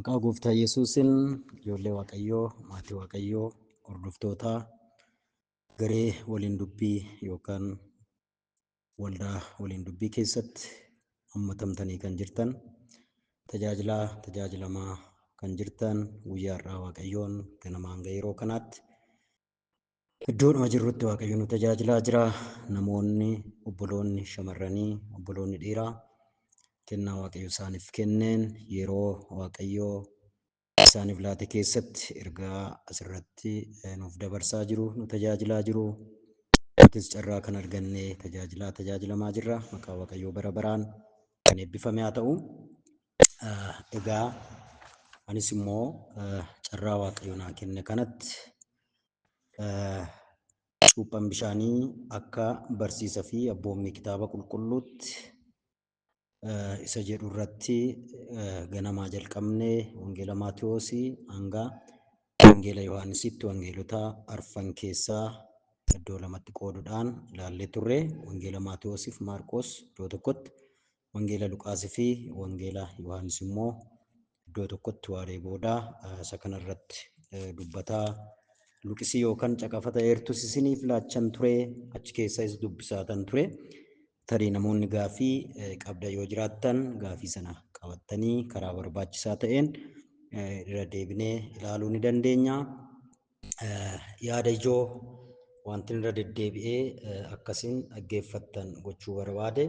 Maqaa Gooftaa Yesuusiin ijoollee Waaqayyoo, maatii Waaqayyoo, hordoftoota garee waliin dubbii yookaan waldaa waliin dubbii keessatti hammatamtanii kan jirtan, tajaajilaa tajaajilamaa kan jirtan, guyyaa har'aa Waaqayyoon ganamaan hanga yeroo kanaatti iddoodhuma jirrutti Waaqayyo nu tajaajilaa jira. Namoonni, obboloonni shamarranii, obboloonni dhiiraa kennaa Waaqayyo isaaniif kenneen yeroo Waaqayyo isaaniif laate keessatti ergaa asirratti nuuf dabarsaa jiru, nu tajaajilaa jiru. Nutis carraa kan argannee tajaajilaa tajaajilamaa jirra. Maqaa Waaqayyoo bara baraan kan eebbifame haa ta'u. Egaa anis immoo carraa Waaqayyo naa kenne kanatti cuuphaan bishaanii akka barsiisa fi abboommii kitaaba qulqulluutti isa jedhu irratti ganamaa jalqabnee Wangeela Maatiyoosii hanga Wangeela Yohaannisitti wangeelota arfan keessaa iddoo lamatti qooduudhaan ilaallee turre. Wangeela Maatiyoosii fi Maarqos iddoo tokkotti, Wangeela Luqaasii fi Wangeela Yohaannis immoo iddoo tokkotti waaree booda isa kanarratti dubbataa luqisii yookaan caqafata eertus isiniif laachan ture, achi keessas dubbisaatan ture. Tarii namoonni gaafii qabda yoo jiraattan gaafii sana qabattanii karaa barbaachisaa ta'een irra deebinee ilaaluu ni dandeenya. Yaada ijoo wanti irra deddeebi'ee akkasiin dhaggeeffattan gochuu barbaade,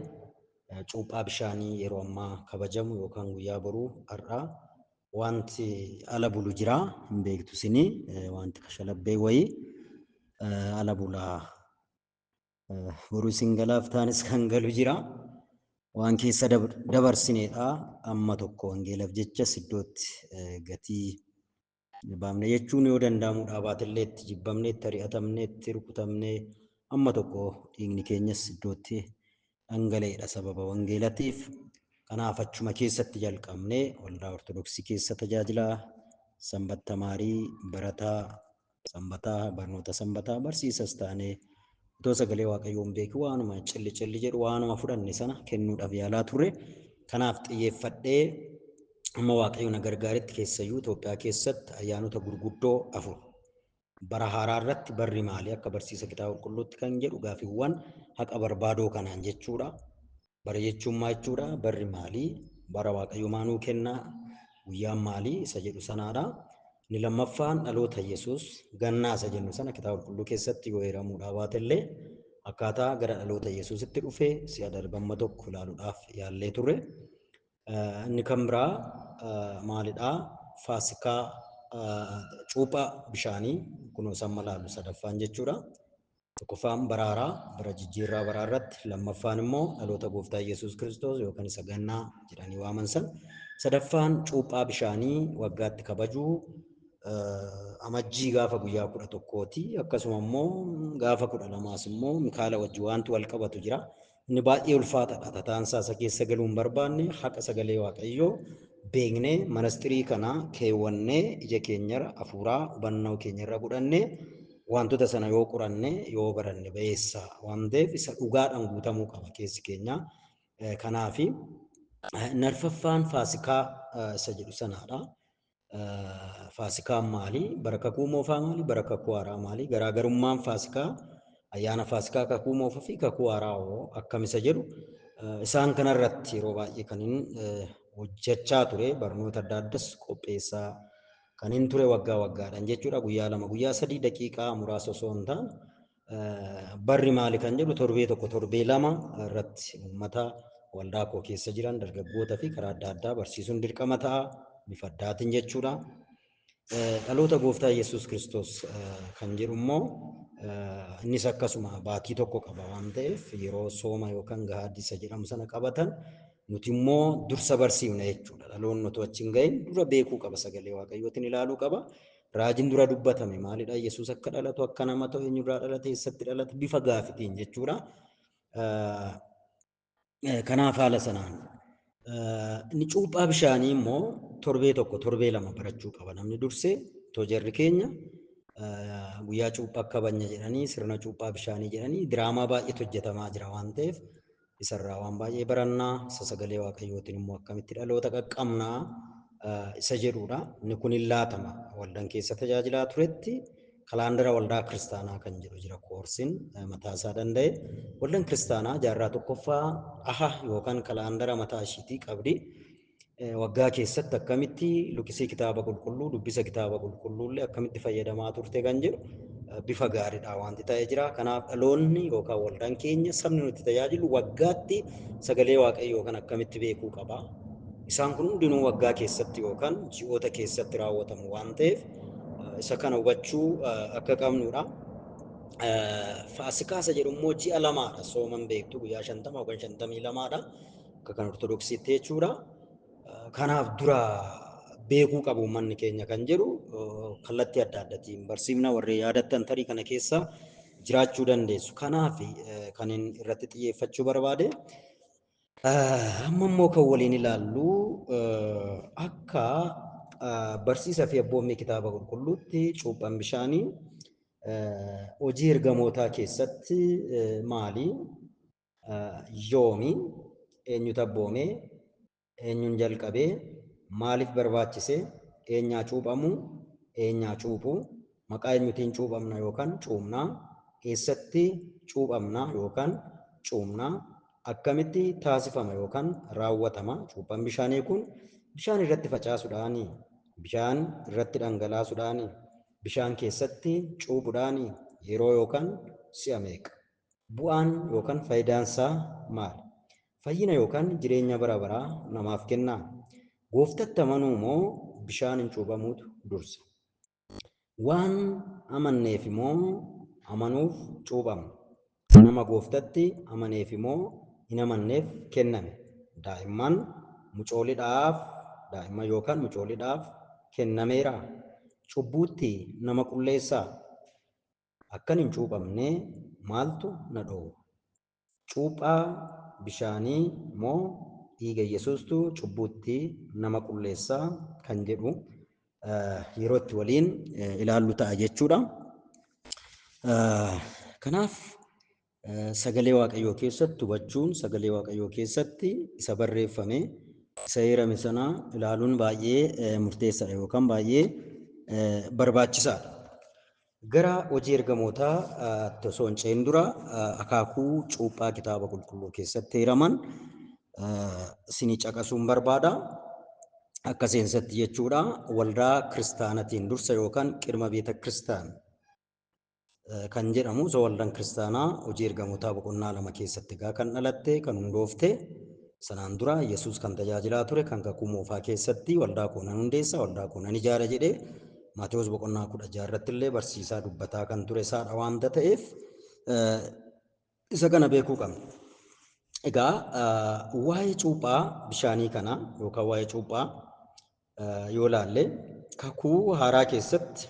cuuphaa bishaanii yeroo ammaa kabajamu yookaan guyyaa boruu har'aa wanti ala bulu jira, hin beektu isinii, wanti kashalabbee wayii ala bulaa, boruu isin galaaf taanis kan galu jira. Waan keessa dabarsineedha. Amma tokko wangeelaaf jechas iddootti gatii baafne jechuun yoo danda'amuudhaa baatellee itti jibbamne, itti ari'atamne, itti rukutamne, amma tokko dhiigni keenyas iddootti dhangala'eedha sababa wangeelatiif. Kanaaf achuma keessatti jalqabnee waldaa Ortodoksii keessa tajaajilaa, sanbat tamaarii, barataa sanbataa, barnoota sanbataa barsiisas taanee otoo sagalee Waaqayyoo hin beekin waanuma cilli cilli jedhu waanuma fudhanne sana kennuudhaaf yaalaa turre. Kanaaf xiyyeeffadhee amma Waaqayyo na gargaaretti keessayyuu Itoophiyaa keessatti ayyaanota gurguddoo 4 bara haaraa irratti barri maalii akka barsiisa kitaaba qulqulluutti kan jedhu gaafiiwwan haqa barbaadoo kanaan jechuudha. Bara jechuun maal jechuudha? Barri maalii? Bara Waaqayyo maanuu kennaa? Guyyaan maalii? Isa jedhu sanaadha. Inni lammaffaan dhaloota Yesuus gannaa isa jennu sana kitaaba qulqulluu keessatti yoo eeramuudhaa baatellee akkaataa gara dhaloota Yesuusitti dhufe si'a darbamma tokko ilaaluudhaaf yaallee turre. Inni kan biraa maalidhaa? Faasikaa, cuuphaa bishaanii kunoo samma laalu sadaffaan jechuudha. Tokkoffaan bara haaraa, bara jijjiirraa baraa irratti, lammaffaan immoo dhaloota Gooftaa Yesuus Kiristoos yookaan isa gannaa jedhanii waaman sana. Sadaffaan cuuphaa bishaanii waggaatti kabajuu amajjii gaafa guyyaa 11ti. Akkasuma immoo gaafa 12s immoo Mikaala wajjin wanti wal qabatu jira. Inni baay'ee ulfaataadha. Tataansaa isa keessa galuu hin barbaanne, haqa sagalee Waaqayyoo beeknee manastirii kana keewwannee ija keenyarra hafuuraa hubannoo keenyarra godhannee wantoota sana yoo qoranne yoo baranne ba'eessa waan ta'eef isa dhugaadhaan guutamuu qaba keessi keenya. Kanaafi arfaffaan faasikaa isa jedhu sanaadha. Faasikaan maali? Bara kakuu moofaa maali? Bara kakuu haaraa maali? Garaagarummaan faasikaa ayyaana faasikaa kakuu moofaa fi kakuu haaraa hoo akkam isa jedhu isaan kanarratti yeroo baay'ee kan hin hojjechaa ture, barnoota adda addaas qopheessaa kan hin ture waggaa waggaadhaan jechuudha. Guyyaa 2 guyyaa 3 daqiiqaa muraasa osoo hin taane barri maali kan jedhu torbee 1 torbee 2 irratti uummata waldaa koo keessa jiran dargaggoota fi karaa adda addaa barsiisuun dirqama ta'a bifa addaatiin jechuudha. Dhaloota Gooftaa Yesuus Kiristoos kan jedhu immoo innis akkasuma baatii tokko qaba waan ta'eef yeroo sooma yookaan gahaaddisa jedhamu sana qabatan nuti immoo dursa barsiifna jechuudha. Dhaloonni otoo achi hin gahin dura beekuu qaba, sagalee Waaqayyootiin ilaaluu qaba. Raajiin dura dubbatame maalidha? Yesuus akka dhalatu, akka nama ta'u, eenyurraa dhalate, eessatti dhalate bifa gaafitiin jechuudha. Kanaaf haala sanaan. Inni cuuphaa bishaanii immoo torbee 1 torbee 2 barachuu qaba. Namni dursee otoo jarri keenya guyyaa cuuphaa kabajna jedhanii sirna cuuphaa bishaanii jedhanii diraamaa baay'eetu hojjetamaa jira waan ta'eef isarraa waan baay'ee barannaa, isa sagalee Waaqayyootiin immoo akkamitti dhaloota qaqqabnaa Isa jedhudha. Inni kun hin laatama. Waldaan keessa tajaajilaa turetti kalaandara waldaa kiristaanaa kan jedhu jira koorsiin mataa isaa danda'e. Waldaan kiristaanaa jaarraa tokkoffaa aha yookaan kalaandara mataa ishiitii qabdi. Waggaa keessatti akkamitti luqisii kitaaba qulqulluu, dubbisa kitaaba qulqulluullee akkamitti fayyadamaa turte kan jedhu bifa gaariidha wanti ta'ee jira. Kanaaf dhaloonni yookaan waldaan keenya sabni nuti tajaajilu waggaatti sagalee Waaqayyoo kan akkamitti beekuu qaba. Isaan kun hundinuu waggaa keessatti yookaan ji'oota keessatti raawwatamu waan ta'eef isa kana hubachuu akka qabnudha. Faasikaa isa jedhu immoo ji'a lamaadha. Sooman beektu guyyaa 50 yookaan 52dha. Akka kan Ortodoksiitti jechuudha. Kanaaf dura beekuu qabu uummanni keenya kan jedhu kallattii adda addaatiin barsiifna warreen yaadattan tarii kana keessa jiraachuu dandeessu. Kanaaf kan inni irratti xiyyeeffachuu barbaade. Amma immoo kan waliin ilaallu akka barsiisa fi abboommii kitaaba qulqulluutti cuuphaan bishaanii hojii ergamootaa keessatti maali? Yoomi? Eenyutu abboome? Eenyuun jalqabee? Maaliif barbaachise? Eenyaa cuuphamu? Eenyaa cuuphu? Maqaa eenyutiin cuuphamna yookaan cuumna? Eessatti cuuphamna yookaan cuumna? Akkamitti taasifama yookaan raawwatama? Cuuphaan bishaanii kun bishaan irratti facaasuudhaani, bishaan irratti dhangalaasuudhaani, bishaan keessatti cuuphuudhaani yeroo yookaan si'a meeqa? Bu'aan yookaan faayidaan isaa maali? Fayyina yookaan jireenya bara baraa namaaf kennaa? Gooftatti amanuu moo bishaan hin cuuphamuutu dursa? Waan amanneef immoo amanuuf cuuphamna. Nama gooftatti amaneef immoo hin amanneef kenname. Daa'imman mucooliidhaaf, daa'imman yookaan mucooliidhaaf kennameera. Cubbuutti nama qulleessaa? Akkan hin cuuphamne maaltu na dhoowwa? Cuuphaa bishaanii moo dhiiga Yesuustu cubbuutti nama qulleessaa kan jedhu yeroo itti waliin ilaallu ta'a jechuudha. Kanaaf sagalee Waaqayyoo keessatti hubachuun, sagalee Waaqayyoo keessatti isa barreeffame, isa heerame sana ilaaluun baay'ee murteessaadha yookaan baay'ee barbaachisaadha. Gara hojii ergamootaa osoo hin ce'in dura akaakuu cuuphaa kitaaba qulqulluu keessatti heeraman isinii caqasuun barbaada. Akka seensatti jechuudha. Waldaa kiristaanatiin dursa yookaan qirma beeta kiristaan kan jedhamu osoo waldaan kiristaanaa hojii ergamootaa boqonnaa 2 keessatti egaa kan dhalatte kan hundoofte sanaan dura Yesuus kan tajaajilaa ture kan kakuu moofaa keessatti waldaa koo nan hundeessa waldaa koo nan ijaara jedhee Maatewos boqonnaa 16 irratti illee barsiisaa dubbataa kan ture isaadha waanta ta'eef isa kana beekuu qabna. Egaa waa'ee cuuphaa bishaanii kana yookaan waa'ee cuuphaa yoo ilaalle kakuu haaraa keessatti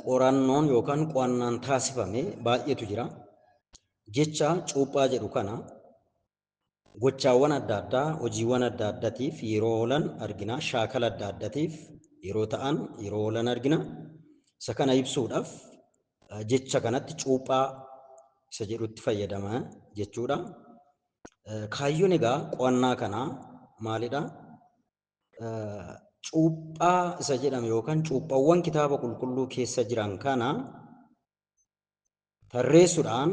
qorannoon yookaan qo'annaan taasifame baay'eetu jira. Jecha cuuphaa jedhu kana gochaawwan adda addaa, hojiiwwan adda addaatiif yeroo oolan argina. Shaakala adda addaatiif yeroo ta'an yeroo oolan argina. Isa kana ibsuudhaaf jecha kanatti cuuphaa isa jedhutti fayyadama jechuudha. Kaayyoon egaa qo'annaa kanaa maalidha? Cuuphaa isa jedhame yookaan cuuphaawwan kitaaba qulqulluu keessa jiran kana tarreessuudhaan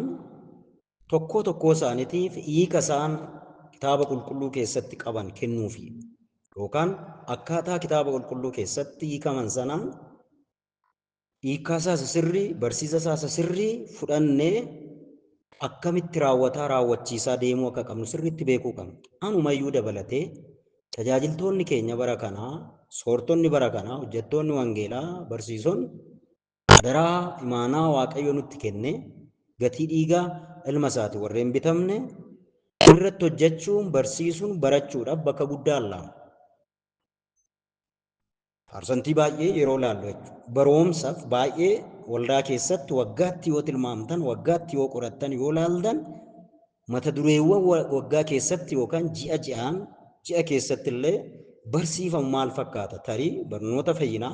tokkoo tokkoo isaaniitiif hiika isaan kitaaba qulqulluu keessatti qaban kennuufi yookaan akkaataa kitaaba qulqulluu keessatti hiikaman sanaan hiikaa isaa sirrii, barsiisa isaa sirrii fudhannee akkamitti raawwataa raawwachiisaa deemuu akka qabnu sirriitti beekuu qabna. Anumayyuu dabalatee tajaajiltoonni keenya bara kanaa, soortonni bara kanaa, hojjettoonni wangeelaa, barsiisonni adaraa imaanaa Waaqayyo nutti kenne gatii dhiigaa ilma isaati warreen bitamne irratti hojjechuun, barsiisuun, barachuudhaaf bakka guddaa laama. Parsantii baay'ee yeroo ilaallu jechuudha. Barumsaaf baay'ee waldaa keessatti waggaatti yoo tilmaamtan, waggaatti yoo qorattan, yoo ilaaltan mata dureewwan waggaa keessatti yookaan ji'a ji'aan ji'a keessatti illee barsiifamu maal fakkaata? Tarii barnoota fayyinaa,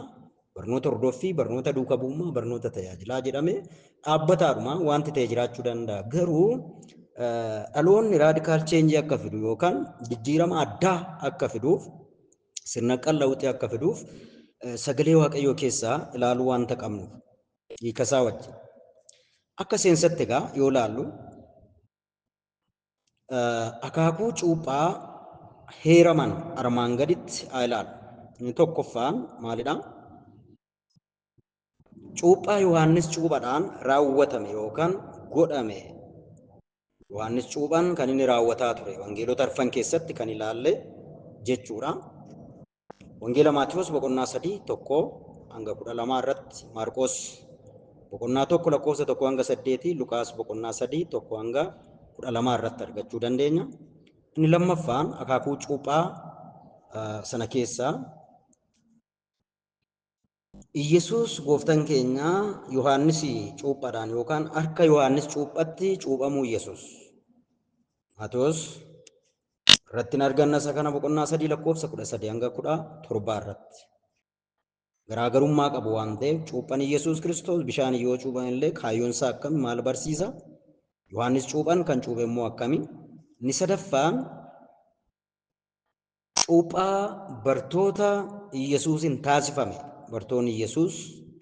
barnoota hordoffii, barnoota duuka bu'ummaa, barnoota tajaajilaa jedhamee dhaabbataadhuma wanti ta'e jiraachuu danda'a. Garuu dhaloonni raadikaal cheenjii akka fidu yookaan jijjiirama addaa akka fiduuf Sirna qallawuxii akka fiduuf sagalee Waaqayyoo keessaa ilaaluu waanta qabnuuf hiikasaa wajjin. Akka seensatti egaa yoo ilaallu akaakuu cuuphaa heeraman armaan gaditti haa ilaallu. Inni tokkoffaan maalidhaa? Cuuphaa Yohaannis cuuphaadhaan raawwatame yookaan godhame. Yohaannis cuuphaan kan inni raawwataa ture wangeelota arfan keessatti kan ilaalle jechuudha. Wangeela Maatiyoos boqonnaa 3 1 hanga 12 irratti, Maarqos boqonnaa 1 lakkoofsa 1 hanga 8, Luqaas boqonnaa 3 1 hanga 12 irratti argachuu dandeenya. Inni lammaffaan akaakuu cuuphaa sana keessaa Iyyasuus gooftaan keenya Yohaannis cuuphaadhaan yookaan harka Yohaannis cuuphatti cuuphamuu Iyyasuus. Maatiyoos irratti arganna isa kana boqonnaa 3 lakkoofsa 13 hanga 17 irratti. Garaagarummaa qabu waan ta'eef, cuuphaan Iyyasuus Kiristoos bishaan yoo cuuphan illee kaayyoon isaa akkami, maal barsiisa? Yohaannis cuuphaan kan cuuphe immoo akkami? Inni sadaffaan cuuphaa bartoota Iyyasuusin taasifame. Bartoonni Iyyasuus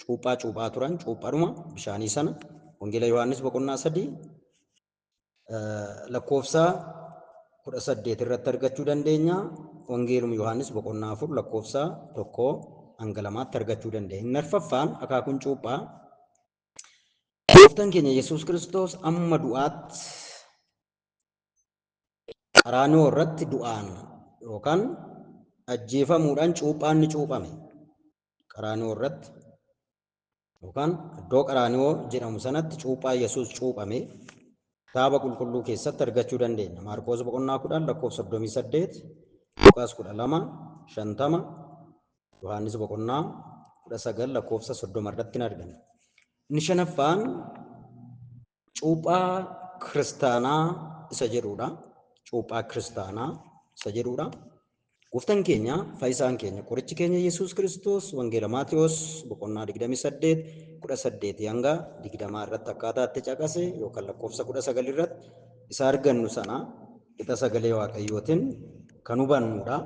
cuuphaa cuuphaa turan, cuuphaadhuma bishaanii sana, Wangeela Yohaannis boqonnaa 3 lakkoofsa 18 irratti argachuu dandeenya. Wangeeluma Yohaannis boqonnaa 4 lakkoofsa 1 hanga 2tti argachuu dandeenya. Inni arfaffaan akaakuun cuuphaa gooftaan keenya Yesuus Kiristoos amma du'aatti qaraanioo irratti du'aan yookaan ajjeefamuudhaan cuuphaan ni cuuphame. Qaraanioo irratti yookaan iddoo qaraanioo jedhamu sanatti cuuphaa Yesuus cuuphame kitaaba qulqulluu keessatti argachuu dandeenya. Maarqos boqonnaa 10 lakkoofsa 38, Luqaas 12 50, Yohaannis boqonnaa 19 lakkoofsa 30 irratti ni arganna. Inni shanaffaan cuuphaa kiristaanaa isa jedhudha. Cuuphaa kiristaanaa isa jedhudha. Gooftaan keenya, fayyisaan keenya, qorichi keenya Yesuus Kiristoos Wangeela Maatiyoos boqonnaa 28 18 hanga 20 irratti akkaataa itti caqase yookaan lakkoofsa 19 irratti isa argannu sana qixa sagalee Waaqayyootiin kan hubannudha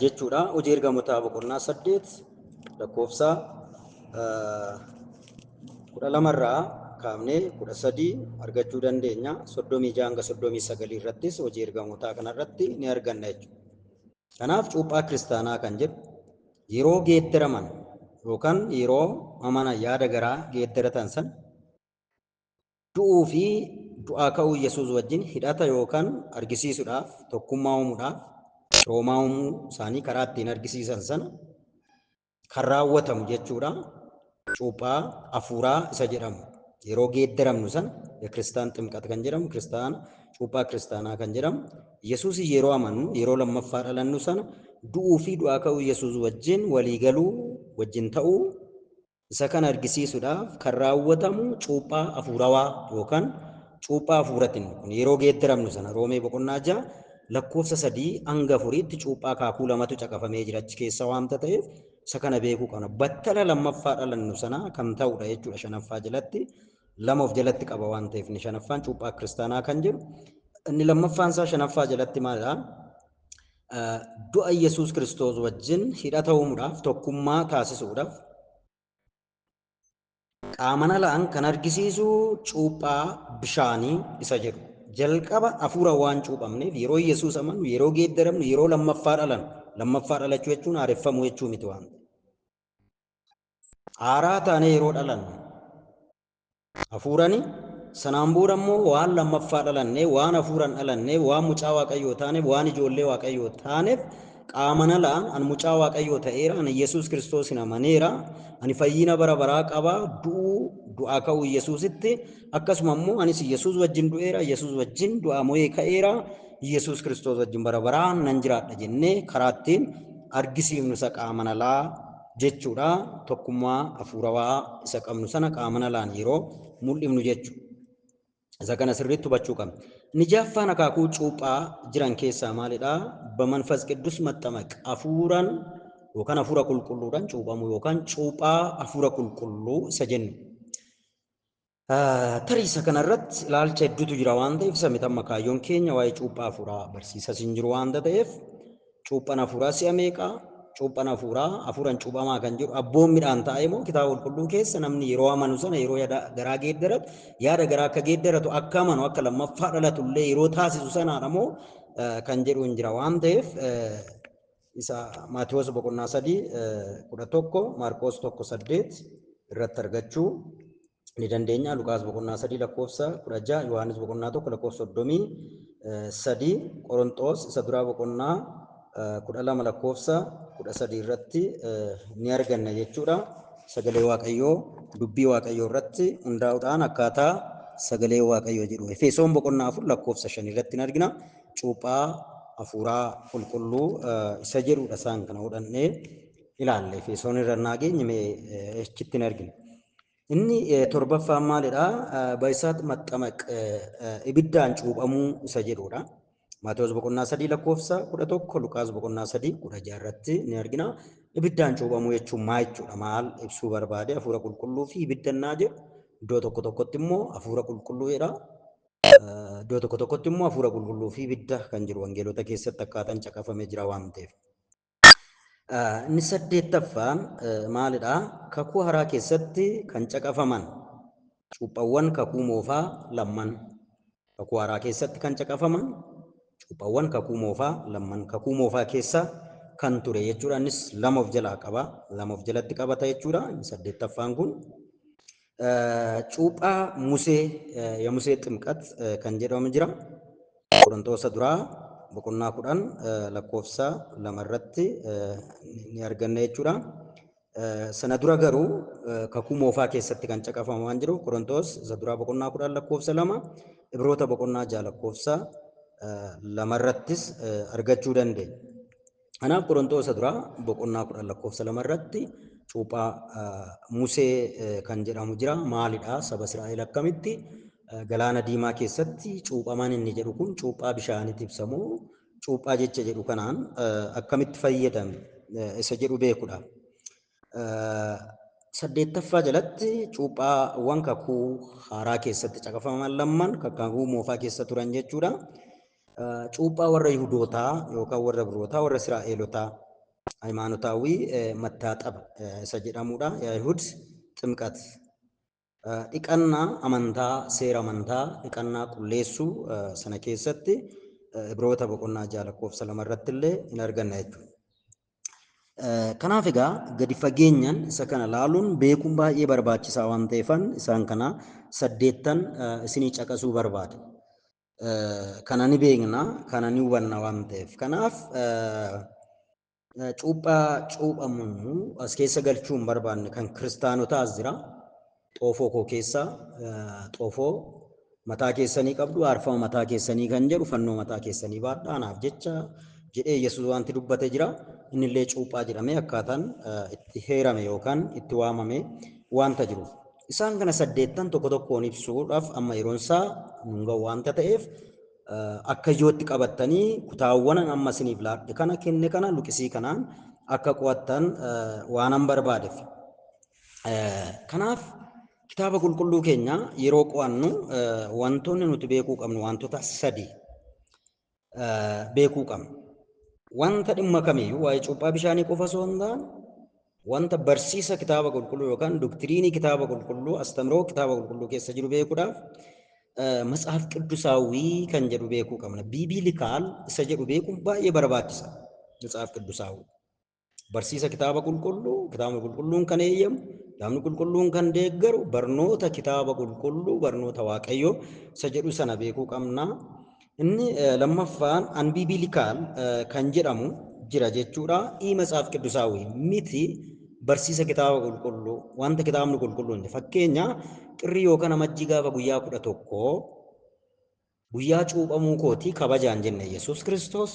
jechuudha. Hojii Ergamootaa boqonnaa 8 lakkoofsa 12 irraa kaafnee 13 argachuu dandeenya. 36 hanga 39 irrattis hojii ergamootaa kanarratti ni arganna jechuudha. Kanaaf cuuphaa kiristaanaa kan jedhu yeroo geeddaraman yookaan yeroo amana yaada garaa geeddaratan san du'uu fi du'aa ka'uu Yesuus wajjin hidhata yookaan argisiisuudhaaf, tokkummaa uumuudhaaf, roomaa uumuu isaanii karaa ittiin argisiisan sana kan raawwatamu jechuudha. Cuuphaa hafuuraa isa jedhamu yeroo geeddaramnu sana የክርስቲያን ጥምቀት kan jedhamu, kiristaana cuuphaa kiristaanaa kan jedhamu, Yesuus yeroo amannu, yeroo lammaffaa dhalannu sana du'uu fi du'aa ka'uu Yesuus wajjin walii galuu, wajjin ta'uu isa kana argisiisuudhaaf kan raawwatamu cuuphaa hafuurawaa yookaan cuuphaa hafuuratiin kun yeroo geeddaramnu sana Roomee boqonnaa 6 lakkoofsa 3 hanga 4tti cuuphaa akaakuu lamatu caqafamee jira achi keessa waanta ta'eef isa kana beekuu qabna. Battala lammaffaa dhalannu sana kan ta'udha jechuudha. Shanaffaa jalatti lama of jalatti qaba waan ta'eef, inni shanaffaan cuuphaa kiristaanaa kan jedhu. Inni lammaffaan isaa shanaffaa jalatti maalidhaa? Du'a Yesuus Kiristoos wajjin hidhata uumuudhaaf, tokkummaa taasisuudhaaf qaaman alaan kan argisiisu cuuphaa bishaanii isa jedhu. Jalqaba hafuura waan cuuphamneef yeroo Yesuus amannu, yeroo geeddaramnu, yeroo lammaffaa dhalannu, lammaffaa dhalachuu jechuun haareffamuu jechuu miti waan ta'eef. Haaraa taanee yeroo dhalannu hafuurani, sanaan booda immoo waan lammaffaa dhalannee, waan hafuuran dhalannee, waan mucaa Waaqayyoo taaneef, waan ijoollee Waaqayyoo taaneef, qaaman alaan an mucaa Waaqayyoo ta'eera, ani Yesuus Kiristoosin amaneera, ani fayyina bara baraa qaba, du'uu du'aa ka'uu Yesuusitti, akkasuma immoo anis Yesuus wajjin du'eera, Yesuus wajjin du'aa mo'ee ka'eera, Yesuus Kiristoos wajjin bara baraan nan jiraadha jennee karaa ittiin argisiifnu isa qaaman alaa jechuudha. Tokkummaa hafuurawaa isa qabnu sana qaaman alaan yeroo mul'ifnu jechuudha. Isa kana sirriitti hubachuu qabna. Inni ja'affaan akaakuu cuuphaa jiran keessaa maalidhaa? በመንፈስ ቅዱስ መጠመቅ, hafuuraan yookaan hafuura qulqulluudhaan cuuphamuu yookaan cuuphaa hafuura qulqulluu isa jennu. Tarii isa kanarratti ilaalcha hedduutu jira waan ta'eef, isa miti amma kaayyoon keenya. Waa'ee cuuphaa hafuuraa barsiisas hin jiru waan ta'eef, Cuuphaan hafuuraa si'a meeqaa? Cuuphaan hafuuraa hafuuraan cuuphamaa kan jedhu abboommiidhaan taa'ee moo kitaaba qulqulluu keessa namni yeroo amanu sana yeroo yaada garaa geeddaratu yaada garaa akka geeddaratu akka amanu akka lammaffaa dhalatu illee yeroo taasisu sanaadha moo kan jedhu hin jira waan ta'eef isa Maatiyoos boqonnaa 3 11 Maarqoos 1 8 irratti argachuu ni dandeenya. Luqaas boqonnaa 3 lakkoofsa 16, Yohaannis boqonnaa 1 lakkoofsa 33, Qoronxoos isa duraa boqonnaa 12 lakkoofsa 13 irratti ni arganna jechuudha. Sagalee Waaqayyoo dubbii Waaqayyoo irratti hundaa'uudhaan akkaataa sagalee Waaqayyoo jedhu. Efesoon boqonnaa 4 lakkoofsa 5 irratti ni argina. Cuuphaa hafuuraa qulqulluu isa jedhudha isaan kana hodhannee ilaalle. Efesoon irra naa geenye mee achitti ni argina. Inni torbaffaan maalidha? Ba'isaat maxxamaq ibiddaan cuuphamuu isa jedhudha. Maatewos boqonnaa 3 lakkoofsa 11, Luqaas boqonnaa 3 16 irratti ni argina. Ibiddaan cuuphamuu jechuun maal jechuudha? Maal ibsuu barbaade? Hafuura qulqulluu fi ibiddannaa jedhu. Iddoo tokko tokkotti immoo hafuura qulqulluu jedha. Iddoo tokko tokkotti immoo hafuura qulqulluu fi ibidda kan jiru wangeelota keessatti akkaataan caqafamee jira waan ta'eef. Inni saddeettaffaan maalidha? Kakuu haaraa keessatti kan caqafaman cuuphawwan kakuu moofaa lamman. Kakuu haaraa keessatti kan caqafaman cuuphawwan kakuu moofaa lamman. Kakuu moofaa keessa kan ture jechuudha. Innis lama of jalaa qaba. Lama of jalatti qabata jechuudha. Inni saddeettaffaan kun. Cuuphaa Musee የሙሴ ጥምቀት kan jedhamu jira. Qorontoota duraa boqonnaa 10 lakkoofsa 2 irratti ni arganna jechuudha. Sana dura garuu kakuu moofaa keessatti kan caqafamu waan jiruuf Qorontoos isa duraa boqonnaa 10 lakkoofsa 2, Ibroota boqonnaa 6 lakkoofsa 2 irrattis argachuu dandeenya. Kanaaf Qorontoos isa duraa boqonnaa 10 lakkoofsa 2 irratti cuuphaa Musee kan jedhamu jira. Maalidha? Saba Israa'el akkamitti galaana diimaa keessatti cuuphaman inni jedhu kun cuuphaa bishaanitti ibsamu cuuphaa jecha jedhu kanaan akkamitti fayyadame isa jedhu beekudha. Saddeettaffaa jalatti cuuphaawwan kakuu haaraa keessatti caqafaman lamman kakuu moofaa keessa turan jechuudha. Cuuphaa warra Yihudootaa yookaan warra Birootaa warra Israa'elotaa ሃይማኖታዊ መታጠብ isa jedhamudha. የአይሁድ ጥምቀት dhiqannaa amantaa seera amantaa dhiqannaa qulleessuu sana keessatti Ibroota boqonnaa 6 lakkoofsa 2 irratti illee hin arganna jechuudha. Kanaaf egaa gadi fageenyaan isa kana laaluun beekuun baay'ee barbaachisaa waan ta'eefan isaan kana saddeettan isinii caqasuu barbaade. Kana ni beekna, kana ni hubanna waan ta'eef. Kanaaf cuuphaa cuuphamu as keessa galchuu hin barbaanne kan kiristaanotaas jira. Xoofoo koo keessa xoofoo mataa keessanii qabdu, aarfama mataa keessanii kan jedhu fannoo mataa keessanii baadhaa anaaf jecha jedhee Yesuus wanti dubbate jira. Innillee cuuphaa jedhamee akkaataan itti heerame yookaan itti waamame wanta jiruuf. Isaan kana saddeettan tokko tokkoon ibsuudhaaf amma yeroon isaa nun ga'u wanta ta'eef akka ijootti qabattanii kutaawwan amma isiniif laadhe kana kenne kana luqisii kanaan akka qo'attan waanan barbaadeef. Kanaaf kitaaba qulqulluu keenya yeroo qo'annu wantoonni nuti beekuu qabnu wantoota sadi beekuu qabna. Wanta dhimma kamiyyuu waa'ee cuuphaa bishaanii qofa osoo hin taane wanta barsiisa kitaaba qulqulluu yookaan doktiriinii kitaaba qulqulluu astamiroo kitaaba qulqulluu keessa jiru beekuudhaaf matsaaf qiddusaawwii kan jedhu beekuu qabna. Biibiilikaal isa jedhu beekuun baay'ee barbaachisa. Matsaaf qiddusaawwii. Barsiisa kitaaba qulqulluu, kitaabni qulqulluun kan eeyyamu, kitaabni qulqulluun kan deeggaru, barnoota kitaaba qulqulluu, barnoota Waaqayyoo isa jedhu sana beekuu qabna. Inni lammaffaan anbiibiilikaal kan jedhamu jira jechuudha. I matsaaf qiddusaawwii miti barsiisa kitaaba qulqulluu wanta kitaabni qulqulluun fakkeenya xirrii yookaan amajjii gaafa guyyaa 11 guyyaa cuuphamuu kootii kabajaan jenne Yesuus Kiristoos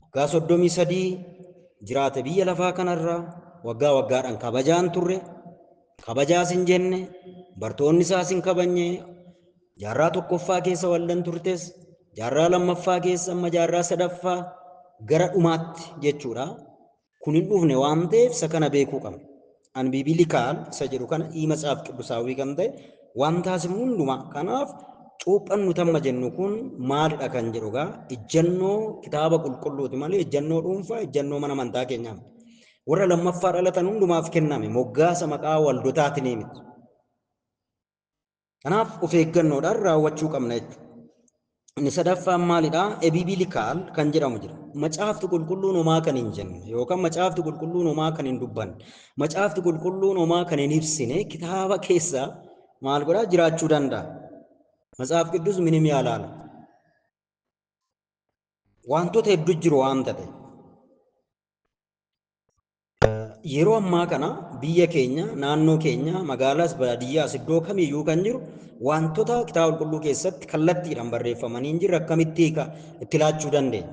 waggaa 33 jiraate biyya lafaa kanarra waggaa waggaadhaan kabajaan turre kabajaas hin jenne bartoonni isaas hin kabajne jaarraa tokkoffaa keessa waldan turtes jaarraa lammaffaa keessa amma jaarraa sadaffaa gara dhumaatti jechuudha. Kun hin dhufne waan ta'eef isa kana beekuu qabna. Anbiibiilikaal isa jedhu kana ii matsaaf qiddusaawwii kan ta'e waan taasifamu hundumaa. Kanaaf Cuuphaan nuti amma jennu kun maalidha kan jedhu egaa ejjennoo kitaaba qulqulluuti malee ejjennoo dhuunfaa, ejjennoo mana amantaa keenyaa miti. Warra lammaffaa dhalatan hundumaaf kenname moggaasa maqaa waldotaatiin miti. Kanaaf of eeggannoodhaan raawwachuu qabna jechuudha. Inni sadaffaan maalidhaa? Ebibilikaal kan jedhamu jira. Macaafti qulqulluun homaa kan hin jenne yookaan macaafti qulqulluun homaa kan hin dubbanne, macaafti qulqulluun homaa kan hin ibsine kitaaba keessa maal godhaa jiraachuu danda'a. Matsaaf Qiddus minim yaalaala. Wantoota hedduu jiru waan ta'e. Yeroo ammaa kana biyya keenya, naannoo keenya, magaalaas baadiyyaas iddoo kamiyyuu kan jiru wantoota kitaaba qulqulluu keessatti kallattiidhaan barreeffamanii hin jirre akkamitti hiika itti laachuu dandeenya?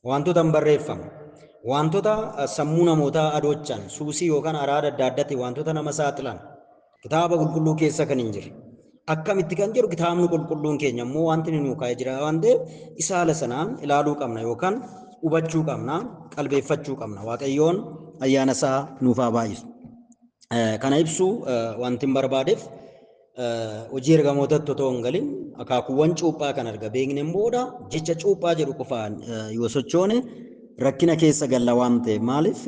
Wantoota hin barreeffamne, wantoota sammuu namootaa adoochan, suusii yookaan araada adda addaatiin wantoota nama saaxilan kitaaba qulqulluu keessa kan hin jirre. Akkamitti kan jedhu kitaabni qulqulluun keenya immoo wanti inni nuu kaa'ee jira waan ta'eef isa haala sanaan ilaaluu qabna yookaan hubachuu qabna, qalbeeffachuu qabna. Waaqayyoon ayyaana isaa nuuf haa baay'isu. Kana ibsuu wanti hin barbaadeef hojii ergamootatti otoo hin galin akaakuuwwan cuuphaa kan arga beekneen booda jecha cuuphaa jedhu qofaan yoo sochoone rakkina keessa galla waan ta'eef maaliif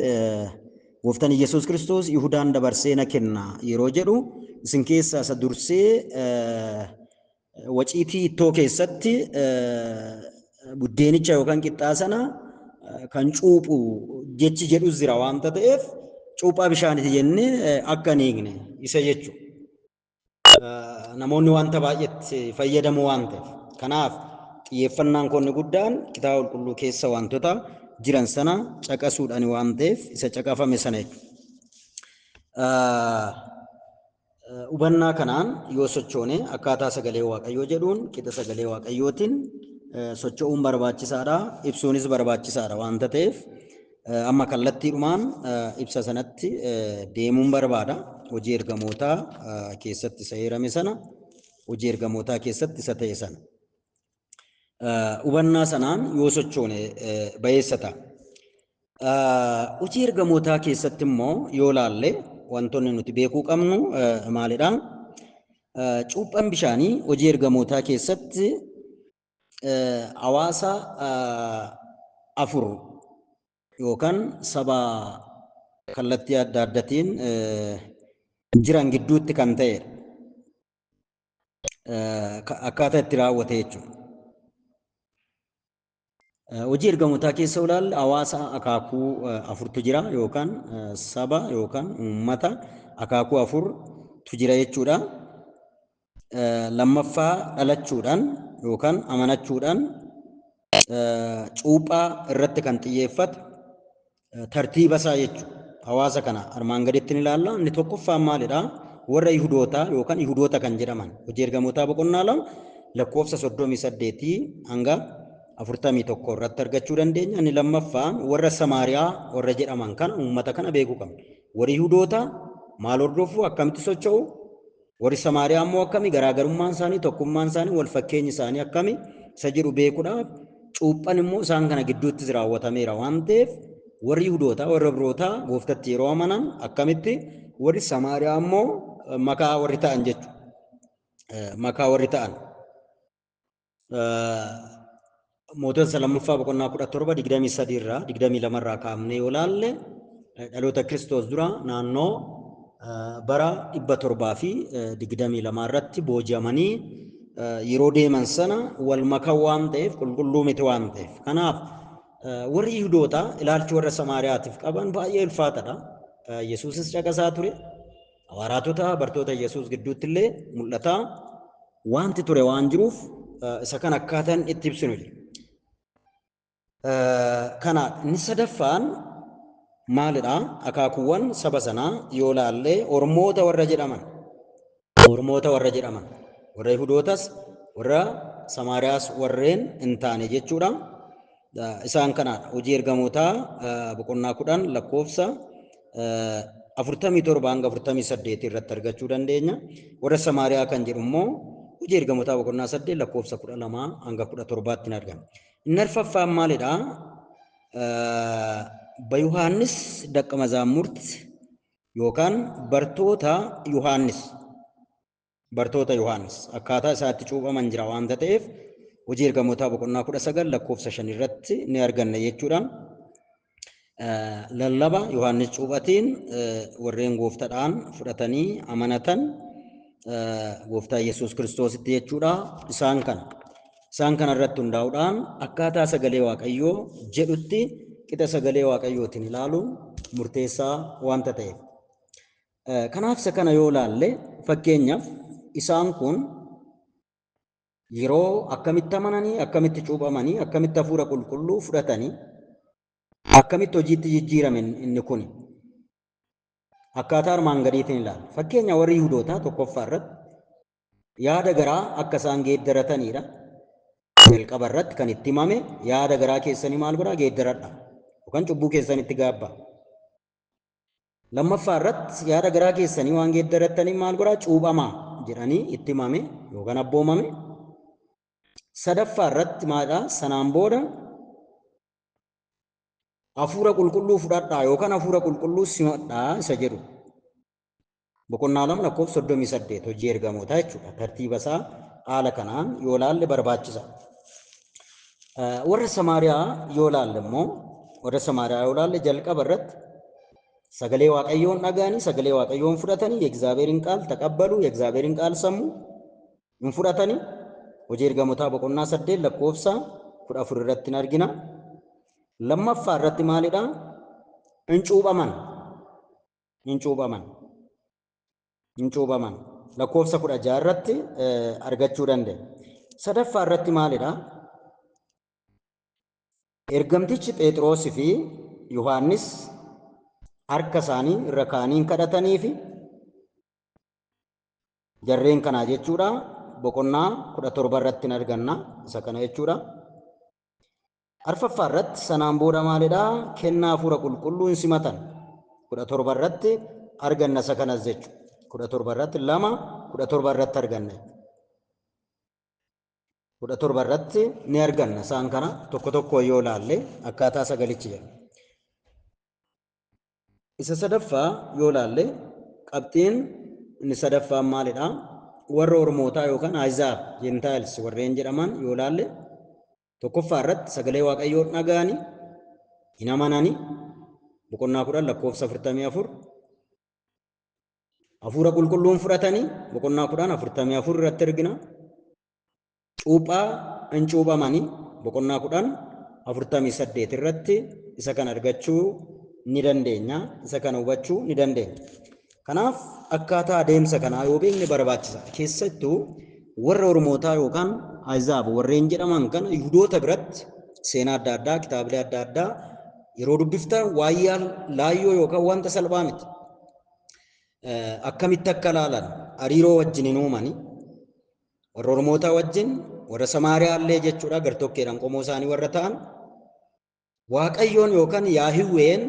gooftaan Yesuus Kiristoos Yihudaan dabarsee na kenna yeroo jedhu isin keessaa isa dursee waciitii ittoo keessatti buddeenicha yookaan qixxaa sana kan cuuphu jechi jedhus jira waanta ta'eef cuuphaa bishaaniiti jennee akka hin eegne isa jechuudha. Namoonni wanta baay'eetti fayyadamu waan ta'eef. Kanaaf xiyyeeffannaan koo inni guddaan kitaaba qulqulluu keessa wantoota jiran sana caqasuudhaan waan ta'eef isa caqafame sana jechuudha. Hubannaa kanaan yoo sochoone akkaataa sagalee Waaqayyoo jedhuun qixa sagalee Waaqayyootiin socho'uun barbaachisaadha. Ibsuunis barbaachisaadha waanta ta'eef amma kallattiidhumaan ibsa sanatti deemuun barbaada. Hojii ergamootaa keessatti isa eerame sana, hojii ergamootaa keessatti isa ta'e sana. Hubannaa sanaan yoo sochoone bayeessa ta'a. Hojii ergamootaa keessatti immoo yoo laalle wantoonni nuti beekuu qabnu maalidha? Cuuphaan bishaanii hojii ergamootaa keessatti hawaasa afur yookaan saba kallattii adda addaatiin jiran gidduutti kan ta'edha. Akkaataa itti raawwate jechuudha. Hojii ergamootaa keessa ilaalle hawaasa akaakuu afurtu jira yookaan saba yookaan uummata akaakuu afurtu jira jechuudha. Lammaffaa dhalachuudhaan yookaan amanachuudhaan cuuphaa irratti kan xiyyeeffatu tartiiba isaa jechuudha. Hawaasa kana armaan gaditti ni ilaalla. Inni tokkoffaan maalidha? Warra Yihudootaa yookaan Yihudoota kan jedhaman hojii ergamootaa boqonnaa 2 lakkoofsa 38 hanga 41 irratti argachuu dandeenya. Inni lammaffaan warra Samaariyaa warra jedhaman kana uummata kana beekuu qabna. Warri Yihudootaa maal hordofu, akkamitti socho'u? Warri Samaariyaa immoo akkami? Garaagarummaan isaanii, tokkummaan isaanii, wal fakkeenyi isaanii akkami? Isa jedhu beekuudhaaf cuuphaan immoo isaan kana gidduutti raawwatameera waan ta'eef warri Yihudootaa warra Ibrootaa gooftatti yeroo amanan akkamitti warri Samaariyaa immoo makaa warri ta'an jechuudha. Makaa warri ta'an. Mootota lammaffaa boqonnaa 17 23 irraa 22 irraa kaafnee yoo laalle dhaloota Kiristoos dura naannoo bara 722 irratti booji'amanii yeroo deeman sana wal makan waan ta'eef qulqulluu miti waan ta'eef. Kanaaf warri Yihudootaa ilaalchi warra Samaariyaatiif qaban baay'ee ulfaataadha. Yesuusis caqasaa ture. Hawaaraatota bartoota Yesuus gidduutti illee mul'ataa wanti ture waan jiruuf isa kan akkaataan itti ibsinu jira. Kana inni sadaffaan maalidha? Akaakuuwwan saba sanaa yoo laalle Ormoota warra jedhaman. Ormoota warra jedhaman. Warra Yihudootas warra Samaariyaas warreen hin taane jechuudha. Isaan kanaadha. Hojii ergamootaa boqonnaa 10 lakkoofsa 47 hanga 48 irratti argachuu dandeenya. Warra Samaariyaa kan jedhu immoo hojii ergamootaa boqonnaa 8 lakkoofsa 12 hanga 17 ni argama. Inni arfaffaan maalidha? Yohaannis Daqqa Mazaamurti yookaan bartoota Yohaannis. Bartoota Yohaannis akkaataa isaatti cuuphaman jira waanta ta'eef hojii ergamootaa boqonnaa 19 lakkoofsa 5 irratti ni arganna jechuudha. Lallaba Yohaannis cuuphatiin warreen gooftaadhaan fudhatanii amanatan gooftaa Yesuus Kiristoositti jechuudha. Isaan kana irratti hundaa'uudhaan akkaataa sagalee Waaqayyoo jedhutti qixa sagalee Waaqayyootiin ilaaluun murteessaa waanta ta'eef. Kanaaf isa kana yoo ilaalle fakkeenyaaf isaan kun yeroo akkamitti amananii, akkamitti cuuphamanii, akkamitti hafuura qulqulluu fudhatanii, akkamitti hojiitti jijjiirame inni kun akkaataa armaan gadiitiin ilaalla. Fakkeenya warri Yihuudootaa tokkoffaa irratti yaada garaa akka isaan geeddaratanidha. Jalqaba irratti kan itti himame yaada garaa keessanii maal godhaa geeddaradha yookaan cubbuu keessanitti gaabbaa. Lammaffaa irratti yaada garaa keessanii waan geeddarattanii maal godhaa cuuphamaa jedhanii itti himame yookaan abboomame. Sadaffaa irratti maalidhaa sanaan booda hafuura qulqulluu fudhadhaa yookaan hafuura qulqulluu simadhaa isa jedhu. Boqonnaa 2 lakkoofsa 38 hojii ergamootaa jechuudha. Tartiiba isaa haala kanaan yoo ilaalle barbaachisa. Warra Samaariyaa yoo ilaalle immoo warra Samaariyaa yoo ilaalle jalqaba irratti sagalee Waaqayyoon dhaga'anii sagalee Waaqayyoon fudhatanii የእግዚአብሔርን ቃል ተቀበሉ የእግዚአብሔርን ቃል ሰሙ hin fudhatanii hojii ergamootaa boqonnaa 8 lakkoofsa 14 irratti hin argina. Lammaffaa irratti maalidha? Hin cuuphaman. Hin cuuphaman. Hin cuuphaman. Lakkoofsa 16 irratti argachuu dandeenya. Sadaffaa irratti maalidha? Ergamtichi Phexrosii fi Yohaannis harka isaanii irra kaa'anii kadhatanii fi jarreen kanaa jechuudha. Boqonnaa 17 irratti hin arganna isa kana jechuudha. Arfaffaa irratti sanaan booda maalidha? Kennaa hafuura qulqulluu hin simatan. 17 irratti arganna isa kanas jechuudha. 17 irratti 2 17 irratti arganna. 17 irratti ni arganna isaan kana tokko tokko yoo ilaalle akkaataa sagalichi jedhu. Isa sadaffaa yoo ilaalle qabxiin inni sadaffaan maalidha? Warra Ormootaa yookaan Ahizaab Gentiles warreen jedhaman yoo ilaalle tokkoffaa irratti sagalee Waaqayyoo dhaga'anii hin amananii boqonnaa 10 lakkoofsa 44 hafuura qulqulluun fudhatanii boqonnaa 10 44 irratti argina. Cuuphaa hin cuuphamanii boqonnaa 10 48 irratti isa kana argachuu ni dandeenya. Isa kana hubachuu ni dandeenya. Kanaaf akkaataa adeemsa kanaa yoo beekne barbaachisa. Keessattuu warra Ormootaa yookaan Ahizaab warreen jedhaman kana Yihudoota biratti seenaa adda addaa kitaabilee adda addaa yeroo dubbiftan waayyaa laayyoo yookaan wanta salphaa miti. Akkamitti akka ilaalan hariiroo wajjin hin uumani. Warra Ormootaa wajjin warra Samaariyaa illee jechuudha gartokkeedhaan qomoo isaanii warra ta'an Waaqayyoon yookaan Yaahiwween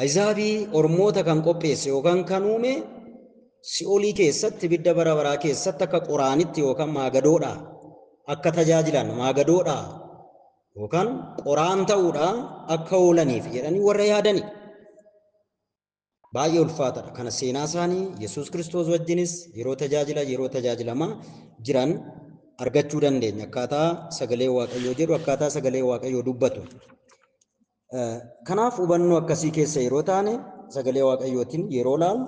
Ahizaabii Ormoota kan qopheesse yookaan kan uume si'oolii keessatti ibidda bara baraa keessatti akka qoraanitti yookaan maagadoodha akka tajaajilan maagadoodha yookaan qoraan ta'uudha akka oolaniif jedhanii warra yaadani. Baay'ee ulfaataadha. Kana seenaa isaanii Yesuus Kiristoos wajjinis yeroo tajaajila yeroo tajaajilamaa jiran argachuu dandeenya. Akkaataa sagalee Waaqayyoo jedhu akkaataa sagalee Waaqayyoo dubbatu. Kanaaf hubannoo akkasii keessa yeroo taane sagalee Waaqayyootiin yeroo ilaalu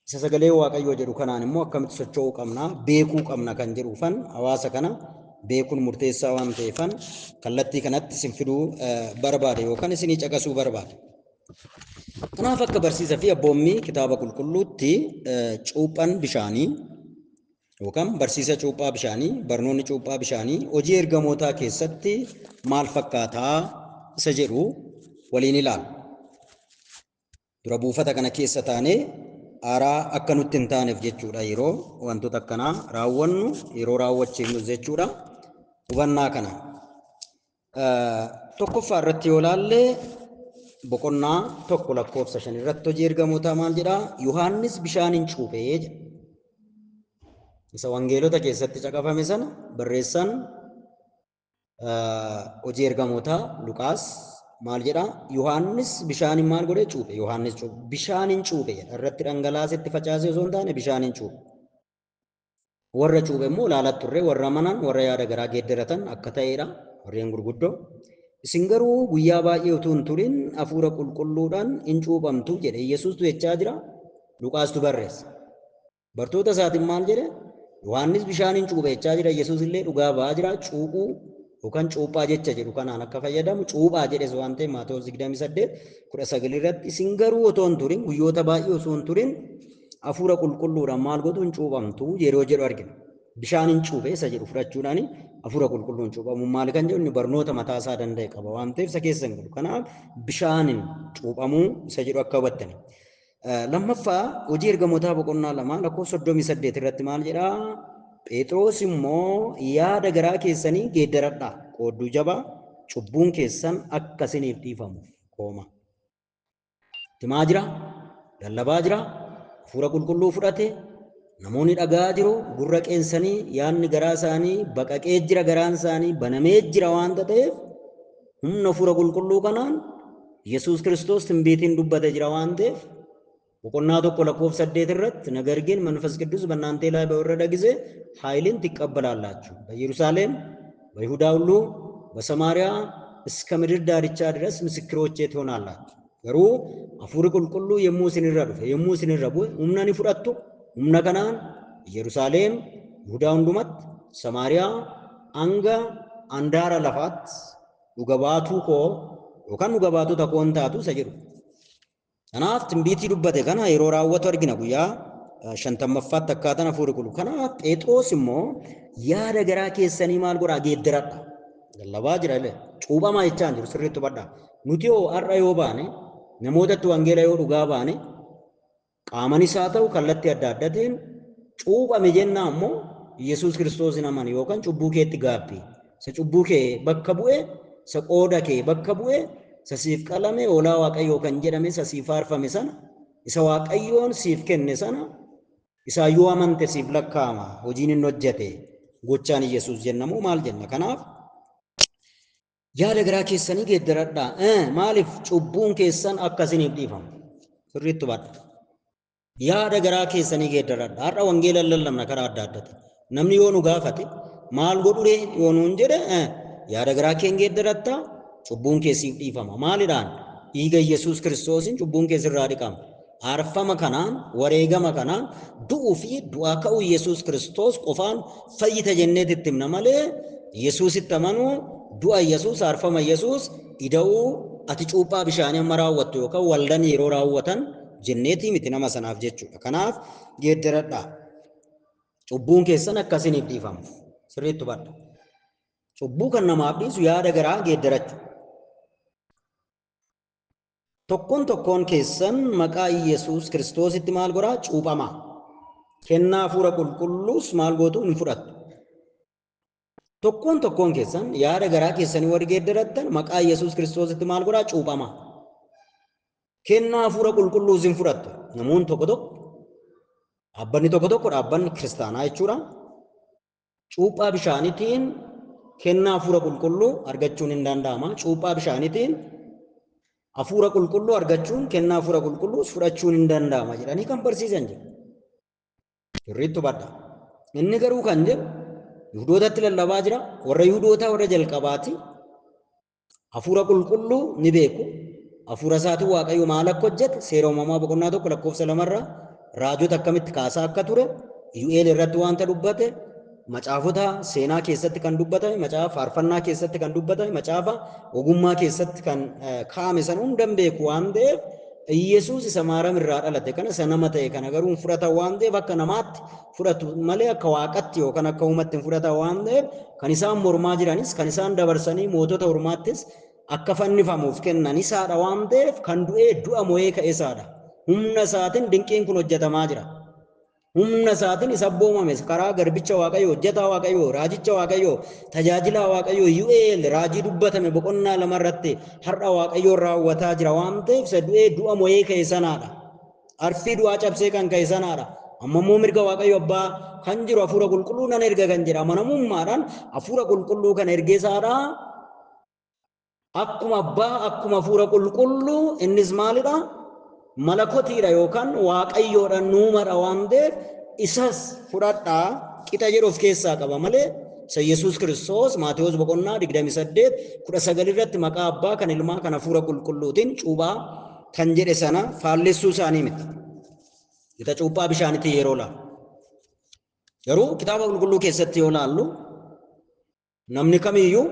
isa sagalee Waaqayyoo jedhu kanaan immoo akkamitti socho'uu qabna beekuu qabna kan jedhuufan hawaasa kana beekuun murteessaa waan ta'eefan kallattii kanatti isin fiduu barbaade yookaan isinii caqasuu barbaade. Kanaaf akka barsiisa fi abboommii kitaaba qulqulluutti cuuphaan bishaanii yookaan barsiisa cuuphaa bishaanii barnoonni cuuphaa bishaanii hojii ergamootaa keessatti maal fakkaataa isa jedhu waliin ilaalla. Dura buufata kana keessa taanee aaraa akka nutti hin taaneef jechuudha yeroo wantoota akkanaa raawwannu yeroo raawwachiifnus jechuudha hubannaa kana. Tokkoffaa irratti yoo ilaalle boqonnaa 1 lakkoofsa 5 irratti hojii ergamootaa maal jedhaa? Yohaannis bishaaniin cuuphee jedha. Isa wangeelota keessatti caqafame sana barreessaan hojii ergamootaa Luqaas Maal jedhaa? Yohaannis bishaaniin maal godhee cuuphe? Yohaannis cuuphe. Bishaaniin cuuphe jedha. Irratti dhangalaasee itti facaasee osoo hin taane bishaaniin cuuphe. Warra cuuphe immoo ilaalaa turre, warra amanan, warra yaada garaa geeddaratan akka ta'edha. Warreen gurguddoo. Isin garuu guyyaa baay'ee utuu hin turin hafuura qulqulluudhaan hin cuuphamtu jedhe. Yesuustu jechaa jira. Luqaastu barreessa. Bartoota isaatiin maal jedhe? Yohaannis bishaaniin cuuphe jechaa jira. Yesuus illee dhugaa ba'aa jira. Cuuphuu yookaan cuuphaa jecha jedhu kanaan akka fayyadamu cuuphaa jedhes waan ta'eef Maatewos 28:19 irratti isin garuu otoo hin turin guyyoota baay'ee osoo hin turin hafuura qulqulluudhaan maal gootu hin cuuphamtu yeroo jedhu argina. Bishaaniin cuuphe isa jedhu fudhachuudhaan hafuura qulqulluun cuuphamu maal kan jedhu inni barnoota mataa isaa danda'e qaba waan ta'eef isa keessa hin galu. Kanaaf bishaaniin cuuphamuu isa jedhu akka hubattani. Lammaffaa hojii ergamootaa boqonnaa 2 lakkoofsa 38 irratti maal jedhaa? Phexros immoo yaada garaa keessanii geeddaradhaa, qoodduu jabaa cubbuun keessan akka isiniif dhiifamuuf kooma. Himaa jira, lallabaa jira, hafuura qulqulluu fudhate, namoonni dhaga'aa jiru, gurra qeensanii yaadni garaa isaanii baqaqee jira, garaan isaanii banamee jira waanta ta'eef humna hafuura qulqulluu kanaan Yesuus Kiristoos timbiitiin dubbate jira waan ta'eef boqonnaa 1 lakkoofsa 8 irratti ነገር ግን መንፈስ ቅዱስ በእናንተ ላይ በወረደ ጊዜ ኃይልን ትቀበላላችሁ፣ በኢየሩሳሌም፣ በይሁዳ ሁሉ፣ በሰማርያ እስከ ምድር ዳርቻ ድረስ ምስክሮቼ ትሆናላችሁ። Garuu hafuurri qulqulluu yommuu isinirra dhufe, yommuu isinirra bu'e humna ni fudhattu. Humna kanaan Yerusaalem, Yihudaa hundumatti, Samaariyaa hanga handaara lafaatti dhuga baatuu koo yookaan dhuga baatota koo hin taatu isa jedhu. Kanaaf timbiitii dubbate kana yeroo raawwatu argina guyyaa 50ffaatti akkaataan hafuurri qulqulluu. Kanaaf Phexros immoo yaada garaa keessanii maal godhaa geeddaradha. Lallabaa jira illee cuuphamaa jechaa hin jiru sirriitti hubadhaa. Nuti yoo har'a yoo baane namootatti wangeela yoo dhugaa baane qaamanis haa ta'u kallattii adda addaatiin cuuphame jennaa immoo Yesuus Kiristoos hin amani yookaan cubbuu keetti gaabbi. Isa cubbuu kee bakka bu'e, isa qooda kee bakka bu'e, isa siif qalame hoolaa Waaqayyoo kan jedhame isa siif faarfame sana, isa Waaqayyoon siif kenne sana isaa yoo amante siif lakkaa'ama hojiin inni hojjete gochaan Yesuus jennamoo maal jenna? Kanaaf yaada garaa keessanii geeddaradhaa. Maaliif cubbuun keessan akka isiniif dhiifamu? Sirriitti hubadha. Yaada garaa keessanii geeddaradhaa. Har'a wangeela lallabna karaa adda addaatiin. Namni yoo nu gaafate maal godhu ree yoo nuun jedhe yaada garaa kee geeddarattaa cubbuun kee siif dhiifama. Maalidhaan? Dhiiga Yesuus Kiristoosiin cubbuun kee sirraa dhiqama. Aarfama kanaan, wareegama kanaan du'uu fi du'aa ka'uu Yesuus Kiristoos qofaan fayyita jenneet itti himna malee Yesuusitti amanuu, du'a Yesuus, aarfama Yesuus ida'uu ati cuuphaa bishaanii amma raawwattu yookaan waldan yeroo raawwatan jenneetii miti nama sanaaf jechuudha. Kanaaf geeddaradhaa. Cubbuun keessan akka isiniif dhiifamuuf. Sirriitti hubadha. Cubbuu kan namaaf dhiisu yaada garaa geeddarachuu. Tokkoon tokkoon keessan maqaa Yesuus Kiristoositti maal godhaa? Cuuphamaa. Kennaa hafuura qulqulluus maal gootu? Hin fudhattu. Tokkoon tokkoon keessan yaada garaa keessanii warri geeddarattan maqaa Yesuus Kiristoositti maal godhaa? Cuuphamaa. Kennaa hafuura qulqulluus hin fudhattu. Namoonni tokko tokko dhaabbanni tokko tokko dhaabbanni kiristaanaa jechuudha. Cuuphaa bishaaniitiin kennaa hafuura qulqulluu argachuun hin danda'ama. Cuuphaa bishaaniitiin hafuura qulqulluu argachuun kennaa hafuura qulqulluus fudhachuun hin danda'ama jedhanii kan barsiisan jiru. Sirriitti hubadha. Inni garuu kan jedhu Yihudootatti lallabaa jira. Warra Yihudootaa warra jalqabaati. Hafuura qulqulluu ni beeku. Hafuura isaatiin Waaqayyo maal akka hojjete seera uumamaa boqonnaa 1 lakkoofsa 2 raajota akkamitti kaasaa akka ture Yu'eel irratti wanta dubbate macaafota seenaa keessatti kan dubbatame, macaafa faarfannaa keessatti kan dubbatame, macaafa ogummaa keessatti kan kaa'ame sana hunda hin beeku waan ta'eef Yesuus isa Maariyaam irraa dhalate kana isa nama ta'e kana garuu hin fudhatan waan ta'eef akka namaatti fudhatu malee akka waaqatti yookaan akka uumatti hin fudhatan waan ta'eef kan isaan mormaa jiranis kan isaan dabarsanii mootota ormaattis akka fannifamuuf kennan isaadha waan ta'eef kan du'ee du'a mo'ee ka'e isaadha. Humna isaatiin dinqiin kun hojjetamaa jira. Humna isaatiin isa abboomame karaa garbicha Waaqayyoo, hojjetaa Waaqayyoo, raajicha Waaqayyoo, tajaajilaa Waaqayyoo Yu'eel raajii dubbatame boqonnaa 2 irratti har'a Waaqayyoon raawwataa jira waan ta'eef isa du'ee du'a mo'ee ka'e sanaadha. Arfii du'aa cabsee kan ka'e sanaadha. Amma immoo mirga Waaqayyo abbaa kan jiru hafuura qulqulluu nan erga kan jedha amanamummaadhaan hafuura qulqulluu kan ergee isaadha. Akkuma abbaa akkuma hafuura qulqulluu innis maalidha? Malakotiidha yookaan waaqayyoodha nuumadha waan ta'eef isas fudhadhaa qixa jedhu of keessaa qaba malee isa Yesuus Kiristoos Maatewos boqonnaa 28 19 irratti maqaa abbaa kan ilmaa kan hafuura qulqulluutiin cuuphaa kan jedhe sana faallessuu isaanii miti. Qixa cuuphaa bishaaniitiin yeroo laalu. Garuu kitaaba qulqulluu keessatti yoo laallu namni kamiyyuu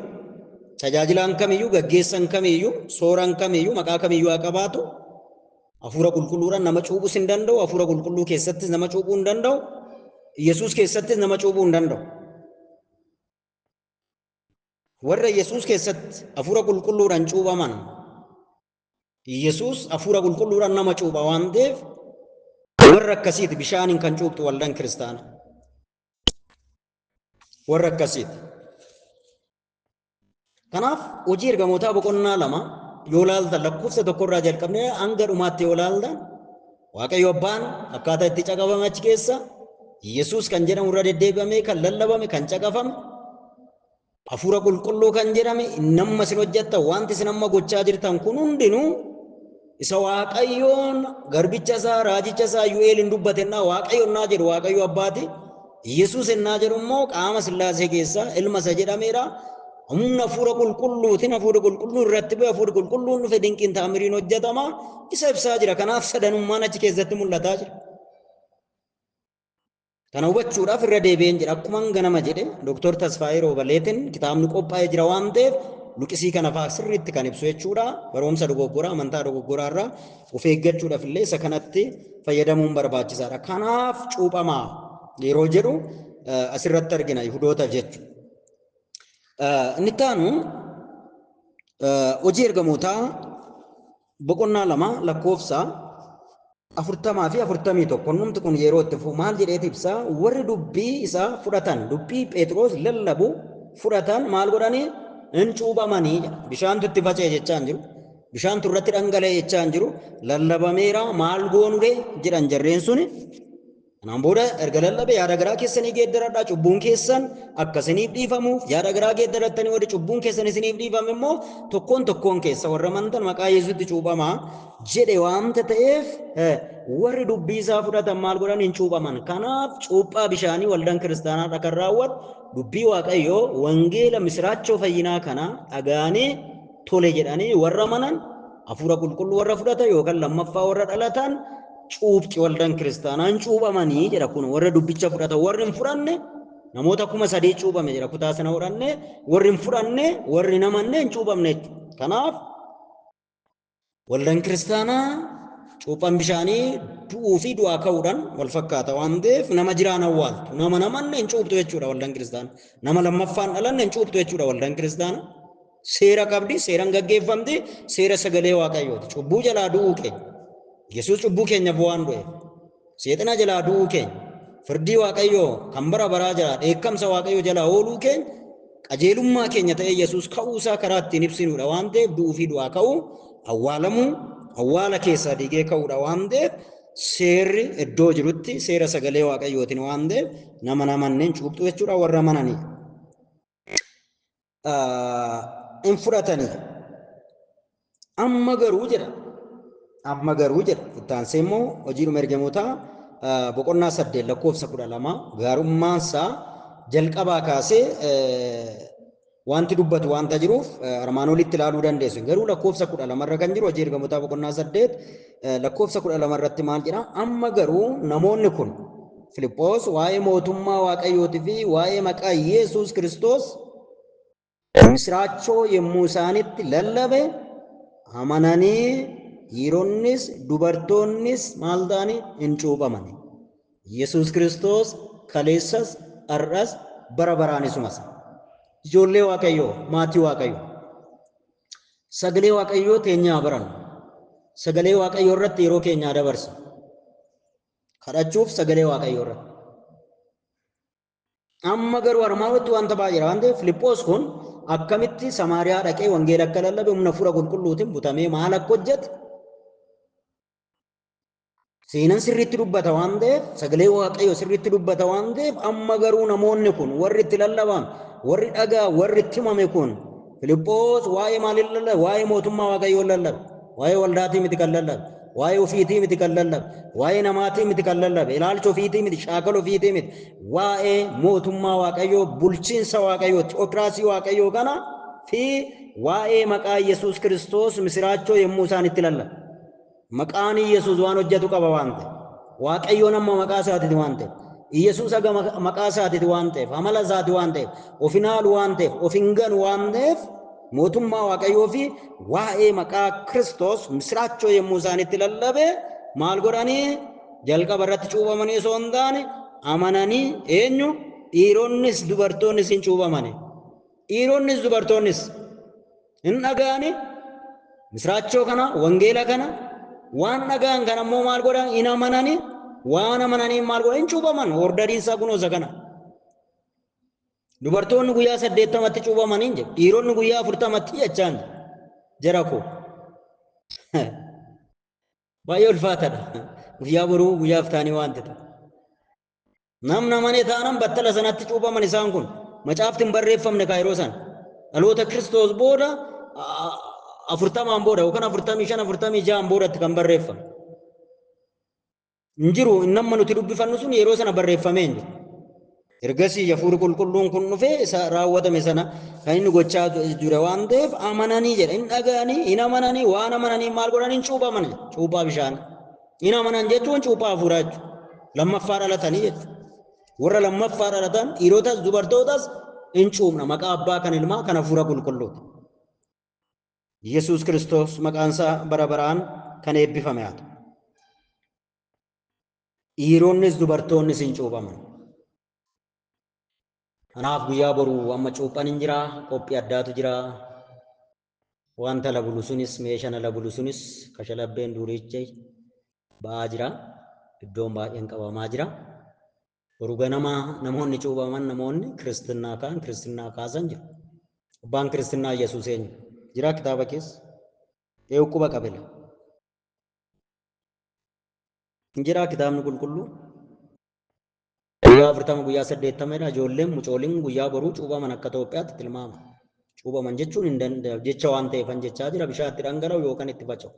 tajaajilaan kamiyyuu gaggeessan kamiyyuu sooraan kamiyyuu maqaa kamiyyuu haa qabaatu hafuura qulqulluudhaan nama cuuphus hin danda'u, hafuura qulqulluu keessattis nama cuuphuu hin danda'u, Yesuus keessattis nama cuuphuu hin danda'u. Warra Yesuus keessatti hafuura qulqulluudhaan cuuphaman Yesuus hafuura qulqulluudhaan nama cuupha waan ta'eef warra akkasiiti bishaaniin kan cuuphtu waldaan kiristaanaa. Warra akkasiiti. Kanaaf hojii ergamootaa boqonnaa 2 yoo laaltan lakkoofsa tokkorraa jalqabnee hanga dhumaatti yoo laaltan Waaqayyo abbaan akkaataa itti caqafame achi keessa Yesuus kan jedhamu irra deddeebi'amee kan lallabame kan caqafame hafuura qulqulluu kan jedhame inni amma isin hojjettan wanti isin amma gochaa jirtan kun hundinuu isa Waaqayyoon garbicha isaa raajicha isaa Yu'eelin dubbate innaa Waaqayyo innaa jedhu Waaqayyo abbaati. Yesuus innaa jedhu immoo qaama Sillaasee keessaa ilma isa jedhameedha. Humna hafuura qulqulluutiin hafuurri qulqulluun irratti bu'e hafuurri qulqulluun dhufe dinqiin ta'amiriin hojjetama. Isa ibsaa jira. Kanaaf sadanummaan achi keessatti mul'ataa jira. Kana hubachuudhaaf irra deebi'een jira. Akkuma ganama jedhe Dooktor Tasfaayee Roobaleetiin kitaabni qophaa'ee jira waan ta'eef luqisii kana fa'aa sirriitti kan ibsu jechuudha. Barumsa dogoggoraa, amantaa dogoggoraa irraa of eeggachuudhaaf illee isa kanatti fayyadamuun barbaachisaadha. Kanaaf cuuphamaa yeroo jedhu asirratti argina Yihudoota jechuudha. Inni itti aanu hojii ergamootaa boqonnaa 2 lakkoofsa 40 fi 41 numti kun yeroo itti fufu maal jedheet ibsa? Warri dubbii isaa fudhatan, dubbii Phexros lallabu fudhatan maal godhanii? Hin cuuphamanii jedha. Bishaantu itti faca'e jechaa hin jiru. Bishaantu irratti dhangala'e jechaa hin jiru. Lallabameera maal goonuree jedhan jarreen suni. Kanaan booda erga lallabe yaada garaa keessanii geeddaradhaa, cubbuun keessan akka isiniif dhiifamuuf yaada garaa geeddarattanii warri cubbuun keessan isiniif dhiifame immoo tokkoon tokkoon keessa warra amantan maqaa Yesuusitti cuuphamaa jedhe waanta ta'eef warri dubbii isaa fudhatan maal godhan? Hin cuuphaman. Kanaaf cuuphaa bishaanii waldaan kiristaanaa kan raawwatu dubbii Waaqayyoo wangeela misiraachoo fayyinaa kana dhaga'anii tole jedhanii warra amanan hafuura qulqulluu warra fudhatan yookaan lammaffaa warra dhalatan cuuphti waldaan kiristaanaa hin cuuphamanii jedha. Kun warra dubbicha fudhatan. Warri hin fudhanne namoota 3000 cuuphame jedha kutaa sana fudhanne. Warri hin fudhanne, warri hin amanne hin cuuphamne jechuudha. Kanaaf waldaan kiristaanaa cuuphaan bishaanii du'uu fi du'aa ka'uudhaan wal fakkaata waan ta'eef nama jiraan awwaaltu, nama namanne hin cuuphtu jechuudha waldaan kiristaanaa. Nama lammaffaan dhalanne hin cuuphtu jechuudha waldaan kiristaanaa. Seera qabdi, seeraan gaggeeffamti, seera sagalee Waaqayyooti. Cubbuu jalaa du'uu keenya. Yesuus cubbuu keenyaaf waan du'eef. Seexana jalaa du'uu keenya. Firdii Waaqayyoo kan bara baraa jalaa, dheekkamsa Waaqayyoo jalaa ooluu keenya, qajeelummaa keenya ta'ee Yesuus ka'uusaa karaa ittiin ibsinuudha waan ta'eef du'uu fi du'aa ka'uu, awwaalamuu, awwaala keessaa diigee ka'uudha waan ta'eef seerri iddoo jirutti seera sagalee Waaqayyootiin waan ta'eef nama namanneen cuuphtu jechuudha warra amananii. Hin fudhatanii. Amma garuu jedha. Amma garuu jedha. Itti aansee immoo hojiidhuma ergamootaa boqonnaa 8 lakkoofsa 12 gaarummaansaa jalqabaa kaasee wanti dubbatu wanta jiruuf armaan olitti ilaaluu dandeessu. Garuu lakkoofsa 12 irra kan jiru hojii ergamootaa boqonnaa 8 lakkoofsa 12 irratti maal jedha? Amma garuu namoonni kun Filiphos waa'ee mootummaa Waaqayyootii fi waa'ee maqaa Yesuus Kiristoos misiraachoo yommuu isaanitti lallabe amananii dhiironnis dubartoonnis maal ta'anii hin cuuphamani. Yesuus Kiristoos kaleessas har'as bara baraan isumas. Ijoollee Waaqayyoo, maatii Waaqayyoo. Sagalee Waaqayyoo teenyaa barannu. Sagalee Waaqayyoo irratti yeroo keenyaa dabarsa. Kadhachuuf sagalee Waaqayyoo irratti. Amma garuu armaan olitti wanta baay'eedha waan ta'eef Filiphos kun akkamitti Samaariyaa dhaqee wangeela akka lallabe humna hafuura qulqulluutiin butamee maal akka hojjete seenan sirriitti dubbata waan ta'eef sagalee Waaqayyoo sirriitti dubbata waan ta'eef amma garuu namoonni kun warri itti lallaban, warri dhagaa, warri itti himame kun Filiphos waa'ee maalii lallabe? Waa'ee mootummaa Waaqayyoo lallabe. Waa'ee waldaatii miti kan lallabe. Waa'ee ofiitii miti kan lallabe. Waa'ee namaatii miti kan lallabe. Ilaalcha ofiitii miti, shaakala ofiitii miti. Waa'ee mootummaa Waaqayyoo, bulchiinsa Waaqayyoo, ti'ookiraasii Waaqayyoo kana fi waa'ee maqaa Yesuus Kiristoos misiraachoo yommuu isaan itti lallabe. Maqaan Yesuus waan hojjetu qaba waan ta'eef. Waaqayyoon amma maqaa isaatiiti waan ta'eef. Yesuus aga maqaa isaatiiti waan ta'eef, amala isaati waan ta'eef, of hin haalu waan ta'eef, of hin ganu waan ta'eef, mootummaa Waaqayyoo fi waa'ee maqaa Kiristoos misiraachoo yommuu isaanitti lallabe maal godhanii? Jalqaba irratti cuuphamanii osoo hin taane amananii eenyu? Dhiironnis dubartoonnis hin cuuphamani. Dhiironnis dubartoonnis hin dhaga'ani misiraachoo kana, wangeela kana waan dhaga'an kana immoo maal godhan? Hin amananii. Waan amananii maal godhan? Hin cuuphaman. Ordariin isaa kunoo isa kana. Dubartoonni guyyaa 80tti cuuphamanii hin jedhu. Dhiironni guyyaa 40tti jechaan jira koo. Baay'ee ulfaataadha. Guyyaa boruu guyyaa iftaanii waan ta'e. Namni amanee taanaan battala sanatti cuuphaman isaan kun. Macaafti hin barreeffamne kaa yeroo sana. Dhaloota Kiristoos booda 40 booda yookaan 45 46 boodatti kan barreeffame. Hin jiru inni nuti dubbifannu sun yeroo sana barreeffamee hin jiru. Ergasii Hafuurri Qulqulluun kun dhufee isa raawwatame sana kan inni gochaa jire waan ta'eef amananii jedha. Hin dhaga'anii, hin amananii, waan amananii maal godhan? Hin cuuphaman. Cuuphaa bishaan. Hin amanan jechuun cuuphaa hafuuraa jechuudha. Lammaffaa dhalatanii jechuudha. Warra lammaffaa dhalatan dhiirotas dubartootas hin cuuphna. Maqaa Abbaa kan Ilmaa kan Hafuura Qulqulluuti. Yesuus Kiristoos maqaan isaa bara baraan kan eebbifame haa ta'u. Dhiironnis dubartoonnis hin cuuphaman. Kanaaf guyyaa boruu amma cuuphan hin jira, qophii addaatu jira. Wanta labulu sunis, meeshaan labulu sunis kashalabbeen duriichi ba'aa jira. Iddoon baay'een qabamaa jira. Boruu ganama namoonni cuuphaman, namoonni kiristinnaa ka'an, kiristinnaa kaasan jiru. Abbaan kiristinnaa Yesuus eenyu? Jira kitaaba keessa? Eewu quba qabela. Hin jiraa kitaabni qulqulluu? Guyyaa 40 guyyaa 80 ijoolleen mucooliin guyyaa boruu cuuphaman akka Itoophiyaatti tilmaama. Cuuphaman jechuun hin danda'amu jecha waan ta'eefan jechaa jira. Bishaan itti dhangala'u yookaan itti faca'u.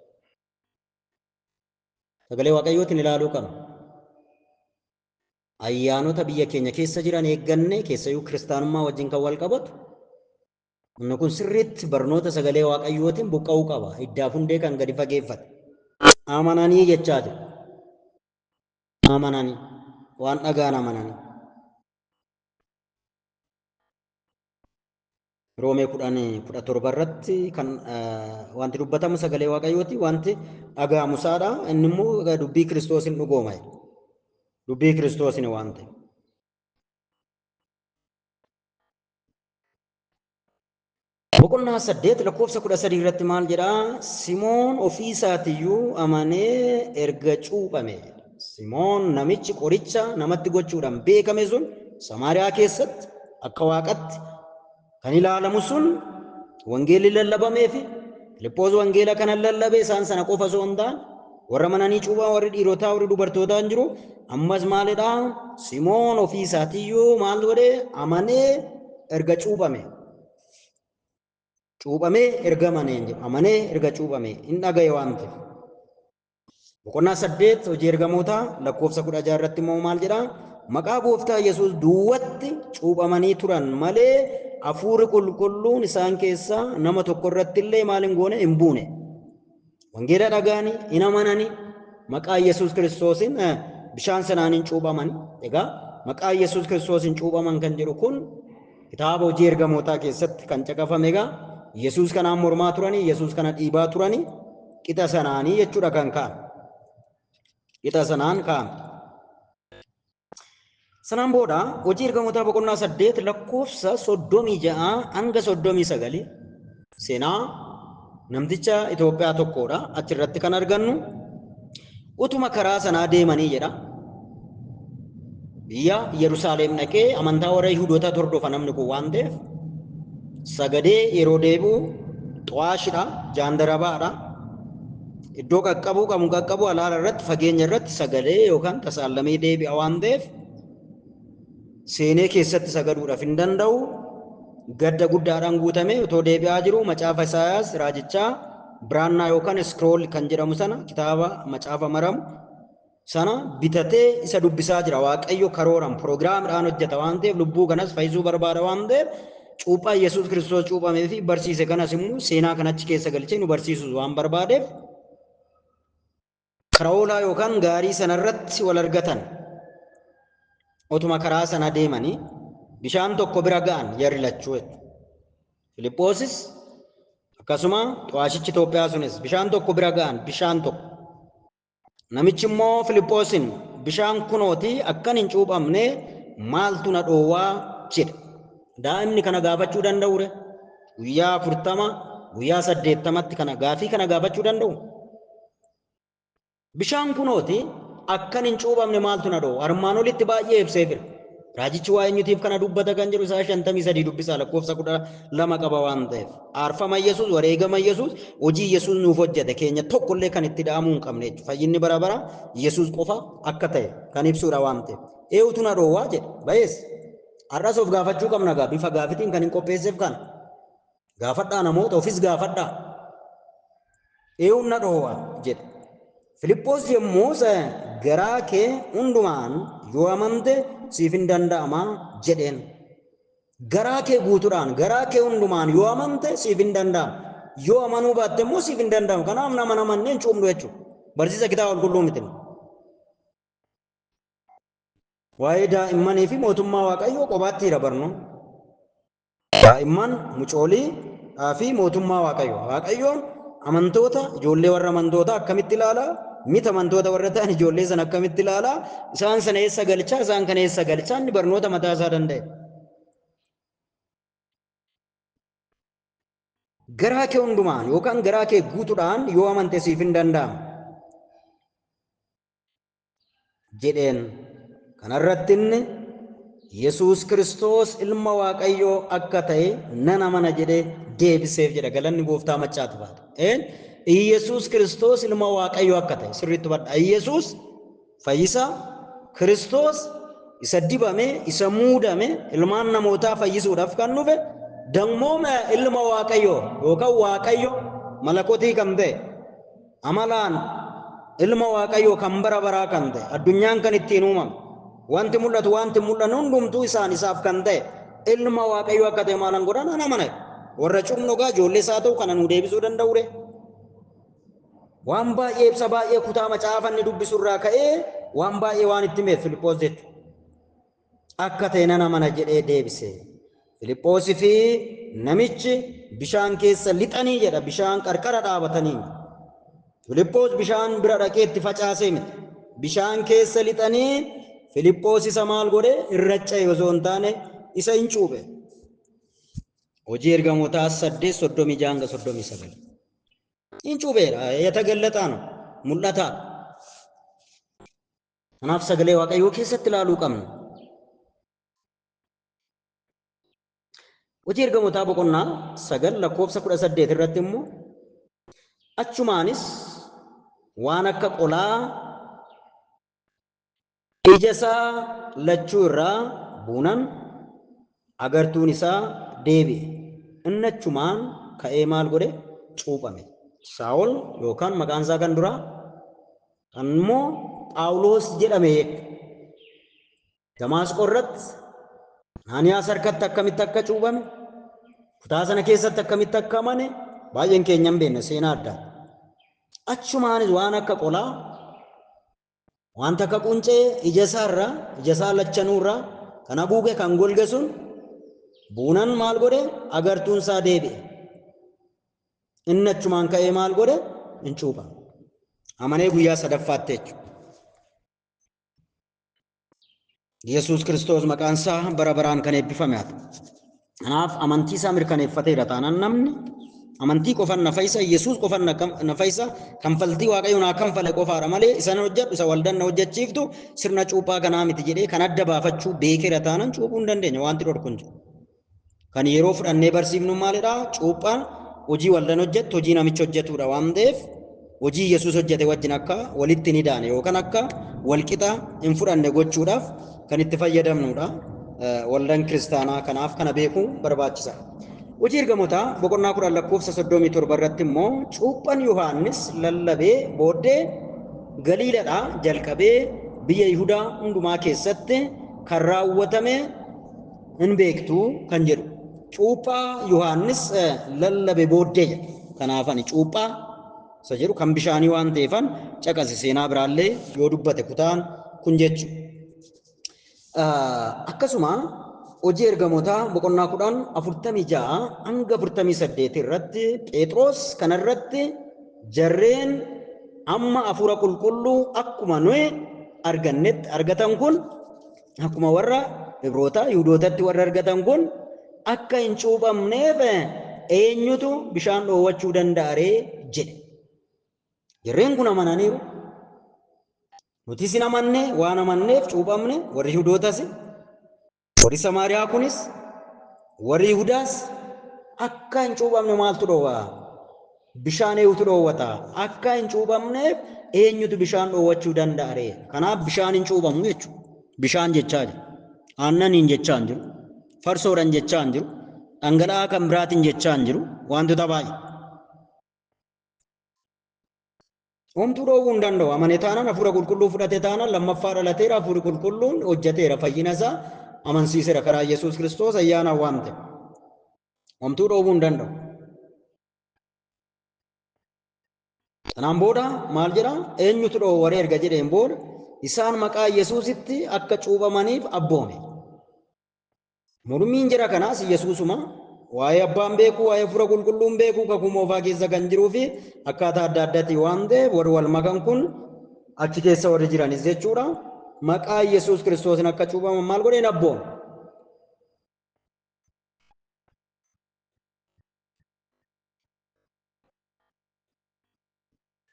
Sagalee Waaqayyootiin ilaaluu qabna. Ayyaanota biyya keenya keessa jiran eegganne keessayyuu kiristaanummaa wajjin kan wal qabatu inni kun sirriitti barnoota sagalee Waaqayyootiin buqqa'uu qaba. Hiddaaf hundee kan gadi fageeffate. Amananii jechaa jiru. Amananii. Waan dhagaan amananii. Roomee 10:17 irratti kan wanti dubbatamu sagalee Waaqayyooti. Wanti dhaga'amu isaadha. Inni immoo dubbii Kiristoosiin dhugooma. Dubbii Kiristoosiin waan ta'e. Boqonnaa 8 lakkoofsa 13 irratti maal jedhaa? Simoon ofii isaatiyyuu amanee erga cuuphame. Simoon namichi qoricha namatti gochuudhaan beekame sun Samaariyaa keessatti akka waaqatti kan ilaalamu sun wangeelli lallabamee fi Filiphos wangeela kana lallabe isaan sana qofa osoo hin taane warra amananii cuuphan warri dhiirotaa warri dubartootaa hin jiru. Ammas maalidhaa? Simoon ofii isaatiyyuu maal godhee amanee erga cuuphame. Cuuphamee erga amanee hin jedhu. Amanee erga cuuphame hin dhagaye waan ta'eef. Boqonnaa 8 hojii ergamootaa lakkoofsa 16 irratti immoo maal jedhaa? Maqaa Gooftaa Yesuus duwwatti cuuphamanii turan malee Hafuurri Qulqulluun isaan keessaa nama tokko irratti illee maal hin goone? Hin buune. Wangeela dhaga'anii hin amananii maqaa Yesuus Kiristoosiin bishaan sanaan hin cuuphamani. Egaa maqaa Yesuus Kiristoosiin cuuphaman kan jedhu kun kitaaba hojii ergamootaa keessatti kan caqafame egaa Yesuus kanaan mormaa turanii, Yesuus kana dhiibaa turanii qixa sanaanii jechuudha kan ka'an. Qixa sanaan ka'an. Sanaan booda hojii ergamootaa boqonnaa 8 lakkoofsa 36 hanga 39 seenaa namticha Itoophiyaa tokkodha. Achirratti kan argannu utuma karaa sanaa deemanii jedha. Biyya Yerusaalem dhaqee amantaa warra Yihuudootaa hordofa namni kun waan ta'eef sagadee yeroo deebi'u xawaashidha, jaandarabaadha. Iddoo qaqqabuu qabu qaqqabu alaala irratti fageenya irratti sagalee yookaan tasaallamee deebi'a waan ta'eef seenee keessatti sagaduudhaaf hin danda'u. gadda guddaadhaan guutame otoo deebi'aa jiru macaafa Isaayaas raajichaa biraannaa yookaan iskrool kan jedhamu sana kitaaba macaafa maramu sana bitatee isa dubbisaa jira. Waaqayyo karooran piroogiraamidhaan hojjeta waan ta'eef lubbuu kanas fayyisuu barbaada waan ta'eef cuuphaa Yesuus Kiristoos cuuphamee fi barsiise kanas immoo seenaa kan achi keessa galchee nu barsiisus waan barbaadeef karaa oolaa yookaan gaarii sanarratti wal argatan. Otuma karaa sana deemanii bishaan tokko bira ga'an jarri lachuu jechuudha. Filiphoosis akkasuma xu'aashichi Itoophiyaa sunis bishaan tokko bira ga'an bishaan tokko. Namichi immoo Filiphoosin bishaan kunooti akkan hin cuuphamne maaltu na dhoowwaa jedhe. Daa'imni kana gaafachuu danda'u re? Guyyaa 40 guyyaa 80tti kana gaafii kana gaafachuu danda'u? Bishaan kunooti akkan hin cuuphamne maaltu na dhoowwa? Armaan olitti baay'ee ibsee jira. Raajichi waa eenyutiif kana dubbata kan jedhu isaa 53 dubbisaa lakkoofsa 12 qaba waan ta'eef. Aarfama Yesuus, wareegama Yesuus, hojii Yesuus nuuf hojjete keenya tokkollee kan itti da'amuu hin qabne jechuudha. Fayyinni bara bara Yesuus qofa akka ta'e kan ibsuudha waan ta'eef. Eenyutu na dhoowwaa jedhe. Bayees. Har'as of gaafachuu qabna gaa bifa gaafitiin kan hin qopheesseef kana. Gaafadhaa namoota ofis gaafadhaa. Eenyutu na dhoowwaa jedhe. Filiphos yommuu garaa kee hundumaan yoo amante siif hin danda'ama jedheen. Garaa kee guutuudhaan garaa kee hundumaan yoo amante siif hin danda'ama. Yoo amanuu baatte immoo siif hin danda'amu. Kanaaf nama namannee hin cuuphnu jechuudha. Barsiisa kitaaba qulqulluu miti. Waa'ee daa'immanii fi mootummaa Waaqayyoo qobaatti hira barnu. Daa'imman mucoolii fi mootummaa Waaqayyoo. Waaqayyoon amantoota ijoollee warra amantootaa akkamitti ilaalaa? Miti amantoota warra ta'an ijoollee sana akkamitti ilaalaa? Isaan sana eessa galchaa? Isaan kana eessa galchaa? Inni barnoota mataa isaa danda'e. Garaa kee hundumaan yookaan garaa kee guutuudhaan yoo amante siif hin danda'amu jedheen. Kanarratti inni Yesuus Kiristoos ilma Waaqayyoo akka ta'e nan amana jedhee deebiseef jedha. Galanni gooftaa maccaatu baata. Yesuus Kiristoos ilma Waaqayyoo akka ta'e sirriitti hubadha. Yesuus fayyisaa Kiristoos isa dibame isa muudame ilmaan namootaa fayyisuudhaaf kan dhufe dammooma ilma Waaqayyoo yookaan Waaqayyo malakotii kan ta'e amalaan ilma Waaqayyoo kan bara baraa kan ta'e addunyaan kan ittiin uumame wanti mul'atu wanti mul'annu hundumtuu isaan isaaf kan ta'e ilma Waaqayyoo akka ta'e maalan godhan nan amana. Warra cumnu gaa ijoollee isaa ta'u kana nuu deebisuu danda'u re. Waan baay'ee ibsa baay'ee kutaa macaafa inni dubbisu irraa ka'ee waan baay'ee waan itti himeef Filiphos jechuudha. Akka ta'e nan amana jedhee deebise. Filiphoosii fi namichi bishaan keessa lixanii jedha bishaan qarqara dhaabatanii. Filiphos bishaan bira dhaqee itti facaasee miti. Bishaan keessa lixanii Filiphos isa maal godhe irra ce'e osoo hin taane isa hin cuuphe. Hojii ergamootaa 8:36-39. Hin cuupheera የተገለጠ ነው mul'ata. Kanaaf sagalee Waaqayyoo keessatti ilaaluu qabna. Hojii ergamootaa boqonnaa 9 lakkoofsa 18 irratti immoo achumaanis waan akka qolaa ija isaa lachuu irraa buunan agartuun isaa deebi'e. Inni achumaan ka'ee maal godhe? Cuuphame. Saa'ol yookaan maqaan isaa kan duraa kan immoo Phaawulos jedhame. Damaasqoo irratti Anaaniyaas harkatti akkamitti akka cuuphame, kutaa sana keessatti akkamitti akka amane baay'een keenya hin beekne seenaa addaa. Achumaanis waan akka qolaa wanta akka quncee ija isaarraa ija isaa lachanuurraa kan haguuge kan golge sun buunan maal godhe agartuun isaa deebi'e. Inni achumaan ka'ee maal godhe hin cuuphame. Amanee guyyaa sadaffaatti jechuudha. Yesuus Kiristoos maqaan isaa bara baraan kan eebbifame haa ta'u. Kanaaf amantii isaa mirkaneeffateera taanaan namni amantii qofan na fayyisa, Yesuus qofan na fayyisa, kanfaltii Waaqayyo naa kanfale qofaadha malee isa na hojjedhu isa waldaan na hojjechiiftu sirna cuuphaa kanaa miti jedhee kan adda baafachuu beekeera taanaan cuuphuu hin dandeenya wanti dhorku hin jiru. Kan yeroo fudhannee barsiifnu maalidhaa? Cuuphaan hojii waldaan hojjettu hojii namichi hojjetudha waan ta'eef hojii Yesuus hojjete wajjin akka walitti hin hidaane yookaan akka walqixa hin fudhanne gochuudhaaf kan itti fayyadamnudha. Waldaan kiristaanaa kanaaf kana beekuu barbaachisa. Hojii ergamootaa boqonnaa 10 lakkoofsa 37 irratti immoo cuuphaan Yohaannis lallabee booddee Galiilaadhaa jalqabee biyya Yihudaa hundumaa keessatti kan raawwatame hin beektu kan jedhu. Cuuphaa Yohaannis lallabe booddee jedha. Kanaaf ani cuuphaa isa jedhu kan bishaanii waan ta'eefan caqase seenaa biraallee yoo dubbate kutaan kun jechuudha. Akkasuma hojii ergamootaa boqonnaa 10 46 hanga 48 irratti Phexros kanarratti jarreen amma hafuura qulqulluu akkuma nuyi argannetti argatan kun akkuma warra Ibrootaa Yihudootatti warra argatan kun akka hin cuuphamneef eenyutu bishaan dhoowwachuu danda'a ree jedhe. Jarreen kun amananiiru. Nutis hin amanne waan amanneef cuuphamne warri Yihudootas warri Samaariyaa kunis warri Yihudaas akka hin cuuphamne maaltu dhoowwa? Bishaan eenyutu dhoowwata? Akka hin cuuphamneef eenyutu bishaan dhoowwachuu danda'a ree? Kanaaf bishaan hin cuuphamu jechuudha. Bishaan jechaa jira. Aannaniin jechaa hin jiru. Farsoodhaan jechaa hin jiru. Dhangala'aa kan biraatiin jechaa hin jiru. Wantoota baay'ee. Homtuu dhoowwuu hin danda'u. Amane taanaan hafuura qulqulluu fudhate taanaan lammaffaa dhalateera hafuurri qulqulluun hojjeteera fayyina isaa amansiiseera karaa Yesuus Kiristoos ayyaanaan waan ta'e. Homtuu dhoowwuu hin danda'u. Kanaan booda maal jedhaa? Eenyutu dhoowwaree erga jedheen booda isaan maqaa Yesuusitti akka cuuphamaniif abboome. Mormiin jira kanaas Yesuusuma waa'ee abbaan beeku, waa'ee hafuura qulqulluun beeku, kakuu moofaa keessa kan jiruu fi akkaataa adda addaatiin waan ta'eef warri wal makan kun achi keessa warri jiranis jechuudha. Maqaa Yesuus Kiristoosiin akka cuuphaman maal godheen abboome.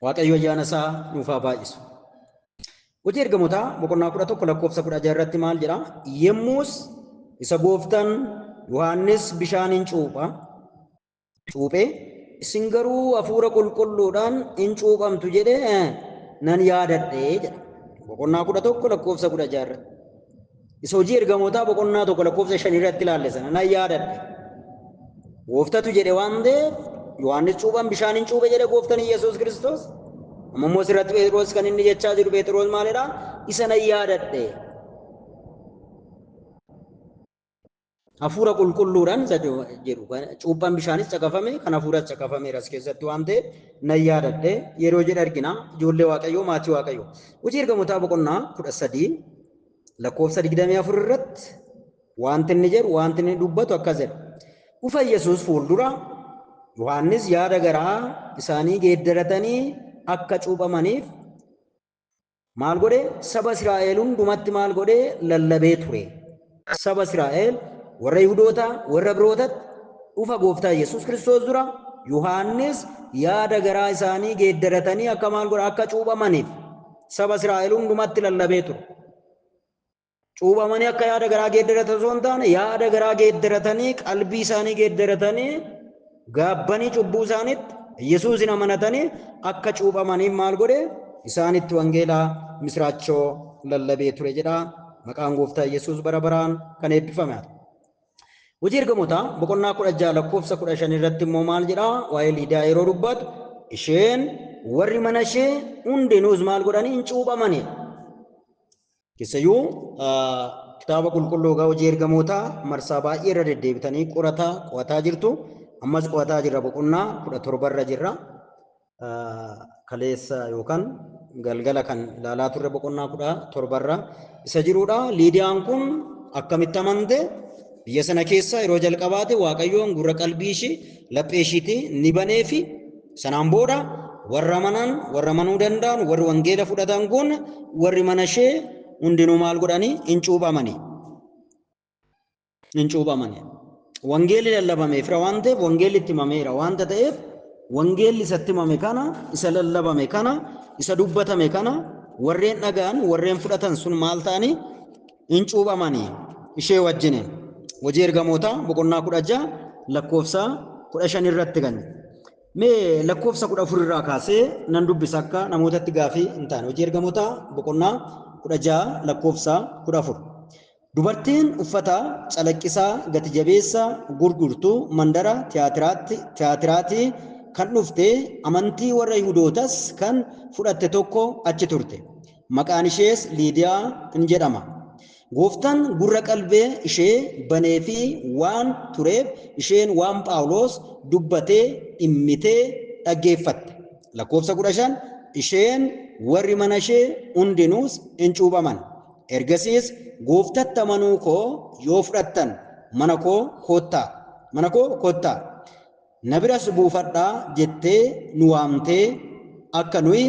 Waaqayyo ayyaana isaa nuuf haa baay'isu. Hojii ergamootaa boqonnaa 11 lakkoofsa 16 irratti maal jedha? Yemmus isa gooftaan Yohaannis bishaaniin cuuphee isin garuu hafuura qulqulluudhaan hin cuuphamtu jedhee nan yaadadhe jedha. Boqonnaa 11 lakkoofsa 16 irratti. Isa hojii ergamootaa boqonnaa 1 lakkoofsa 5 irratti ilaalle sana nan yaadadhe. Gooftatu jedhe waan ta'eef Yohaannis cuuphaan bishaaniin cuuphe jedhe gooftaan Yesuus Kiristoos. Amma immoo asirratti Phexros kan inni jechaa jiru Phexros maalidha? Isa nan yaadadhe. Hafuura qulqulluudhaan isa jedhu cuuphaan bishaanis caqafame kan hafuuras caqafameera as keessatti waan ta'eef nan yaadadhe yeroo jedhe argina ijoollee Waaqayyoo maatii Waaqayyoo. Hojii ergamootaa boqonnaa 13 lakkoofsa 24 irratti wanti inni jedhu wanti inni dubbatu akkas jedha. Dhufa Yesuus fuuldura Yohaannis yaada garaa isaanii geeddaratanii akka cuuphamaniif maal godhe? Saba Israa'el hundumatti maal godhe? Lallabee ture. Saba Israa'el warra Yihudootaa warra birootatti dhufa gooftaa Yesuus Kiristoos dura Yohaannis yaada garaa isaanii geeddaratanii akka maal godhe? Akka cuuphamaniif saba Israa'el hundumatti lallabee ture. Cuuphamanii akka yaada garaa geeddaratan osoo hin taane yaada garaa geeddaratanii qalbii isaanii geeddaratanii gaabbanii cubbuu isaaniitti Yesuusin amanatanii akka cuuphamaniif maal godhe? Isaanitti wangeelaa misiraachoo lallabee ture jedha. Maqaan gooftaa Yesuus bara baraan kan eebbifame haa ta'u. Hojii ergamootaa boqonnaa 16 lakkoofsa 15 irratti immoo maal jedha? Waa'ee Liidaa yeroo dubbatu isheen warri mana ishee hundinuus maal godhanii hin cuuphamanii. Keessayyuu kitaaba qulqulluu hojii ergamootaa marsaa baay'ee irra deddeebitanii qo'ataa jirtu. Ammas qo'ataa jirra boqonnaa 17 irra jirra. Kaleessa yookaan galgala kan ilaalaa turre boqonnaa 17 irra isa jirudha. Liidiyaan kun akkamitti amante? Biyya sana keessa yeroo jalqabaate Waaqayyoon gurra qalbii ishii laphee ishiitii ni baneefi sanaan booda warra amanan warra amanuu danda'an warri wangeela fudhatan kun warri mana ishee hundinuu maal godhanii hin cuuphamanii. Hin cuuphamanii. Wangeelli lallabameefira waan ta'eef wangeelli itti himameera waanta ta'eef wangeelli isatti himame kana isa lallabame kana isa dubbatame kana warreen dhaga'an warreen fudhatan sun maal ta'anii hin cuuphamanii ishee wajjiniin. Hojii ergamootaa boqonnaa 16 lakkoofsa 15 irratti kan mee lakkoofsa 14 irraa kaasee nan dubbisa akka namootatti gaafii hin taane. Hojii ergamootaa boqonnaa 16 lakkoofsa 14. Dubartiin uffata calaqqisaa gati jabeessa gurgurtu mandara Tiyaatiraatii kan dhufte amantii warra Yihuudootas kan fudhatte tokko achi turte. Maqaan ishees Liidiyaa in jedhama. Gooftaan gurra qalbee ishee banee fi waan tureef isheen waan Phaawulos dubbatee dhimmitee dhaggeeffatte. Lakkoofsa 15 isheen warri mana ishee hundinuus in cuuphaman. Ergasiis gooftatti amanuu koo yoo fudhattan mana koo kottaa na biras buufadhaa jettee nu waamtee akka nuyi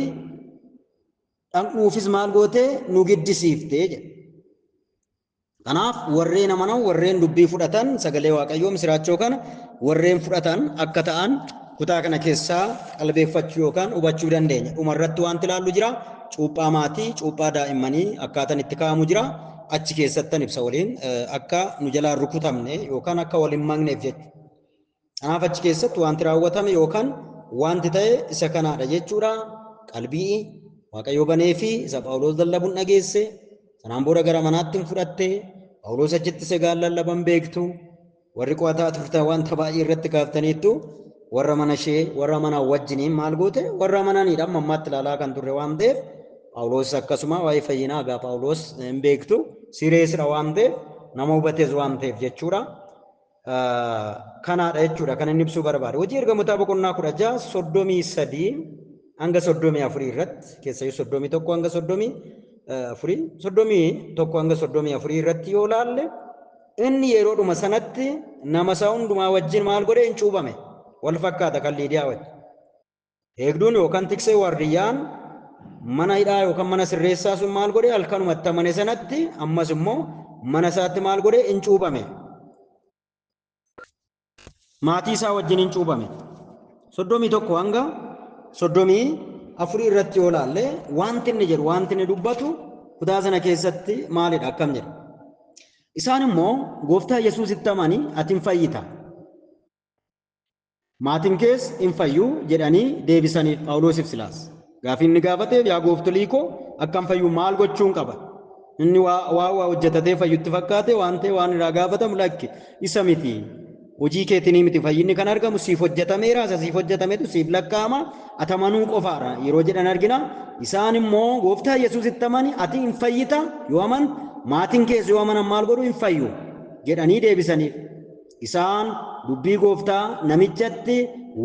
dhaqnuufis maal gootee nu giddisiiftee jedhe. Kanaaf warreen amanan warreen dubbii fudhatan sagalee Waaqayyoo misiraachoo kana warreen fudhatan akka ta'an kutaa kana keessaa qalbeeffachuu yookaan hubachuu dandeenya. Dhumarratti wanti ilaallu jira. Cuuphaa maatii, cuuphaa daa'immanii akkaataan itti kaa'amu jira. Achi keessattan ibsa waliin akka nu jalaan rukutamne yookaan akka waliin maqneef jechuudha. Kanaaf achi keessatti wanti raawwatame yookaan wanti ta'e isa kanaadha jechuudha. Qalbii Waaqayyoo banee fi isa Phaawulos lallabuun dhageesse. Sanaan booda gara manaatti hin fudhatte. Phaawulos achitti segaan lallaban beektu. Warri qo'ataa turtan wanta baay'ee irratti kaaftaniittu warra mana ishee warra mana wajjiniin maal goote warra mananiidha amma ammaatti ilaalaa kan turre waan ta'eef Phaawulos akkasuma waa'ee fayyinaa egaa Phaawulos hin beektu sireesdha waan ta'eef nama hubates waan ta'eef jechuudha. Kanaadha jechuudha kan inni ibsuu barbaade. Hojii ergamootaa boqonnaa 16 33 hanga 34 irratti keessayyuu 31 hanga 34 31 hanga 34 irratti yoo laalle inni yeroodhuma sanatti nama isaa hundumaa wajjin maal godhe hin cuuphame. Wal fakkaata kan Liidiyaa wajjin. Eegduun yookaan tiksee waardiyyaan mana hidhaa yookaan mana sirreessaa sun maal godhe halkanumatti amane sanatti ammas immoo mana isaatti maal godhe hin cuuphame. Maatii isaa wajjin hin cuuphame. 31 hanga 34 irratti yoo laalle wanti inni jedhu wanti inni dubbatu kutaa sana keessatti maalidha akkam jedha. Isaan immoo gooftaa Yesuusitti amanii ati hin fayyita. Maatiin kees hin fayyu jedhanii deebisaniif Phaawulosiif Silaas. Gaaffii inni gaafateef yaa gooftolii koo akkam fayyu maal gochuun qaba? Inni waa hojjetatee fayyutti fakkaate waan ta'e waan irraa gaafatamu lakki isa miti. Hojii keetinii miti fayyinni kan argamu siif hojjetameera isa siif hojjetametu siif lakkaa'ama ati amanuu qofaadha yeroo jedhan argina. Isaan immoo gooftaa Yesuusitti amani ati hin fayyita yoo aman maatiin kees yoo amanan maal godhu hin fayyu jedhanii deebisaniif. Isaan dubbii gooftaa namichatti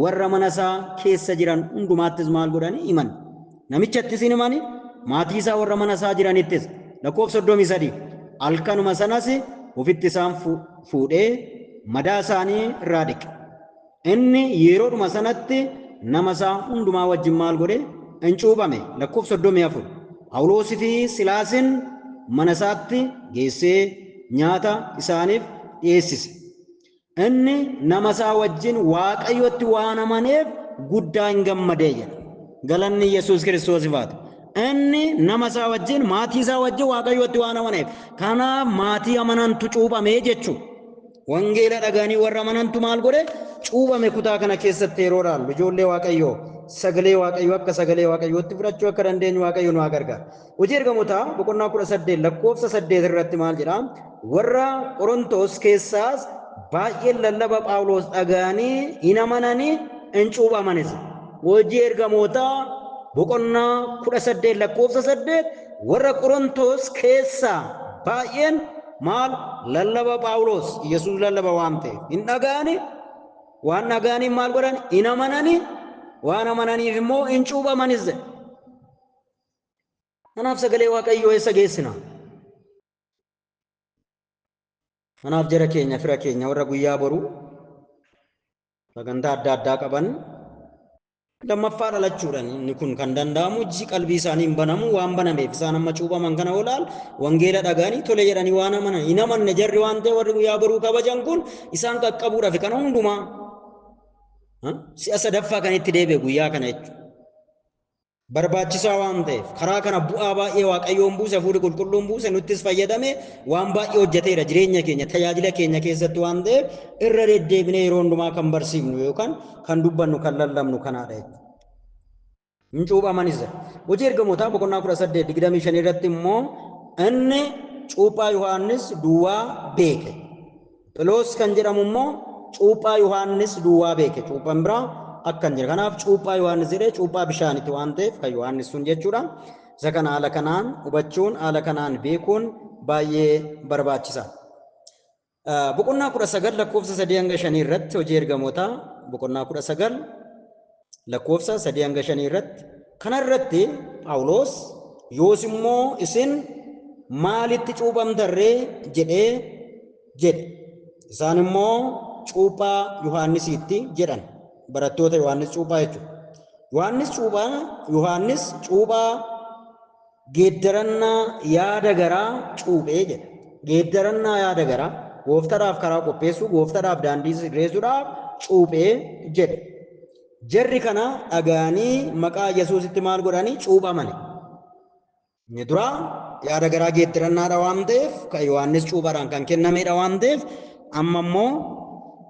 warra mana isaa keessa jiran hundumaattis maal godhanii himan. Namichattis hin himani maatii isaa warra mana isaa jiranittis. Lakkoofsa 33 halkanuma sanas ofitti isaan fuudhee madaa isaanii irraa dhiqe. Inni yeroodhuma sanatti nama isaa hundumaa wajjin maal godhe hin cuuphame. Lakkoofsa 34 Phaawulosii fi Silaasin mana isaatti geessee nyaata isaaniif dhiyeessise. Inni nama isaa wajjin Waaqayyotti waan amaneef guddaa hin gammadee jedha. Galanni Yesuus Kiristoosiif haa ta'u. Inni nama isaa wajjin maatii isaa wajjin Waaqayyotti waan amaneef. Kanaaf maatii amanantu cuuphamee jechuudha. Wangeela dhagaanii warra amanantu maal godhe cuuphame. Kutaa kana keessatti yeroo ilaallu ijoollee Waaqayyoo sagalee Waaqayyoo akka sagalee Waaqayyootti fudhachuu akka dandeenyu Waaqayyo nu haa gargaaru. Hojii ergamootaa boqonnaa 18 lakkoofsa 8 irratti maal jedhaa? Warra Qorontos keessaas baay'een lallaba Phaawulos dhagaanii hin amananii hin cuuphamanis. Hojii ergamootaa boqonnaa 18 lakkoofsa 8 warra Qorontos keessaa baay'een maal lallaba Phaawulos Yesuus lallaba waan ta'eef hin dhagaani waan dhagaaniif maal godhan hin amananii waan amananiif immoo hin cuuphamanis. Kanaaf sagalee Waaqayyoo eessa geessina? Kanaaf jara keenya fira keenya warra guyyaa boruu sagantaa adda addaa qaban lammaffaa dhalachuudhaan inni kun kan danda'amu iji qalbii isaanii hin banamu waan banameef isaan amma cuuphaman kana olaal wangeela dhagaanii tole jedhanii waan amanan hin amanne jarri waan ta'e warri guyyaa boruu kabajan kun isaan qaqqabuudhaaf kana hundumaa si'a sadaffaa kan itti deebi'e guyyaa kana jechuudha. Barbaachisaa waan ta'eef karaa kana bu'aa baay'ee Waaqayyoon buuse hafuurri qulqulluun buuse nuttis fayyadame waan baay'ee hojjeteera jireenya keenya tajaajila keenya keessatti waan ta'eef irra deddeebinee yeroo hundumaa kan barsiifnu yookaan kan dubbannu kan lallabnu kanaadha jechuudha. Hin cuuphamanis. Hojii ergamootaa boqonnaa 18 25 irratti immoo inni cuuphaa Yohaannis duwwaa beeke. Aphiloos kan jedhamu immoo cuuphaa Yohaannis duwwaa beeke. Cuuphaan biraa akkan jira. Kanaaf cuuphaa Yohaannis jedhee cuuphaa bishaaniiti waan ta'eef kan Yohaannis sun jechuudha. Isa kana haala kanaan hubachuun, haala kanaan beekuun baay'ee barbaachisaadha. Boqonnaa 19 lakkoofsa 3 hanga 5 irratti hojii ergamootaa boqonnaa 19 lakkoofsa 3 hanga 5 irratti kanarratti Phaawulos yoos immoo isin maalitti cuuphamtarree jedhee jedhe. Isaan immoo cuuphaa Yohaannisiitti jedhan. Barattoota Yohaannis cuuphaa jechuudha. Yohaannis cuuphaa geeddarannaa yaada garaa cuuphee jedha. Geeddarannaa yaada garaa gooftadhaaf karaa qopheessuu, gooftadhaaf daandii sirreessuudhaaf cuuphee jedhe. Jarri kana dhaga'anii maqaa Yesuusitti maal godhanii cuuphamani. Inni duraa yaada garaa geeddarannaadha waan ta'eef kan Yohaannis cuuphaadhaan kan kennamedha waan ta'eef amma immoo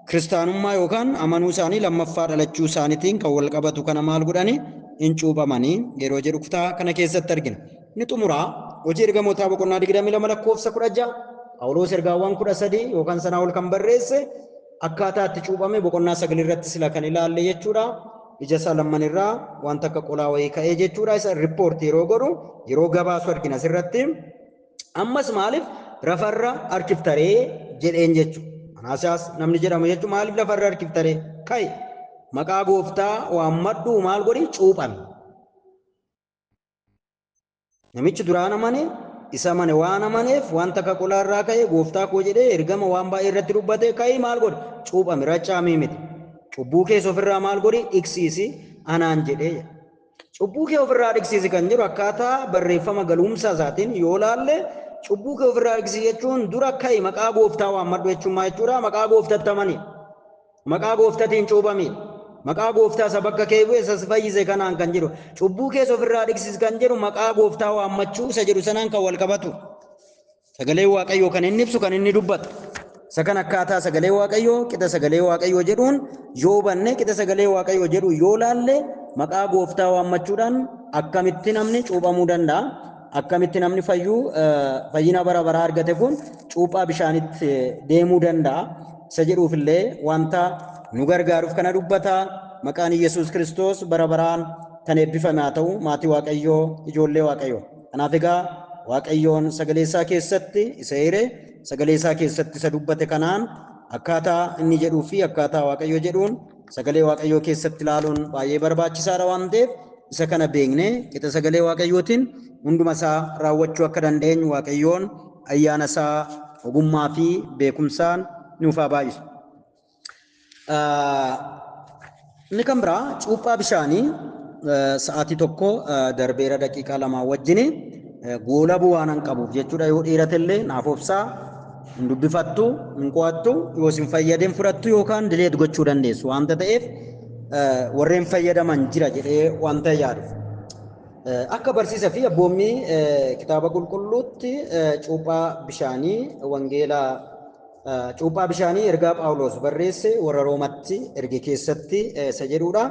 kiristaanummaa yookaan amanuu isaanii lammaffaa dhalachuu isaaniitiin kan wal qabatu kana maal godhanii hin cuuphamanii yeroo jedhu kutaa kana keessatti argina. Inni xumuraa hojii ergamootaa boqonnaa 22 lakkoofsa 16 Phaawulos ergaawwan 13 yookaan sanaa ol kan barreesse akkaataa itti cuuphame boqonnaa 9 irratti sila kan ilaalle jechuudha. Ija isaa lamman irraa wanta akka qolaa wayii ka'ee jechuudha. Isa riippoortii yeroo godhu yeroo gabaasu argina asirratti. Ammas maaliif lafarra harkiftaree jedheen jechuudha. Anaasiyaas namni jedhamu jechuun maaliif lafarra harkiftaree ka'i maqaa gooftaa waammadhu maal godhi cuuphame. Namichi duraan amane isa amane waan amaneef wanta akka qolaa irraa ka'e gooftaa koo jedhee ergama waan baay'ee irratti dubbate ka'i maal godhi cuuphame racaamii miti. Cubbuu keessa ofirraa maal godhi dhiqsiisi anaan jedhee. Cubbuu kee ofirraa dhiqsiisi kan jedhu akkaataa barreeffama galuumsa isaatiin yoo laalle cubbuu kee ofirraa dhiqsiisi jechuun dura ka'i maqaa gooftaa waammadhu jechuun maal jechuudha? Maqaa gooftaatti amani. Maqaa gooftatiin cuuphami. Maqaa gooftaa isa bakka kee bu'e isa si fayyise kanaan kan jedhu. Cubbuu keessa ofirraa dhiqsiisi kan jedhu maqaa gooftaa waammachuu isa jedhu sanaan kan wal qabatu. Sagalee Waaqayyoo kan inni ibsu kan inni dubbatu. Isa kan akkaataa sagalee Waaqayyoo qixa sagalee Waaqayyoo jedhuun yoo hubanne qixa sagalee Waaqayyoo jedhu yoo laalle maqaa gooftaa waammachuudhaan akkamitti namni cuuphamuu danda'a? Akkamitti namni fayyuu fayyina bara baraa argate kun cuuphaa bishaanitti deemuu danda'a? Isa jedhuufillee wanta nu gargaaruuf kana dubbata. Maqaan Yesuus Kiristoos bara baraan kan eebbifame haa ta'u maatii Waaqayyoo ijoollee Waaqayyoo. Kanaaf egaa Waaqayyoon sagalee isaa keessatti isa eere sagalee isaa keessatti isa dubbate kanaan akkaataa inni jedhuu fi akkaataa Waaqayyoo jedhuun sagalee Waaqayyoo keessatti ilaaluun baay'ee barbaachisaadha waan ta'eef isa kana beeknee qixa sagalee Waaqayyootiin hunduma isaa raawwachuu akka dandeenyu Waaqayyoon ayyaana isaa ogummaa fi beekumsaan nuuf haa baay'isu. Inni kan biraa cuuphaa bishaanii sa'aatii tokko darbeera daqiiqaa 2 wajjin goolabuu waan hin qabuuf jechuudha. Yoo dheerate illee naaf obsaa hin dubbifattu, hin qo'attu, yoo isin fayyadeen fudhattu yookaan dileet gochuu dandeessu waanta ta'eef warreen fayyadaman jira jedhee wanta yaaduuf. Akka barsiisa fi abboommii kitaaba qulqulluutti cuuphaa bishaanii wangeelaa cuuphaa bishaanii ergaa Phaawulos barreesse warra Roomatti erge keessatti isa jedhudha.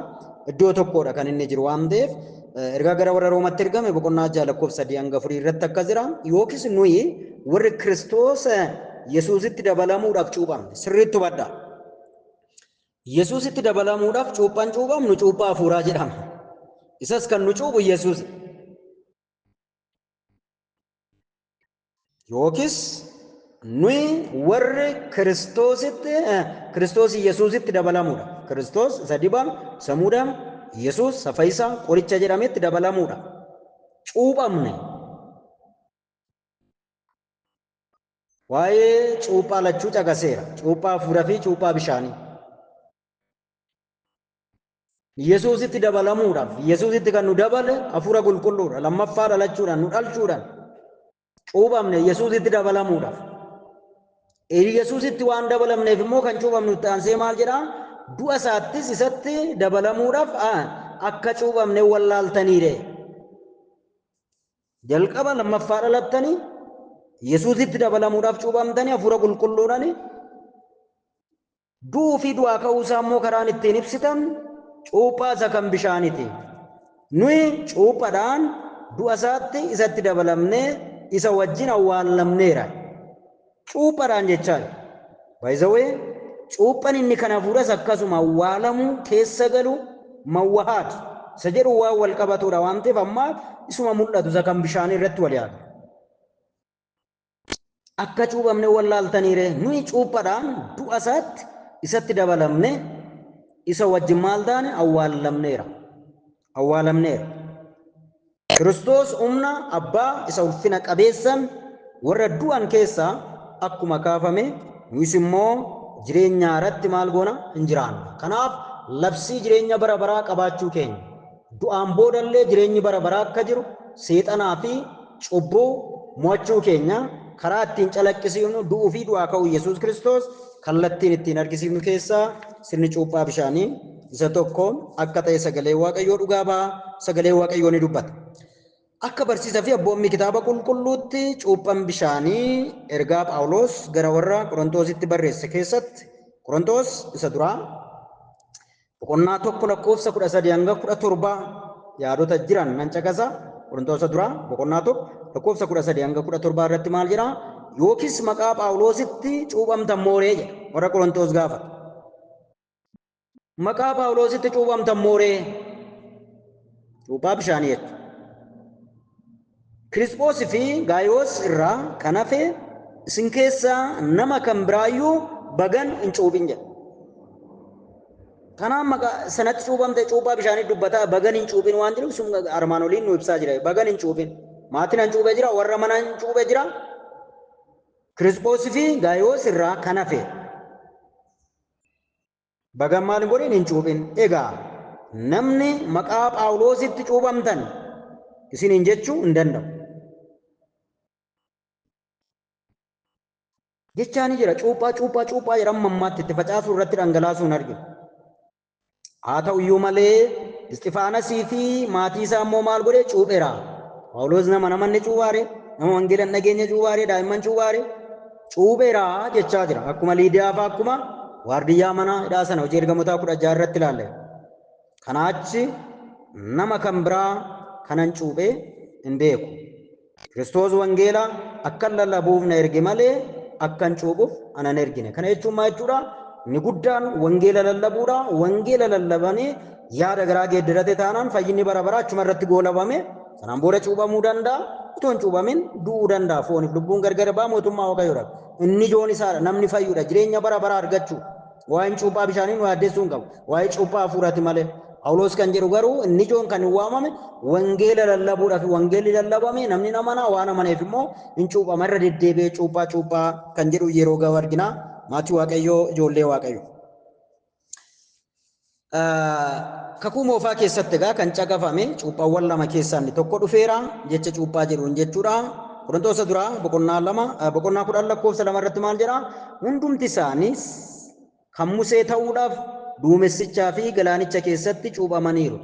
Iddoo tokkodha kan inni jiru waan ta'eef ergaa gara warra Roomatti ergame boqonnaa 6 lakkoofsa 3 hanga 4 irratti akkas jira. Yookiis nuyi warri Kiristoos Yesuusitti dabalamuudhaaf cuuphamne sirriitti hubadhaa. Yesuusitti dabalamuudhaaf cuuphaan cuuphamnu cuuphaa hafuuraa jedhama. Isas kan nu cuuphu Yesuus. Yookiis nuyi warri Kiristoos Yesuusitti dabalamuudha. Kiristoos isa dibame, isa muudame, Yesuus isa fayyisaa qoricha jedhametti dabalamuudha. Cuuphamne. Waa'ee cuuphaa lachuu caqaseera. Cuuphaa hafuuraa fi cuuphaa bishaanii. Yesuusitti dabalamuudhaaf, Yesuusitti kan nu dabale hafuura qulqulluudha. Lammaffaa dhalachuudhaan, nu dhalchuudhaan cuuphamne Yesuusitti dabalamuudhaaf. Yesuusitti waan dabalamneef immoo kan cuuphamnu itti aansee maal jedhaa? Du'a isaattis isatti dabalamuudhaaf akka cuuphamne wallaaltaniire. Jalqaba lammaffaa dhalattanii Yesuusitti dabalamuudhaaf cuuphamtanii hafuura qulqulluudhaan du'uu fi du'aa ka'uu isaa immoo karaan ittiin ibsitan cuuphaa isa kan bishaaniiti. Nuyi cuuphaadhaan du'a isaatti isatti dabalamnee isa wajjin awwaalamneera. Cuuphaadhaan jechaa jira. By the way, cuuphaan inni kana fuudhas akkasuma awwaalamuu keessa galu mawwahaat isa jedhu waan wal qabatudha waan ta'eef ammaa isuma mul'atu isa kan bishaanii irratti wal yaadu. Akka cuuphamne wallaaltaniire nuyi cuuphaadhaan du'a isaatti isatti dabalamne isa wajjin maal taane awwaalamneera. Awwaalamneera. Kiristoos humna abbaa isa ulfina qabeessan warra du'an keessaa akkuma kaafame nuyis immoo jireenya irratti maal goona hin jiraanna. Kanaaf labsii jireenya bara baraa qabaachuu keenya. Du'aan boodallee jireenyi bara baraa akka jiru seexanaa fi cubbuu mo'achuu keenya karaa ittiin calaqqisiifnu du'uu fi du'aa ka'uu Yesuus Kiristoos kallattiin ittiin argisiifnu keessaa sirni cuuphaa bishaanii isa tokko akka ta'e sagalee Waaqayyoo dhugaa ba'a, sagalee Waaqayyoo ni dubbata. Akka barsiisa fi abboommii kitaaba qulqulluutti cuuphaan bishaanii ergaa Phaawulos gara warra Qorontoositti barreesse keessatti Qorontoos isa duraa boqonnaa 1 lakkoofsa 13 hanga 17 yaadota jiran nan caqasa. Qorontoos duraa boqonnaa 1 lakkoofsa 13 hanga 17 irratti maal jedha? Yookiis maqaa Phaawulositti cuuphamtan mooree jedha. Warra Qorontoos gaafata. Maqaa Phaawulositti cuuphamtan mooree cuuphaa bishaanii jechuudha. Kirispoos fi Gaayoos irraa kan hafe isin keessaa nama kan biraayyuu bagan hin cuuphin jedha. Kanaaf maqaa sanatti cuuphamte cuuphaa bishaanii dubbataa bagan hin cuuphin waan jedhuuf sun armaan oliin nu ibsaa jira. Bagan hin cuuphin. Maatiin hin cuuphe jira, warra mana hin cuuphe jira. Kirispoos fi Gaayoos irraa kan hafe bagan maal hin godhin hin cuuphin. Egaa namni maqaa Phaawulositti cuuphamtan isiniin jechuu hin danda'u. Jechaa ni jira. Cuuphaa cuuphaa cuuphaa jedhan mammaatti itti facaasuu irratti dhangalaasuu hin arginu. Haa ta'u iyyuu malee Isxifaanasii fi maatii isaa immoo maal godhe cuupheera. Phaawulos nama namanni cuuphaare, nama wangeela hin dhageenye cuuphaare, daa'imman cuuphaare, cuupheera jechaa jira. Akkuma Liidiyaa fa'aa akkuma waardiyyaa mana hidhaa sana hojii ergamootaa 16 irratti ilaalle. Kanaa achi nama kan biraa kanan cuuphee hin beeku. Kiristoos wangeela akkan lallabuuf na erge malee akkan cuuphuuf ana hin ergine. Kana jechuun maal jechuudha? Inni guddaan wangeela lallabuudha. Wangeela lallabanii yaada garaa geeddarate taanaan fayyinni bara baraa achuma irratti goolabame. Sanaan booda cuuphamuu danda'a. Otoo hin cuuphamin du'uu danda'a. Fooniif lubbuun gargar ba'a mootummaa Waaqayyoodha. Inni ijoon isaadha. Namni fayyuudha. Jireenya bara baraa argachuu. Waa'een cuuphaa bishaanii nu yaaddessuu hin qabu. Waa'ee cuuphaa hafuuraati malee. Phaawulos kan jedhu garuu inni ijoon kan hin waamame wangeela lallabuudhaaf wangeelli lallabame namni amanaa waan amaneef immoo hin cuuphama irra deddeebi'ee cuuphaa cuuphaa kan jedhu yeroo gahu argina. Maatii Waaqayyoo, ijoollee Waaqayyoo. Kakuu moofaa keessatti egaa kan caqafame cuuphaawwan lama keessaa inni tokko dhufeera jecha cuuphaa jedhuun jechuudha. Qorontoos duraa boqonnaa 2 boqonnaa 10 lakkoofsa 2 irratti maal jedha? Hundumti isaaniis kan Musee ta'uudhaaf duumessichaa fi galaanicha keessatti cuuphamaniiru.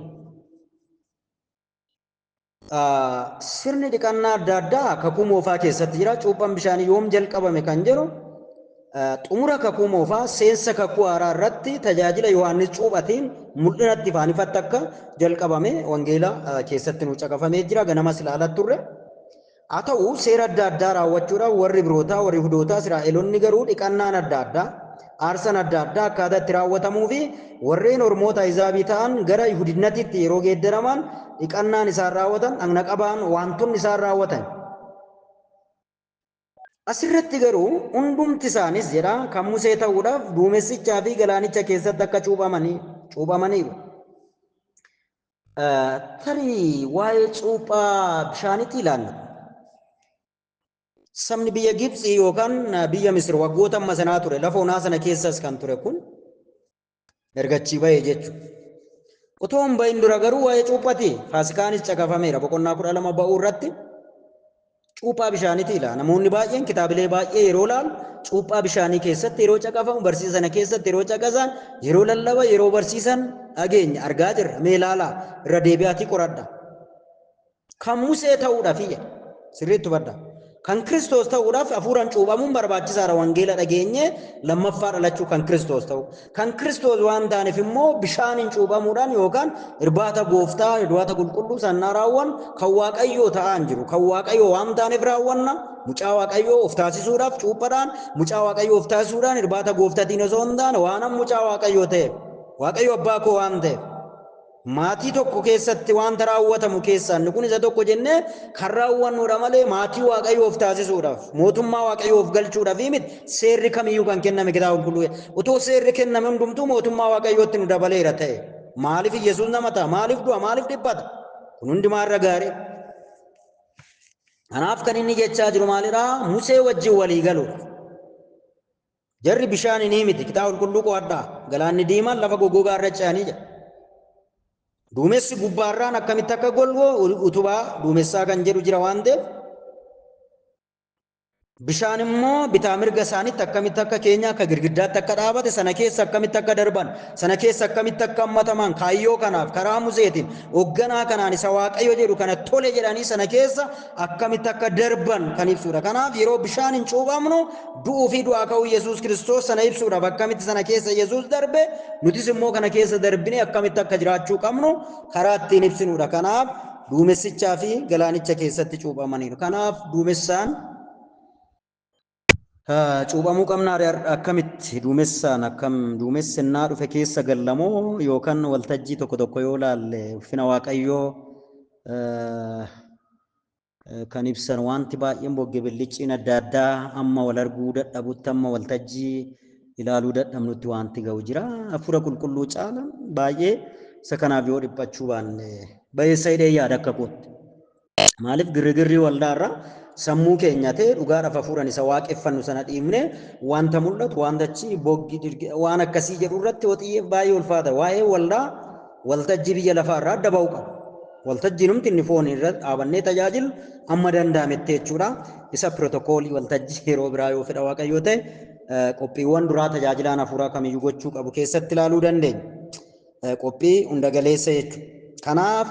Sirni dhiqannaa adda addaa kakuu moofaa keessatti jira. Cuuphaan bishaanii yoom jalqabame kan jedhu xumura kakuu moofaa seensa kakuu haaraa irratti tajaajila Yohaannis cuuphatiin mul'inatti ifaan ifatti akka jalqabame wangeela keessatti nu caqafamee jira. Ganamas ilaalaa turre. Haa ta'u seera adda addaa raawwachuudhaaf warri Ibrootaa, warri Yihudootaa, Israa'eloonni garuu dhiqannaan adda addaa, aarsaan adda addaa akkaataa itti raawwatamuu fi warreen ormoota Ahizaabii ta'an gara Yihudinnatitti yeroo geeddaraman dhiqannaan isaan raawwatan, dhagna qabaan waantonni isaan raawwatan. Asirratti garuu hundumti isaanis jedha kan Musee ta'uudhaaf duumessichaa fi galaanicha keessatti akka cuuphamaniiru. Tarii waa'ee cuuphaa bishaaniitti ilaalla. Sabni biyya Gibxii yookaan biyya Misir waggoota amma sanaa ture lafa onaa sana keessas kan ture kun erga achii bahee jechuudha. Otoo hin bahin dura garuu waa'ee cuuphati Faasikaanis caqafameera boqonnaa 12 ba'uu irratti cuuphaa bishaaniiti ilaala. Namoonni baay'een kitaabilee baay'ee yeroo ilaalu cuuphaa bishaanii keessatti yeroo caqafamu barsiisa sana keessatti yeroo caqasan yeroo lallaba yeroo barsiisan dhageenya argaa jirra. Mee ilaalaa irra deebi'aatii qoradha. Kan Musee ta'uudhaaf jedha. Sirriitti hubadhaa. Kan Kiristoos ta'uudhaaf hafuuraan cuuphamuun barbaachisaadha. Wangeela dhageenye lammaffaa dhalachuu kan Kiristoos ta'u. Kan Kiristoos waan taaneef immoo bishaaniin cuuphamuudhaan yookaan irbaata gooftaa, irbaata qulqulluu sannaa raawwan kan Waaqayyoo ta'aa hin jiru. Kan Waaqayyoo waan taaneef raawwanna. Mucaa Waaqayyoo of taasisuudhaaf cuuphaadhaan, mucaa Waaqayyoo of taasisuudhaan irbaata gooftaatiin osoo hin taane waanan mucaa Waaqayyoo ta'eef, Waaqayyo abbaa koo waan ta'eef. Maatii tokko keessatti wanta raawwatamu keessaa inni kun isa tokko jennee kan raawwannudha malee maatii Waaqayyoof taasisuudhaaf, mootummaa Waaqayyoof galchuudhaaf miti seerri kamiyyuu kan kenname kitaaba qulqulluu. Otoo seerri kenname hundumtuu mootummaa Waaqayyootti nu dabaleera ta'e. Maaliif Yesuus nama ta'a? Maaliif du'a? Maaliif dhiphata? Kun hundumaa irra gaarii. Kanaaf kan inni jechaa jiru maalidhaa? Musee wajjin walii galuudha. Jarri bishaan hin miti kitaaba qulqulluu qo'adhaa. Galaanni diimaan lafa goggogaa irra ce'anii jira. Duumessi gubbaarraan akkamitti akka golgoo utubaa duumessaa kan jedhu jira waan ta'eef bishaan immoo bitaa mirga isaaniitti akkamitti akka keenya akka girgiddaatti akka dhaabate sana keessa akkamitti akka darban sana keessa akkamitti akka hammataman kaayyoo kanaaf karaa Museetiin hoogganaa kanaan isa Waaqayyo jedhu kana tole jedhanii sana keessa akkamitti akka darban kan ibsudha. Kanaaf yeroo bishaan hin cuuphamnu du'uu fi du'aa ka'uu Yesuus Kiristoos sana ibsuudhaaf akkamitti sana keessa Yesuus darbe nutis immoo kana keessa darbine akkamitti akka jiraachuu qabnu karaa ittiin ibsinudha. Kanaaf duumessichaa fi galaanicha keessatti cuuphamaniiru. Kanaaf duumessaan cuuphamuu qabna akkamitti duumessaan akkam duumessinnaa dhufe keessa gallamoo yookaan waltajjii tokko tokko yoo laalle ulfina Waaqayyoo kan ibsan wanti baay'een bogge billicciin adda addaa amma wal arguu dadhabutti amma waltajjii ilaaluu dadhabnutti wanti ga'u jira. Hafuura qulqulluu caala baay'ee isa kanaaf yoo dhiphachuu baanne bayeessa hidhee yaada akka kootti. Maaliif girrigirrii waldaarraa sammuu keenya ta'e dhugaadhaaf hafuuraan isa waaqeffannu sana dhiibne wanta mul'atu wanta achi boggi waan akkasii jedhu irratti yoo xiyyeef baay'ee ulfaata. Waa'ee waldaa waltajjii biyya lafaarraa adda ba'uu qaba. Waltajjiin humti inni foon irra dhaabannee tajaajilu amma danda'ametti jechuudha. Isa pirootokoolii waltajjii yeroo biraa yoo fedha Waaqayyoo ta'e qophiiwwan duraa tajaajilaan hafuuraa kamiyyuu gochuu qabu keessatti ilaaluu dandeenya. Qophii hunda galeessa jechuudha. Kanaaf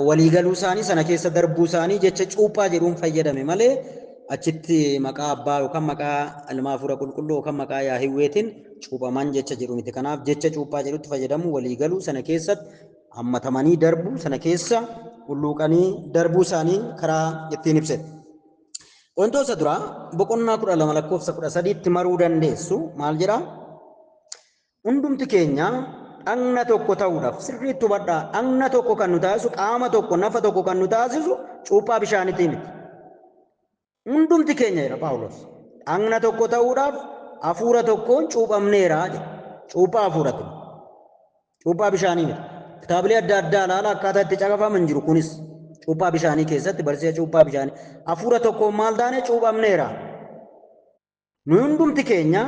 waliigaluu isaanii sana keessa darbuu isaanii jecha cuuphaa jedhuun fayyadame malee achitti maqaa abbaa yookaan maqaa ilma hafuura qulqulluu yookaan maqaa Yaahiwweetiin cuuphaman jecha jedhu miti. Kanaaf jecha cuuphaa jedhutti fayyadamu waliigaluu sana keessatti hammatamanii darbuu sana keessa hulluuqanii darbuu isaanii karaa ittiin ibsedha. Qorontoota duraa boqonnaa 12 lakkoofsa 13tti maruu dandeessu maal jedhaa? Hundumti keenya dhagna tokko ta'uudhaaf sirriitti hubadhaa. Dhagna tokko kan nu taasisu qaama tokko nafa tokko kan nu taasisu cuuphaa bishaaniitii miti. Hundumti keenya jedha Phaawulos. Dhagna tokko ta'uudhaaf hafuura tokkoon cuuphamneera jedha. Cuuphaa hafuuratiin. Cuuphaa bishaanii miti. Kitaabilee adda addaa ilaala akkaataa itti caqafaman jiru kunis cuuphaa bishaanii keessatti barsiisa cuuphaa bishaanii. Hafuura tokkoon maal taane cuuphamneera. Nu hundumti keenya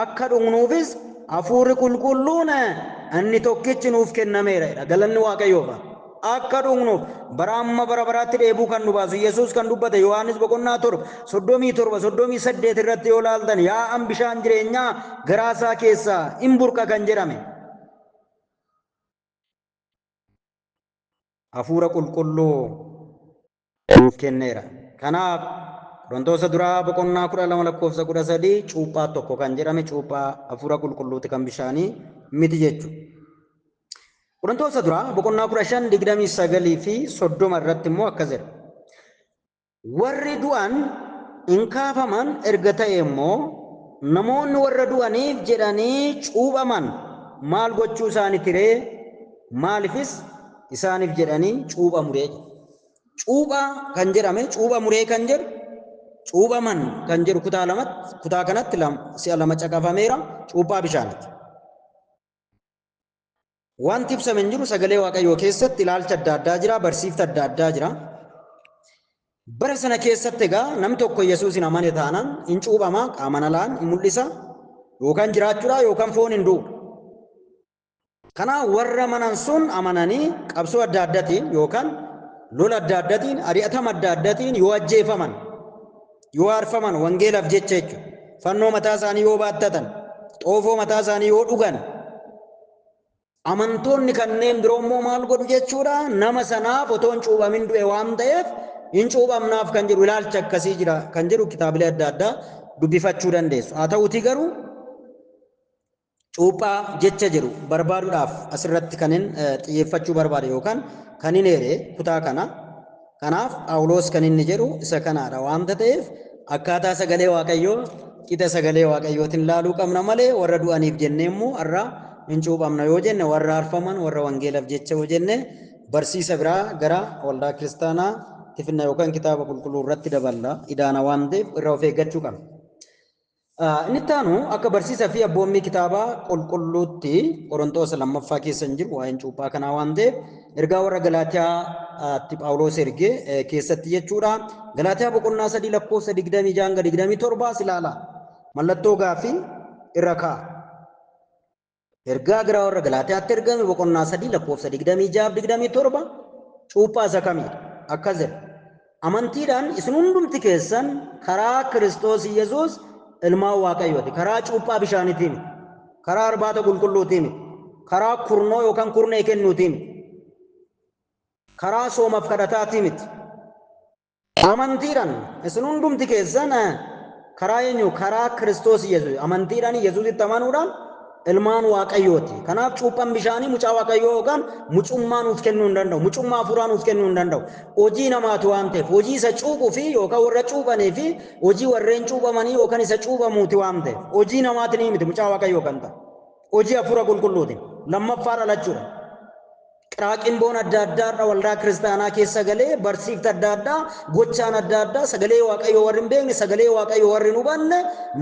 akka dhugnuufis hafuurri qulqulluun inni tokkichi nuuf kennameera jedha. Galanni Waaqayyoof. Akka dhugnuuf bara amma bara baraatti dheebuu kan nu baasu Yesuus kan dubbate Yohaannis boqonnaa 7 37 38 irratti yoo laaltan yaa'an bishaan jireenyaa garaasaa keessaa hin burqa kan jedhame. Hafuura qulqulluu nuuf kenneera. Kanaaf Qorontoota duraa boqonnaa 12 lakkoofsa 13 cuuphaa tokko kan jedhame cuuphaa hafuura qulqulluuti kan bishaanii miti jechuudha. Qorontoota duraa boqonnaa 15 29 fi 30 irratti immoo akkas jedha. Warri du'an hin kaafaman erga ta'e immoo namoonni warra du'aniif jedhanii cuuphaman maal gochuu isaaniiti ree? Maaliifis isaaniif jedhanii cuuphamu ree? Cuuphaa kan jedhame cuuphamu ree kan jedhu cuuphaman kan jedhu kutaa lamatti kutaa kanatti si'a lama caqafameera cuuphaa bishaaniiti. Wanti ibsame hin jiru sagalee Waaqayyoo keessatti ilaalcha adda addaa jira, barsiifta adda addaa jira. Bara sana keessatti egaa namni tokko Yesuus hin amane taanaan hin cuuphama, qaaman alaan hin mul'isa, yookaan jiraachuudha yookaan foon hin du'u. Kanaaf warra amanan sun amananii qabsoo adda addaatiin yookaan lola adda addaatiin ari'atama adda addaatiin yoo ajjeefaman yoo aarfaman wangeelaaf jecha jechuudha. Fannoo mataa isaanii yoo baattatan, xoofoo mataa isaanii yoo dhugan, amantoonni kanneen biroo immoo maal godhu jechuudha? Nama sanaaf otoo hin cuuphamin du'e waan ta'eef hin cuuphamnaaf kan jedhu ilaalcha akkasii jira kan jedhu kitaabilee adda addaa dubbifachuu dandeessu. Haa ta'uutii garuu cuuphaa jecha jedhu barbaaduudhaaf asirratti kan hin xiyyeeffachuu barbaade yookaan kan hin eere kutaa kana. Kanaaf Phaawulos kan inni jedhu isa kanaadha waanta ta'eef akkaataa sagalee Waaqayyoo qixa sagalee Waaqayyootiin laaluu qabna malee warra du'aniif jennee immoo har'a hin cuuphamna yoo jenne warra arfaman warra wangeelaaf jecha yoo jenne barsiisa biraa gara waldaa kiristaanaa tifinna yookaan kitaaba qulqulluu irratti daballa idaana waan ta'eef irra of eeggachuu qabna. Inni itti aanu akka barsiisa fi abboommii kitaaba qulqulluutti Qorontoos lammaffaa keessa hin jiru waa'een cuuphaa kanaa waan ta'eef ergaa warra Galaatiyaatti Phaawulos erge keessatti jechuudha. Galaatiyaa boqonnaa 3 lakkoofsa 26 hanga 27 ilaala. Mallattoo gaaffii irra kaa'a. Ergaa gara warra Galaatiyaatti ergame boqonnaa 3 lakkoofsa 26 27 cuuphaa isa kamiidha? Akkas jedha. Amantiidhaan isin hundumti keessan karaa Kiristoos Yesuus ilmaan Waaqayyooti. Karaa cuuphaa bishaaniitiin miti. Karaa irbaata qulqulluutiin miti. Karaa kurnoo yookaan kurnee kennuutiin miti. Karaa soomaaf kadhataatiin miti. Amantiidhaan isin hundumti keessan karaa eenyu? Karaa Kiristoos Yesuus. Amantiidhaan Yesuusitti amanuudhaan ilmaan Waaqayyooti. Kanaaf cuuphaan bishaanii mucaa Waaqayyoo yookaan mucummaa nuuf kennuu hin danda'u. Mucummaa hafuuraa nuuf kennuu hin danda'u. Hojii namaatu waan ta'eef hojii isa cuuphuu fi yookaan warra cuuphanii fi hojii warreen cuuphamanii yookaan isa cuuphamuuti waan ta'eef hojii namaatiin miti mucaa Waaqayyoo kan ta'u. Hojii hafuura qulqulluutiin lammaffaa dhalachuudha. Qiraaqimboon adda addaa waldaa kiristaanaa keessa galee barsiifta adda addaa gochaan adda addaa sagalee Waaqayyoo warri hin beekne sagalee Waaqayyoo warri hin hubanne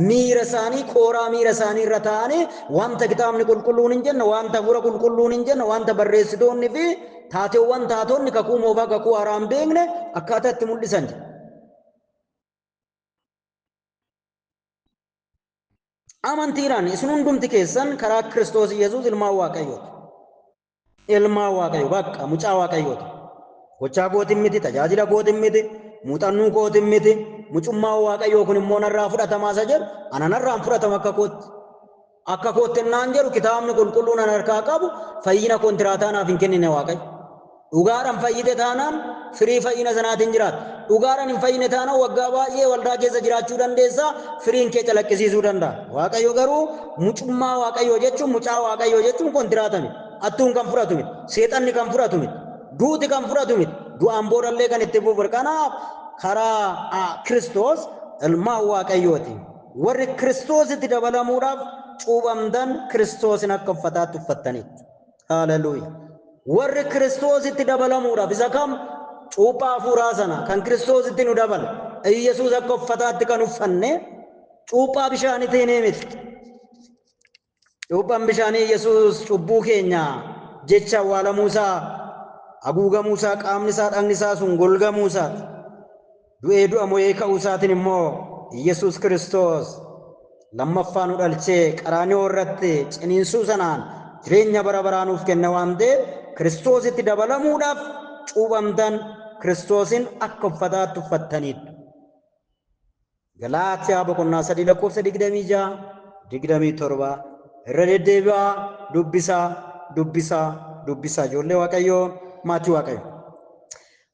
miira isaanii kooraa miira isaanii irra taa'anii wanta kitaabni qulqulluun hin jenne wanta hafuura qulqulluun hin jenne wanta barreessitoonni fi taateewwan taatonni kakuu moofaa kakuu haaraa hin beekne akkaataa itti mul'isan jira. Amantiidhaan isin hundumti keessan karaa Kiristoos Yesuus ilmaan Waaqayyooti. Ilmaan Waaqayyoo bakka mucaa Waaqayyooti. Gochaa kootiin miti, tajaajila kootiin miti, muuxannuu kootiin miti, mucummaa Waaqayyoo kun immoo narraa fudhatamaa isa jedhu ana narraan fudhatama akka kootti. Akka kootti naan jedhu kitaabni qulqulluun an harkaa qabu fayyina kontiraataa naaf hin kennine Waaqayyo. Dhugaadhaan fayyite taanaan firii fayyina sanaatiin jiraata. Dhugaadhaan hin fayyine taanaan waggaa baay'ee waldaa keessa jiraachuu dandeessaa firiin kee calaqqisiisuu danda'a. Waaqayyo garuu mucummaa Waaqayyoo jechuun mucaa Waaqayyoo jechuun kontiraata miti. Attuun kan fudhatu miti. Seexanni kan fudhatu miti. Duuti kan fudhatu miti. Du'aan boodallee kan itti fufu. Kanaaf karaa Kiristoos ilmaan Waaqayyooti. Warri Kiristoositti dabalamuudhaaf cuuphamtan Kiristoosin akka uffataatti uffattaniitu. Haleluuyaa. Warri Kiristoositti dabalamuudhaaf isa kam cuuphaa hafuuraa sana kan Kiristoositti nu dabala. Iyyasuus akka uffataatti kan uffanne cuuphaa bishaaniitiin miti. Cuuphaan bishaanii Yesuus cubbuu keenya jecha awwaalamuusaa, haguugamuusaa, qaamni isaa, dhagni isaa sun golgamuusaati. Du'ee du'a mo'ee ka'uusaatiin immoo Yesuus Kiristoos lammaffaa nu dhalchee qaraanioo irratti ciniinsuu sanaan jireenya bara baraa nuuf kenne waan ta'eef Kiristoositti dabalamuudhaaf cuuphamtan Kiristoosin akka uffataatti uffattaniidha. Galaatiyaa boqonnaa 3 lakkoofsa 26 27 irra deddeebi'aa dubbisaa dubbisaa dubbisaa ijoollee Waaqayyoo maatii Waaqayyoo.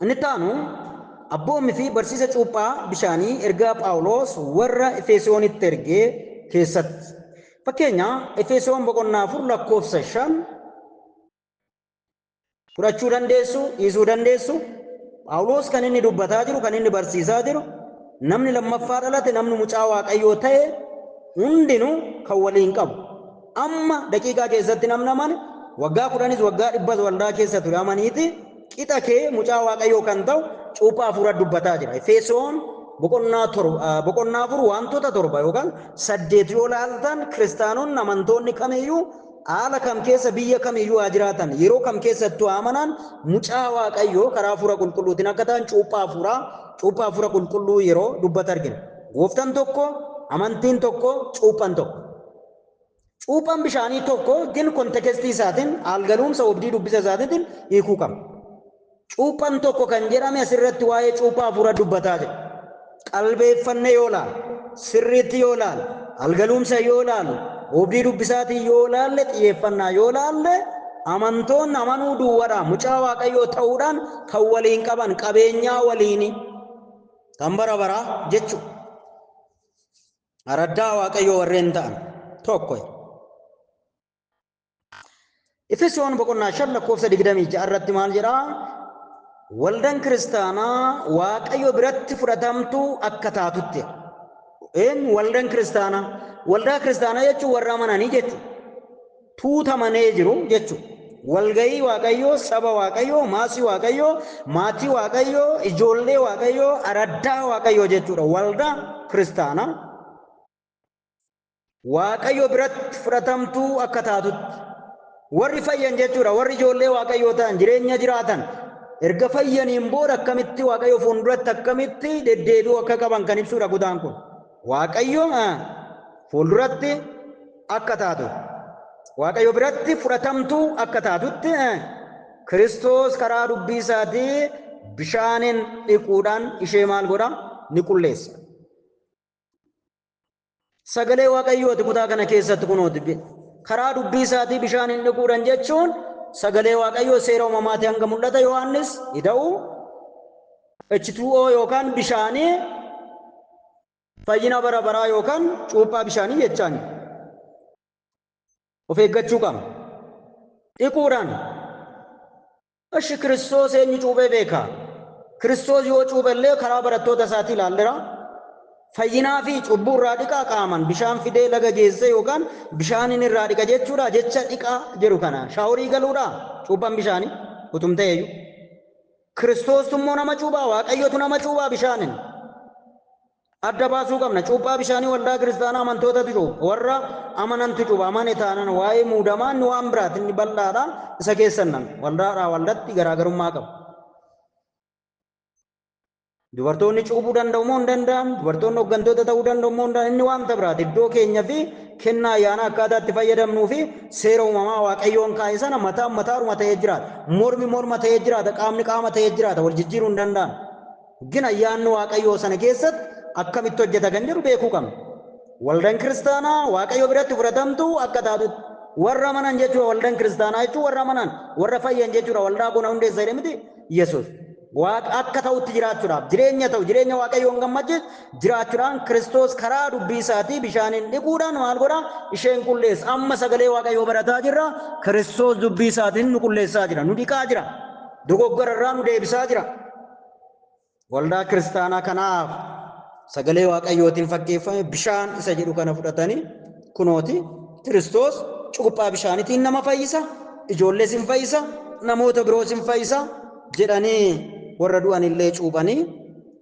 Inni itti aanu abboommii fi barsiisa cuuphaa bishaanii ergaa Phaawulos warra Efesoonitti ergee keessatti. Fakkeenya Efesoon boqonnaa 4 lakkoofsa 5 fudhachuu dandeessu, dhiisuu dandeessu. Phaawulos kan inni dubbataa jiru, kan inni barsiisaa jiru, namni lammaffaa dhalate, namni mucaa Waaqayyoo ta'e hundinuu kan waliin qabu. Amma daqiiqaa keessatti namni amane waggaa 10 waggaa 100 waldaa keessa ture amaniiti qixa kee mucaa Waaqayyoo kan ta'u cuuphaa hafuura dubbataa jira. Efesoon boqonnaa 4 wantoota 7 yookaan 8 yoo laaltan kiristaanonni amantoonni kamiyyuu haala kam keessa biyya kamiyyuu haa jiraatan yeroo kam keessattuu amanan mucaa Waaqayyoo karaa hafuura qulqulluutiin akka ta'an cuuphaa hafuura qulqulluu yeroo dubbata argina. Gooftaan tokko, amantiin tokko, cuuphaan tokko. Cuuphaan bishaanii tokko gin kontekestii isaatiin haalgaluumsa obdii dubbisa isaatiin hiikuu qaba. Cuuphaan tokko kan jedhame asirratti waa'ee cuuphaa hafuura dubbataa jira. Qalbeeffannee yoo laalle, sirriitti yoo laalle, haalgaluumsa yoo laalle, obdii dubbisaatiin yoo laalle, xiyyeeffannaa yoo laalle Amantoonni amanuu duwwaadha. Mucaa Waaqayyoo ta'uudhaan kan waliin qaban qabeenyaa waliini kan bara baraa jechuudha. Araddaa Waaqayyoo warreen ta'an tokko. Efesoon boqonnaa 5 lakkoofsa 26 irratti maal jedhaa? Waldaan kiristaanaa Waaqayyo biratti fudhatamtu akka taatutti. Eenyu waldaan kiristaanaa? Waldaa kiristaanaa jechuun warra amananii jechuudha. Tuutamanee jiru jechuudha. Walgayii Waaqayyoo, saba Waaqayyoo, maasii Waaqayyoo, maatii Waaqayyoo, ijoollee Waaqayyoo, araddaa Waaqayyoo jechuudha. Waldaa kiristaanaa Waaqayyo biratti fudhatamtuu akka taatutti. Warri fayyan jechuudha. Warri ijoollee Waaqayyoo ta'an jireenya jiraatan erga fayyaniin booda akkamitti Waaqayyo fuulduratti akkamitti deddeebi'uu akka qaban kan ibsuudha kutaan kun. Waaqayyo fuulduratti akka taatu. Waaqayyo biratti fudhatamtuu akka taatutti Kiristoos karaa dubbii isaatii bishaaniin dhiquudhaan ishee maal godha? Ni qulleessa. Sagalee Waaqayyooti kutaa kana keessatti kunooti. Karaa dubbii isaatii bishaaniin dhiquudhaan jechuun sagalee Waaqayyoo seera uumamaatii hanga mul'ata Yohaannis ida'uu H2O yookaan bishaanii fayyina bara baraa yookaan cuuphaa bishaanii jechaan. Of eeggachuu qabna. Dhiquudhaan. Ishi Kiristoos eenyu cuuphee beeka? Kiristoos yoo cuuphellee karaa barattoota isaatii ilaallera. Fayyinaa fi cubbuu irraa dhiqaa qaaman bishaan fidee laga geesse yookaan bishaaniin irraa dhiqa jechuudha. Jecha dhiqaa jedhu kana shaaworii galuudha cuuphaan bishaanii utum ta'eyyuu. Kiristoos immoo nama cuuphaa, Waaqayyotu nama cuuphaa bishaaniin. Adda baasuu qabna. Cuuphaa bishaanii waldaa kiristaanaa amantootatu cuupha. Warra amanantu cuupha. Amane taanaan waa'ee muudamaa inni waan biraati inni bal'aadha. Isa keessan nan waldaadhaa waldatti garaagarummaa qaba. Dubartoonni cuuphuu danda'u moo hin danda'an? Dubartoonni hooggantoota ta'uu danda'u moo hin danda'an? Inni waanta biraati. Iddoo keenya fi kennaa ayyaanaa akkaataa itti fayyadamnuu fi seera uumamaa Waaqayyoon kaa'e sana mataan mataaruma ta'ee jiraata. Mormi morma ta'ee jiraata. Qaamni qaama ta'ee jiraata. Wal jijjiiruu hin danda'an. Gin ayyaanni Waaqayyoo sana keessatti akkamitti hojjeta kan jedhu beekuu qabna. Waldaan kiristaanaa Waaqayyo biratti fudhatamtu akka taatutti warra amanan jechuudha. Waldaan kiristaanaa jechuun warra amanan, warra fayyan jechuudha. Waldaa kana hundeessa jedhee miti Yesuus. Waaqa akka ta'utti jiraachuudhaaf jireenya ta'u jireenya Waaqayyoon gammachiisu jiraachuudhaan Kiristoos karaa dubbii isaatii bishaaniin dhiquudhaan maal godhaa? Isheen qulleessa. Amma sagalee Waaqayyoo barataa jirra. Kiristoos dubbii isaatiin nu qulleessaa jira. Nu dhiqaa jira. Dogoggora irraa nu deebisaa jira. Waldaa kiristaanaa kanaaf sagalee Waaqayyootiin fakkeeffame bishaan isa jedhu kana fudhatanii kunooti Kiristoos cuuphaa bishaaniitiin nama fayyisa, ijoollees hin fayyisa, namoota biroos hin fayyisa jedhanii warra du'an illee cuuphanii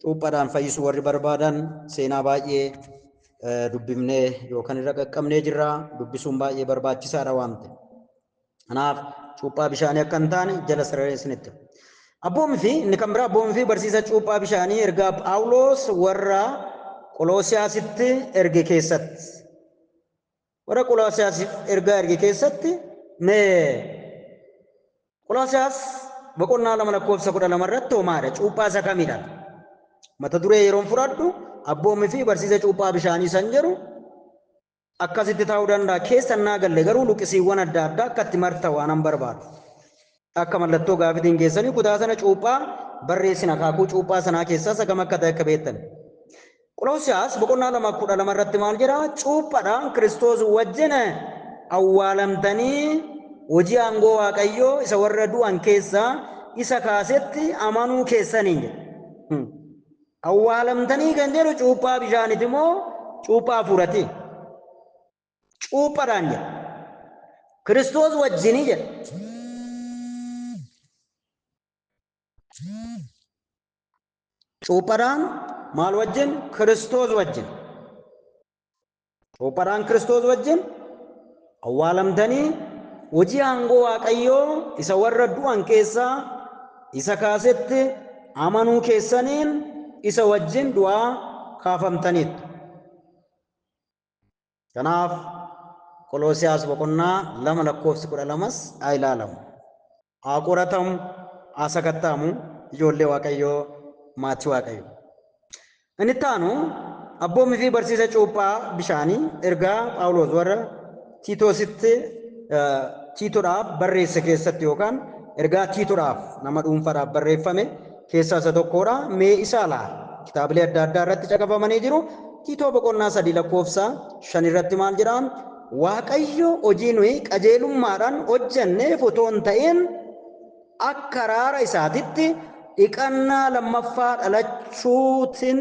cuuphaadhaan fayyisuu warri barbaadan seenaa baay'ee dubbifnee yookaan irra qaqqabnee jirra. Dubbisuun baay'ee barbaachisaadha waan ta'eef. Kanaaf cuuphaa bishaanii akka hin taane jala sararee isinitti. Abboomii fi inni kan biraa abboomii fi barsiisa cuuphaa bishaanii ergaa Phaawulos warra Qoloosiyaasitti erge keessatti. Warra Qoloosiyaasiif ergaa erge keessatti mee Qoloosiyaas boqonnaa 2 lakkoofsa 12 irratti homaadha. Cuuphaa isa kamidha? Mata duree yeroon fudhadhu abboomii fi barsiisa cuuphaa bishaanii san jedhu akkasitti ta'uu danda'a. Keessan naa galle garuu luqisiiwwan adda addaa akka itti marta waan an barbaadu. Akka mallattoo gaafitiin keessanii kutaa sana cuuphaa barreessina akaakuu cuuphaa sanaa keessaa isa kam akka ta'e akka beektan. Qoloosiyaas boqonnaa 2:12 irratti maal jedhaa? Cuuphaadhaan Kiristoos wajjin awwaalamtanii hojii aangoo Waaqayyoo isa warra du'an keessaa isa kaasetti amanuu keessaniin jedha. Awwaalamtanii kan jedhu cuuphaa bishaaniti moo cuuphaa hafuurati? Cuuphaadhaan jedha. Kiristoos wajjinii jedha. Cuuphaadhaan maal wajjin? Kiristoos wajjin. Cuuphaadhaan Kiristoos wajjin awwaalamtanii hojii aangoo Waaqayyoo isa warra du'an keessaa isa kaasetti amanuu keessaniin isa wajjin du'aa kaafamtaniittu. Kanaaf Qoloosiyaas boqonnaa 2 lakkoofsi 12 haa ilaalamu. Haa qoratamu, haa sakatta'amu ijoollee Waaqayyoo, maatii Waaqayyoo. Inni itti aanu abboomii fi barsiisa cuuphaa bishaanii ergaa Phaawulos warra Tiitoodhaaf barreesse keessatti yookaan ergaa Tiitoodhaaf nama dhuunfaadhaaf barreeffame keessaa isa tokkodha. Mee isaa laala. Kitaabilee adda addaa irratti caqafamanii jiru. Tiitoo boqonnaa 3 lakkoofsa 5 irratti maal jedhaa? Waaqayyo hojii nuyi qajeelummaadhaan hojjenneef otoo hin ta'in akka araara isaatitti dhiqannaa lammaffaa dhalachuutiin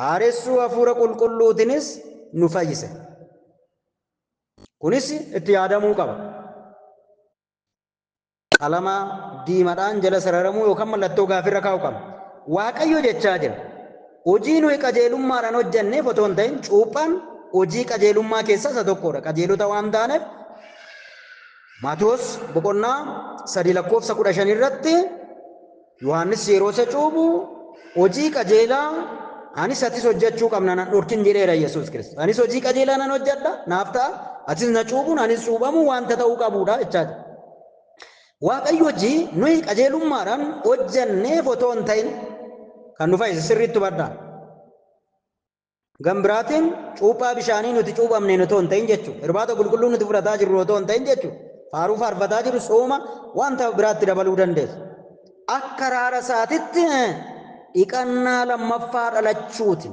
haaressuu hafuura qulqulluutiinis nu fayyise. Kunis itti yaadamuu qaba. Qalama diimaadhaan jala sararamuu yookaan mallattoo gaaffiirra kaa'uu qaba. Waaqayyo jechaa jira. Hojii nuyi qajeelummaadhaan hojjenneef otoo hin ta'in cuuphaan hojii qajeelummaa keessaa isa tokkodha. Qajeelota waan taaneef Maatewos boqonnaa 3 lakkoofsa 15 irratti Yohaannis yeroo isa cuuphu hojii qajeelaa anis atis hojjechuu qabna nan dhorkin jedheera Yesuus Kiristoos. Anis hojii qajeelaa nan hojjedha naaf ta'a atis na cuuphuun anis cuuphamuu wanta ta'uu qabuudha jechaa jira. Waaqayyo hojii nuyi qajeelummaadhaan hojjenneef otoo hin ta'in kan nu fayyise sirriitti hubadhaa. Gambiraatiin cuuphaa bishaanii nuti cuuphamneen otoo hin ta'in jechuudha. Irbaata qulqulluu nuti fudhataa jirru otoo hin ta'in jechuudha. Faaruu faarfataa jiru sooma wanta biraatti dabaluu dandeessu. Akka araara isaatitti dhiqannaa lammaffaa dhalachuuti.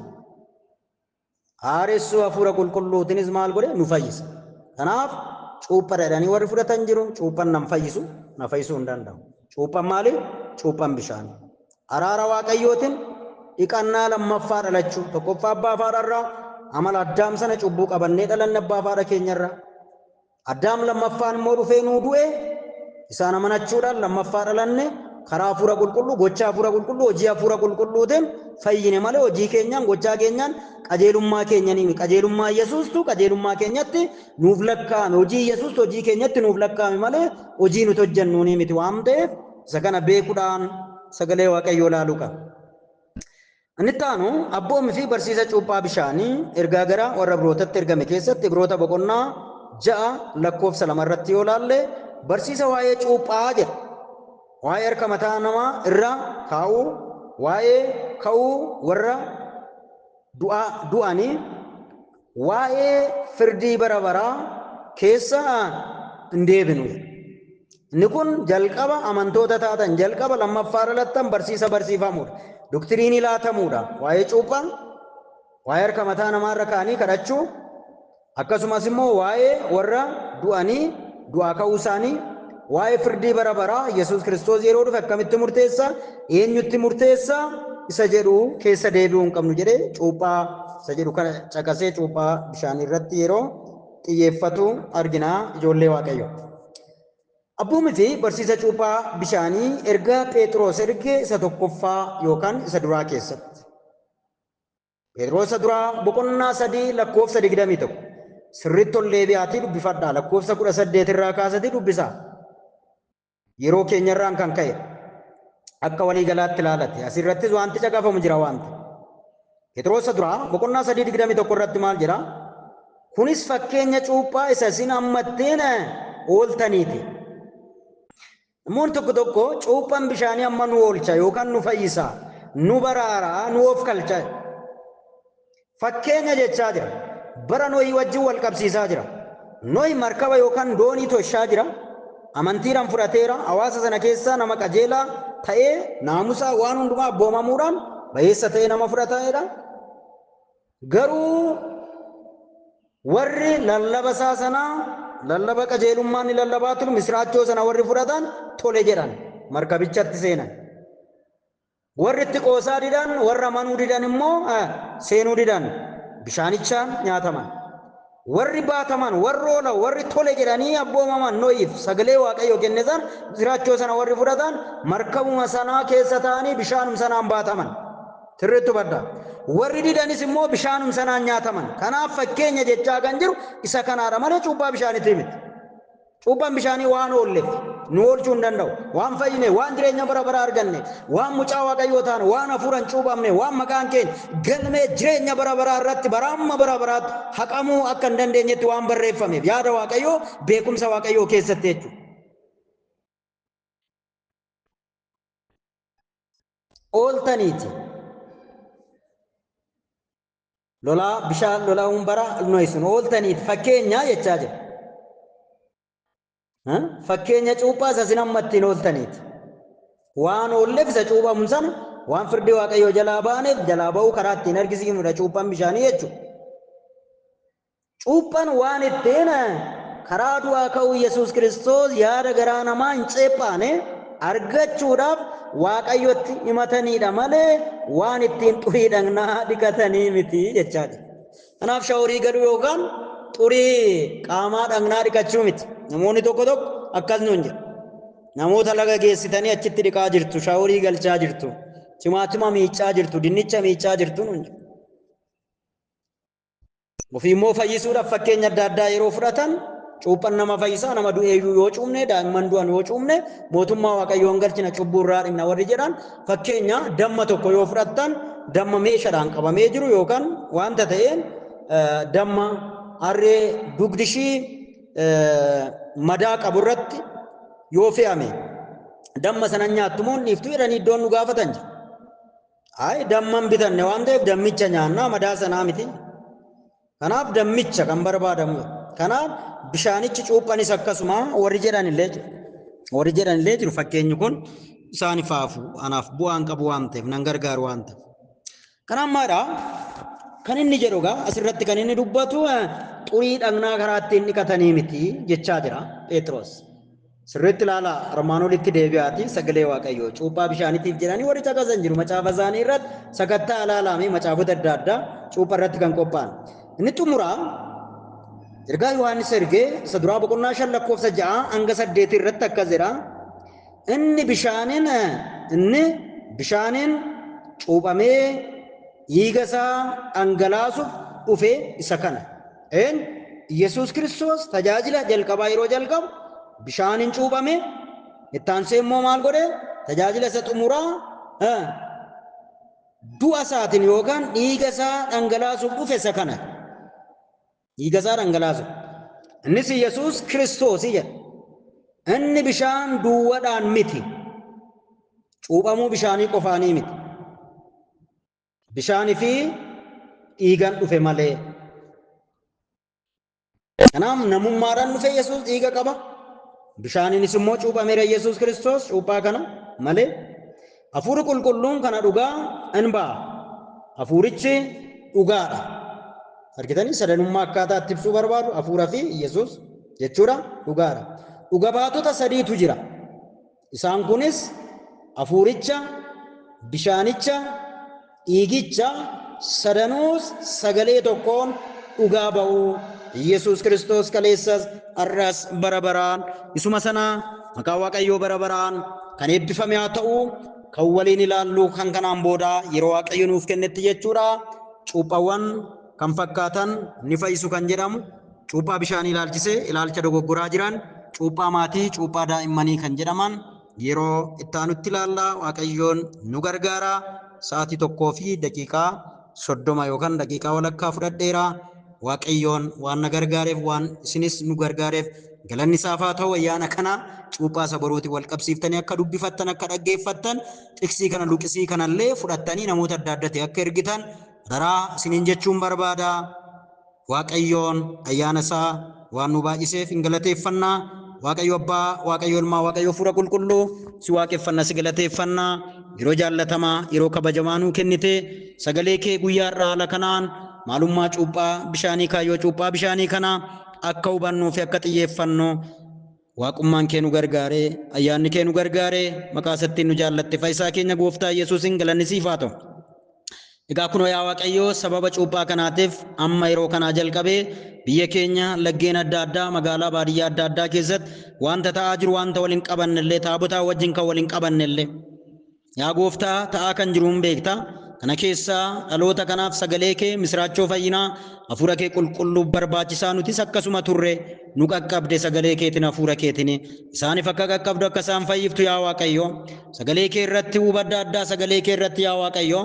Haaressuu hafuura qulqulluutiinis maal godhe nu fayyisa. Kanaaf cuuphaa jedhanii warri fudhatan jiru cuuphaan nan fayyisu na fayyisuu hin danda'u. Cuuphaan maali? Cuuphaan bishaanii. Araara Waaqayyootiin dhiqannaa lammaffaa dhalachuu tokkoffaa abbaa faadharraa amala Addaam sana cubbuu qabannee dhalanne abbaa faadha keenyarraa. Addaam lammaffaan immoo dhufee nuu du'e isaan amanachuudhaan lammaffaa dhalanne karaa hafuura qulqulluu gochaa hafuura qulqulluu hojii hafuura qulqulluutiin fayyine malee hojii keenyaan gochaa keenyaan qajeelummaa keenyanii qajeelummaa Yesuustu qajeelummaa keenyatti nuuf lakkaa'ame hojii Yesuustu hojii keenyatti nuuf lakkaa'ame malee hojii nuti hojjennuunii miti waan ta'eef isa kana beekuudhaan sagalee Waaqayyoo ilaaluu qaba. Inni itti aanu abboommii fi barsiisa cuuphaa bishaanii ergaa gara warra Ibrootatti ergame keessatti Ibroota boqonnaa 6 lakkoofsa 2 irratti yoo ilaalle barsiisa waa'ee cuuphaa jedha. Waa'ee harka mataa namaa irra kaa'uu, waa'ee ka'uu warra du'anii, waa'ee firdii bara baraa keessa hin deebinu jedha. Inni kun jalqaba amantoota taatan jalqaba lammaffaa dhalattan barsiisa barsiifamuudha. Doktiriinii laatamuudha. Waa'ee cuuphaa, waa'ee harka mataa namaa irra kaa'anii kadhachuu, akkasumas immoo waa'ee warra du'anii du'aa ka'uu isaanii, waa'ee firdii bara baraa Yesuus Kiristoos yeroo dhufe akkamitti murteessa, eenyutti murteessa isa jedhu keessa deebi'uu hin qabnu jedhee cuuphaa isa jedhu kana caqasee cuuphaa bishaanii irratti yeroo xiyyeeffatu argina ijoollee Waaqayyoo. Abboommii fi barsiisa cuuphaa bishaanii ergaa Phexros erge isa tokkoffaa yookaan isa duraa keessatti. Phexros isa duraa boqonnaa 3 lakkoofsa 21. Sirriitti ol deebi'aatii dubbifadhaa. Lakkoofsa 18 irraa kaasatii dubbisaa. Yeroo keenyarraan kan ka'e akka waliigalaatti ilaalate. Asirrattis wanti caqafamu jira wanta. Phexros isa duraa boqonnaa 3 21 irratti maal jedha? Kunis fakkeenya cuuphaa isa isin ammattiin ooltaniiti. Namoonni tokko tokko cuuphaan bishaanii amma nu oolcha yookaan nu fayyisa, nu baraara, nu of kalcha. Fakkeenya jechaa jira. Bara Nohii wajjin wal qabsiisaa jira. Nohi markaba yookaan doonii toshaa jira. Amantiidhaan fudhateera. Hawaasa sana keessaa nama qajeelaa ta'ee naamusaa waan hundumaa abboomamuudhaan bayeessa ta'ee nama fudhatameedha. Garuu warri lallaba isaa sanaa lallaba qajeelummaan ni lallabaa turu misiraachoo sana warri fudhatan tole jedhan markabichatti seenan. Warri itti qoosaa didan warra amanuu didan immoo seenuu didan bishaanichaan nyaataman. Warri baataman warri oolan warri tole jedhanii abboomaman Nohiif sagalee Waaqayyoo kenne sana misiraachoo sana warri fudhatan markabuma sanaa keessa taa'anii bishaanum sanaan baataman. Sirriitti hubadhaa. Warri didanis immoo bishaanum sanaan nyaataman. Kanaaf fakkeenya jechaa kan jiru isa kanaadha malee cuuphaa bishaaniitii miti. Cuuphaan bishaanii waan oolleef nu oolchuu hin danda'u. Waan fayyine, waan jireenya bara baraa arganne, waan mucaa Waaqayyoo taane, waan hafuuraan cuuphamne, waan maqaan keenya galmee jireenya bara baraa irratti bara amma bara baraatti haqamuu akka hin dandeenyetti waan barreeffameef yaada Waaqayyoo beekumsa Waaqayyoo keessatti jechuudha. Ooltaniiti. Lolaa bishaan lola'uun bara Nohi sun ooltaniiti fakkeenya jechaa jira. Fakkeenya cuuphaa isa isin amma ittiin ooltaniiti. Waan oolleef isa cuuphamu sana waan firdii Waaqayyoo jalaa baaneef jalaa ba'uu karaa ittiin argisiifnudha cuuphaan bishaanii jechuudha. Cuuphaan waan ittiin karaa du'aa ka'uu Yesuus Kiristoos yaada garaa namaa hin ceephaane argachuudhaaf Waaqayyotti himataniidha malee waan ittiin xurii dhagnaa dhiqatanii miti jechaa jira. Kanaaf shaaworii galuu yookaan xurii qaamaa dhagnaa dhiqachuu miti. Namoonni tokko tokko akkas nuun jedhu. Namoota laga geessitanii achitti dhiqaa jirtu, shaaworii galchaa jirtu, timaatima miiccaa jirtu, dinnicha miiccaa jirtu nuun jedhu. Ofii immoo fayyisuudhaaf fakkeenya adda addaa yeroo fudhatan cuuphaan nama fayyisaa, nama du'eeyyuu yoo cuumne, daa'imman du'an yoo cuumne mootummaa Waaqayyoon galchina, cubbuu irraa dhimna warri jedhan fakkeenya damma tokko yoo fudhattan damma meeshaadhaan qabamee jiru yookaan wanta ta'een damma harree dugdi ishii madaa qabu irratti yoo fe'ame damma sana nyaattu moo dhiiftu jedhanii iddoon nu gaafatan jira. Ayi damman bitanne waan ta'eef dammicha nyaannaa, madaa sanaa miti. Kanaaf dammicha kan barbaadamu. Kanaaf bishaanichi cuuphanis akkasuma warri jedhan illee jiru. Warri jedhan illee jiru. Fakkeenyi kun isaaniif haafu, anaaf bu'aan qabu waan ta'eef, nan gargaaru waan ta'eef. Kanaaf maalidha? Kan inni jedhu egaa asirratti kan inni dubbatu xurii dhagnaa karaa ittiin dhiqatanii miti jechaa jira Phexros. Sirriitti ilaalaa, armaan olitti deebi'aati sagalee Waaqayyoo. Cuuphaa bishaaniitiif jedhanii warri caqasan jiru macaafa isaanii irratti sakattaa ilaalaa macaafota adda addaa cuuphaa irratti kan qophaa'an. Inni xumuraa ergaa Yohaannis ergee isa duraa boqonnaa 5 lakkoofsa 6 hanga 8 irratti akkas jedha. Inni bishaaniin cuuphamee dhiiga isaa dhangalaasuuf dhufe isa kana. Yesuus Kiristoos tajaajila jalqabaa yeroo jalqabu bishaaniin cuuphame, itti aansee immoo maal godhe? Tajaajila isa xumuraa du'a isaatiin yookaan dhiiga isaa dhangalaasuuf dhufe isa kana. Dhiiga isaa dhangalaasuuf. Innis Yesuus Kiristoos jedha. Inni bishaan duwwaadhaan miti. Cuuphamuu bishaanii qofaanii miti. Bishaanii fi dhiigaan dhufe malee. Kanaaf namummaadhaan dhufe Yesuus dhiiga qaba. Bishaaniinis immoo cuuphameera Yesuus Kiristoos cuuphaa kana malee. Hafuurri qulqulluun kana dhugaa in ba'a. Hafuurichi dhugaadha. Argitanii sadanummaa akkaataa itti ibsuu barbaadu hafuura fi Yesuus jechuudha dhugaadha. Dhuga baatota sadiitu jira. Isaan kunis hafuuricha, bishaanicha, dhiigicha, sadanuus sagalee tokkoon dhugaa ba'u. Yesuus Kiristoos kaleessas har'as bara baraan isuma sana maqaa Waaqayyoo bara baraan kan eebbifame haa ta'u. Kan waliin ilaallu kan kanaan booda yeroo Waaqayyo nuuf kennetti jechuudha. Cuuphaawwan kan fakkaatan ni fayyisu kan jedhamu cuuphaa bishaanii ilaalchisee ilaalcha dogoggoraa jiran, cuuphaa maatii, cuuphaa daa'immanii kan jedhaman yeroo itti aanutti ilaalla. Waaqayyoon nu gargaara. Sa'aatii 1:30 yookaan daqiiqaa walakkaa fudhadheera. Waaqayyoon waan na gargaareef, waan isinis nu gargaareef galanni isaaf haa ta'u. Ayyaana kana cuuphaa isa boruutiin wal qabsiiftanii akka dubbifattan, akka dhaggeeffattan, xiqsii kana luqisii kanallee fudhattanii namoota adda addaatti akka ergitan daraa isiniin jechuun barbaada. Waaqayyoon ayyaana isaa waan nu baay'iseef hin galateeffannaa. Waaqayyo Abbaa, Waaqayyo Ilmaa, Waaqayyo Hafuura Qulqulluu si waaqeffanna, si galateeffannaa. Yeroo jaallatamaa, yeroo kabajamaa nuu kennite sagalee kee guyyaa har'aa haala kanaan maalummaa cuuphaa bishaanii, kaayyoo cuuphaa bishaanii kana akka hubannuu fi akka xiyyeeffannu waaqummaan kee nu gargaaree, ayyaanni kee nu gargaaree, maqaa isattiin nu jaallatte fayyisaa keenya gooftaa Yesuusin galanni siif haa ta'u. Egaa kunoo yaa Waaqayyoo, sababa cuuphaa kanaatiif amma yeroo kanaa jalqabee biyya keenya laggeen adda addaa, magaalaa baadiyyaa adda addaa keessatti wanta ta'aa jiru, wanta waliin qabannellee, taabotaa wajjin kan waliin qabannellee yaa gooftaa ta'aa kan jiru hin beekta. Kana keessaa dhaloota kanaaf sagalee kee misiraachoo fayyinaa hafuura kee qulqulluu barbaachisaa, nutis akkasuma turre, nu qaqqabde sagalee keetiin, hafuura keetiin isaaniif akka qaqqabdu, akka isaan fayyiftu yaa Waaqayyo, sagalee kee irratti huba adda addaa, sagalee kee irratti yaa Waaqayyo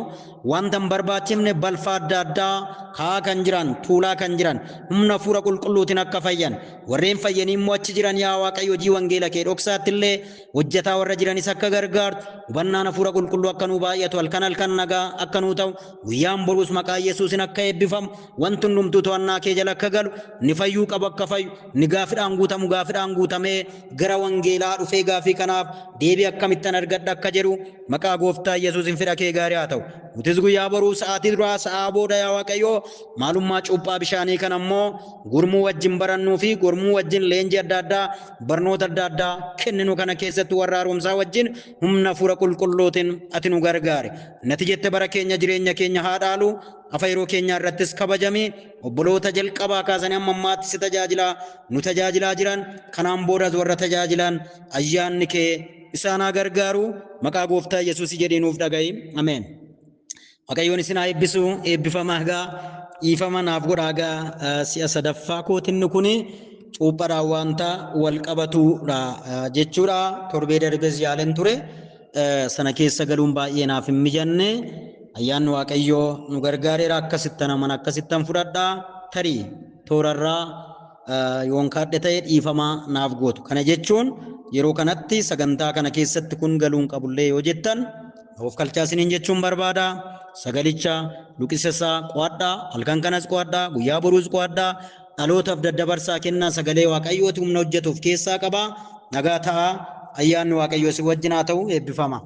wanta hin barbaachifne, balfa adda addaa kaa'aa kan jiran, tuulaa kan jiran humna hafuura qulqulluutiin akka fayyan, warreen fayyanii immoo achi jiran yaa Waaqayyo hojii wangeela kee dhoksaatti illee hojjetaa warra jiranis akka gargaartu, hubannaan hafuura qulqulluu akka nuu baay'atu, halkan halkan nagaa akka nuu ta'u, guyyaan boruus maqaa Yesuusin akka eebbifamu, wanti hundumtuu to'annaa kee jala akka galu, inni fayyuu qabu akka fayyu, Inni gaaffiidhaan guutamu gaaffiidhaan guutamee gara wangeelaa dhufee gaaffii kanaaf deebii akkamittan argadha akka jedhu maqaa gooftaa Yesuusin fedha kee gaarii haa ta'u. Nutis guyyaa boruu sa'aatii duraa sa'aa booda yaa Waaqayyoo maalummaa cuuphaa bishaanii kana immoo gurmuu wajjin barannuu fi gurmuu wajjin leenjii adda addaa barnoota adda addaa kenninu kana keessatti warra haaromsaa wajjin humna hafuura qulqulluutiin ati nu gargaari. Nati jette bara keenya jireenya keenya haa dhaalu afa yeroo keenya irrattis kabajami obboloota jalqabaa kaasanii hamma ammaatti si tajaajilaa nu tajaajilaa jiran kanaan boodas warra tajaajilan ayyaanni kee isaan haa gargaaru maqaa gooftaa Yesuus jedhii nuuf dhaga'i. Ameen. Waaqayyoon isin haa eebbisu eebbifamaa gaa dhiifama naaf godhaa gaa si'a sadaffaa kootinni kuni cuuphaadhaan wanta wal qabatudha jechuudha. Torbee darbes yaalen ture. Sana keessa galuun baay'ee naaf hin mijanne. Ayyaanni Waaqayyoo nu gargaareera akkasittan amana akkasittan fudhadhaa tarii toorarraa yoon kaadhe ta'e dhiifama naaf gootu. Kana jechuun yeroo kanatti sagantaa kana keessatti kun galuun qabullee yoo jettan of kalchaa isiniin jechuun barbaada. Sagalicha luqisa isaa qo'adhaa, halkan kanas qo'adhaa, guyyaa boruus qo'adhaa, dhalootaaf daddabarsaa kennaa sagalee Waaqayyooti humna hojjetuuf keessaa qabaa. Nagaa ta'aa ayyaanni Waaqayyoo si wajjin haa ta'u eebbifama.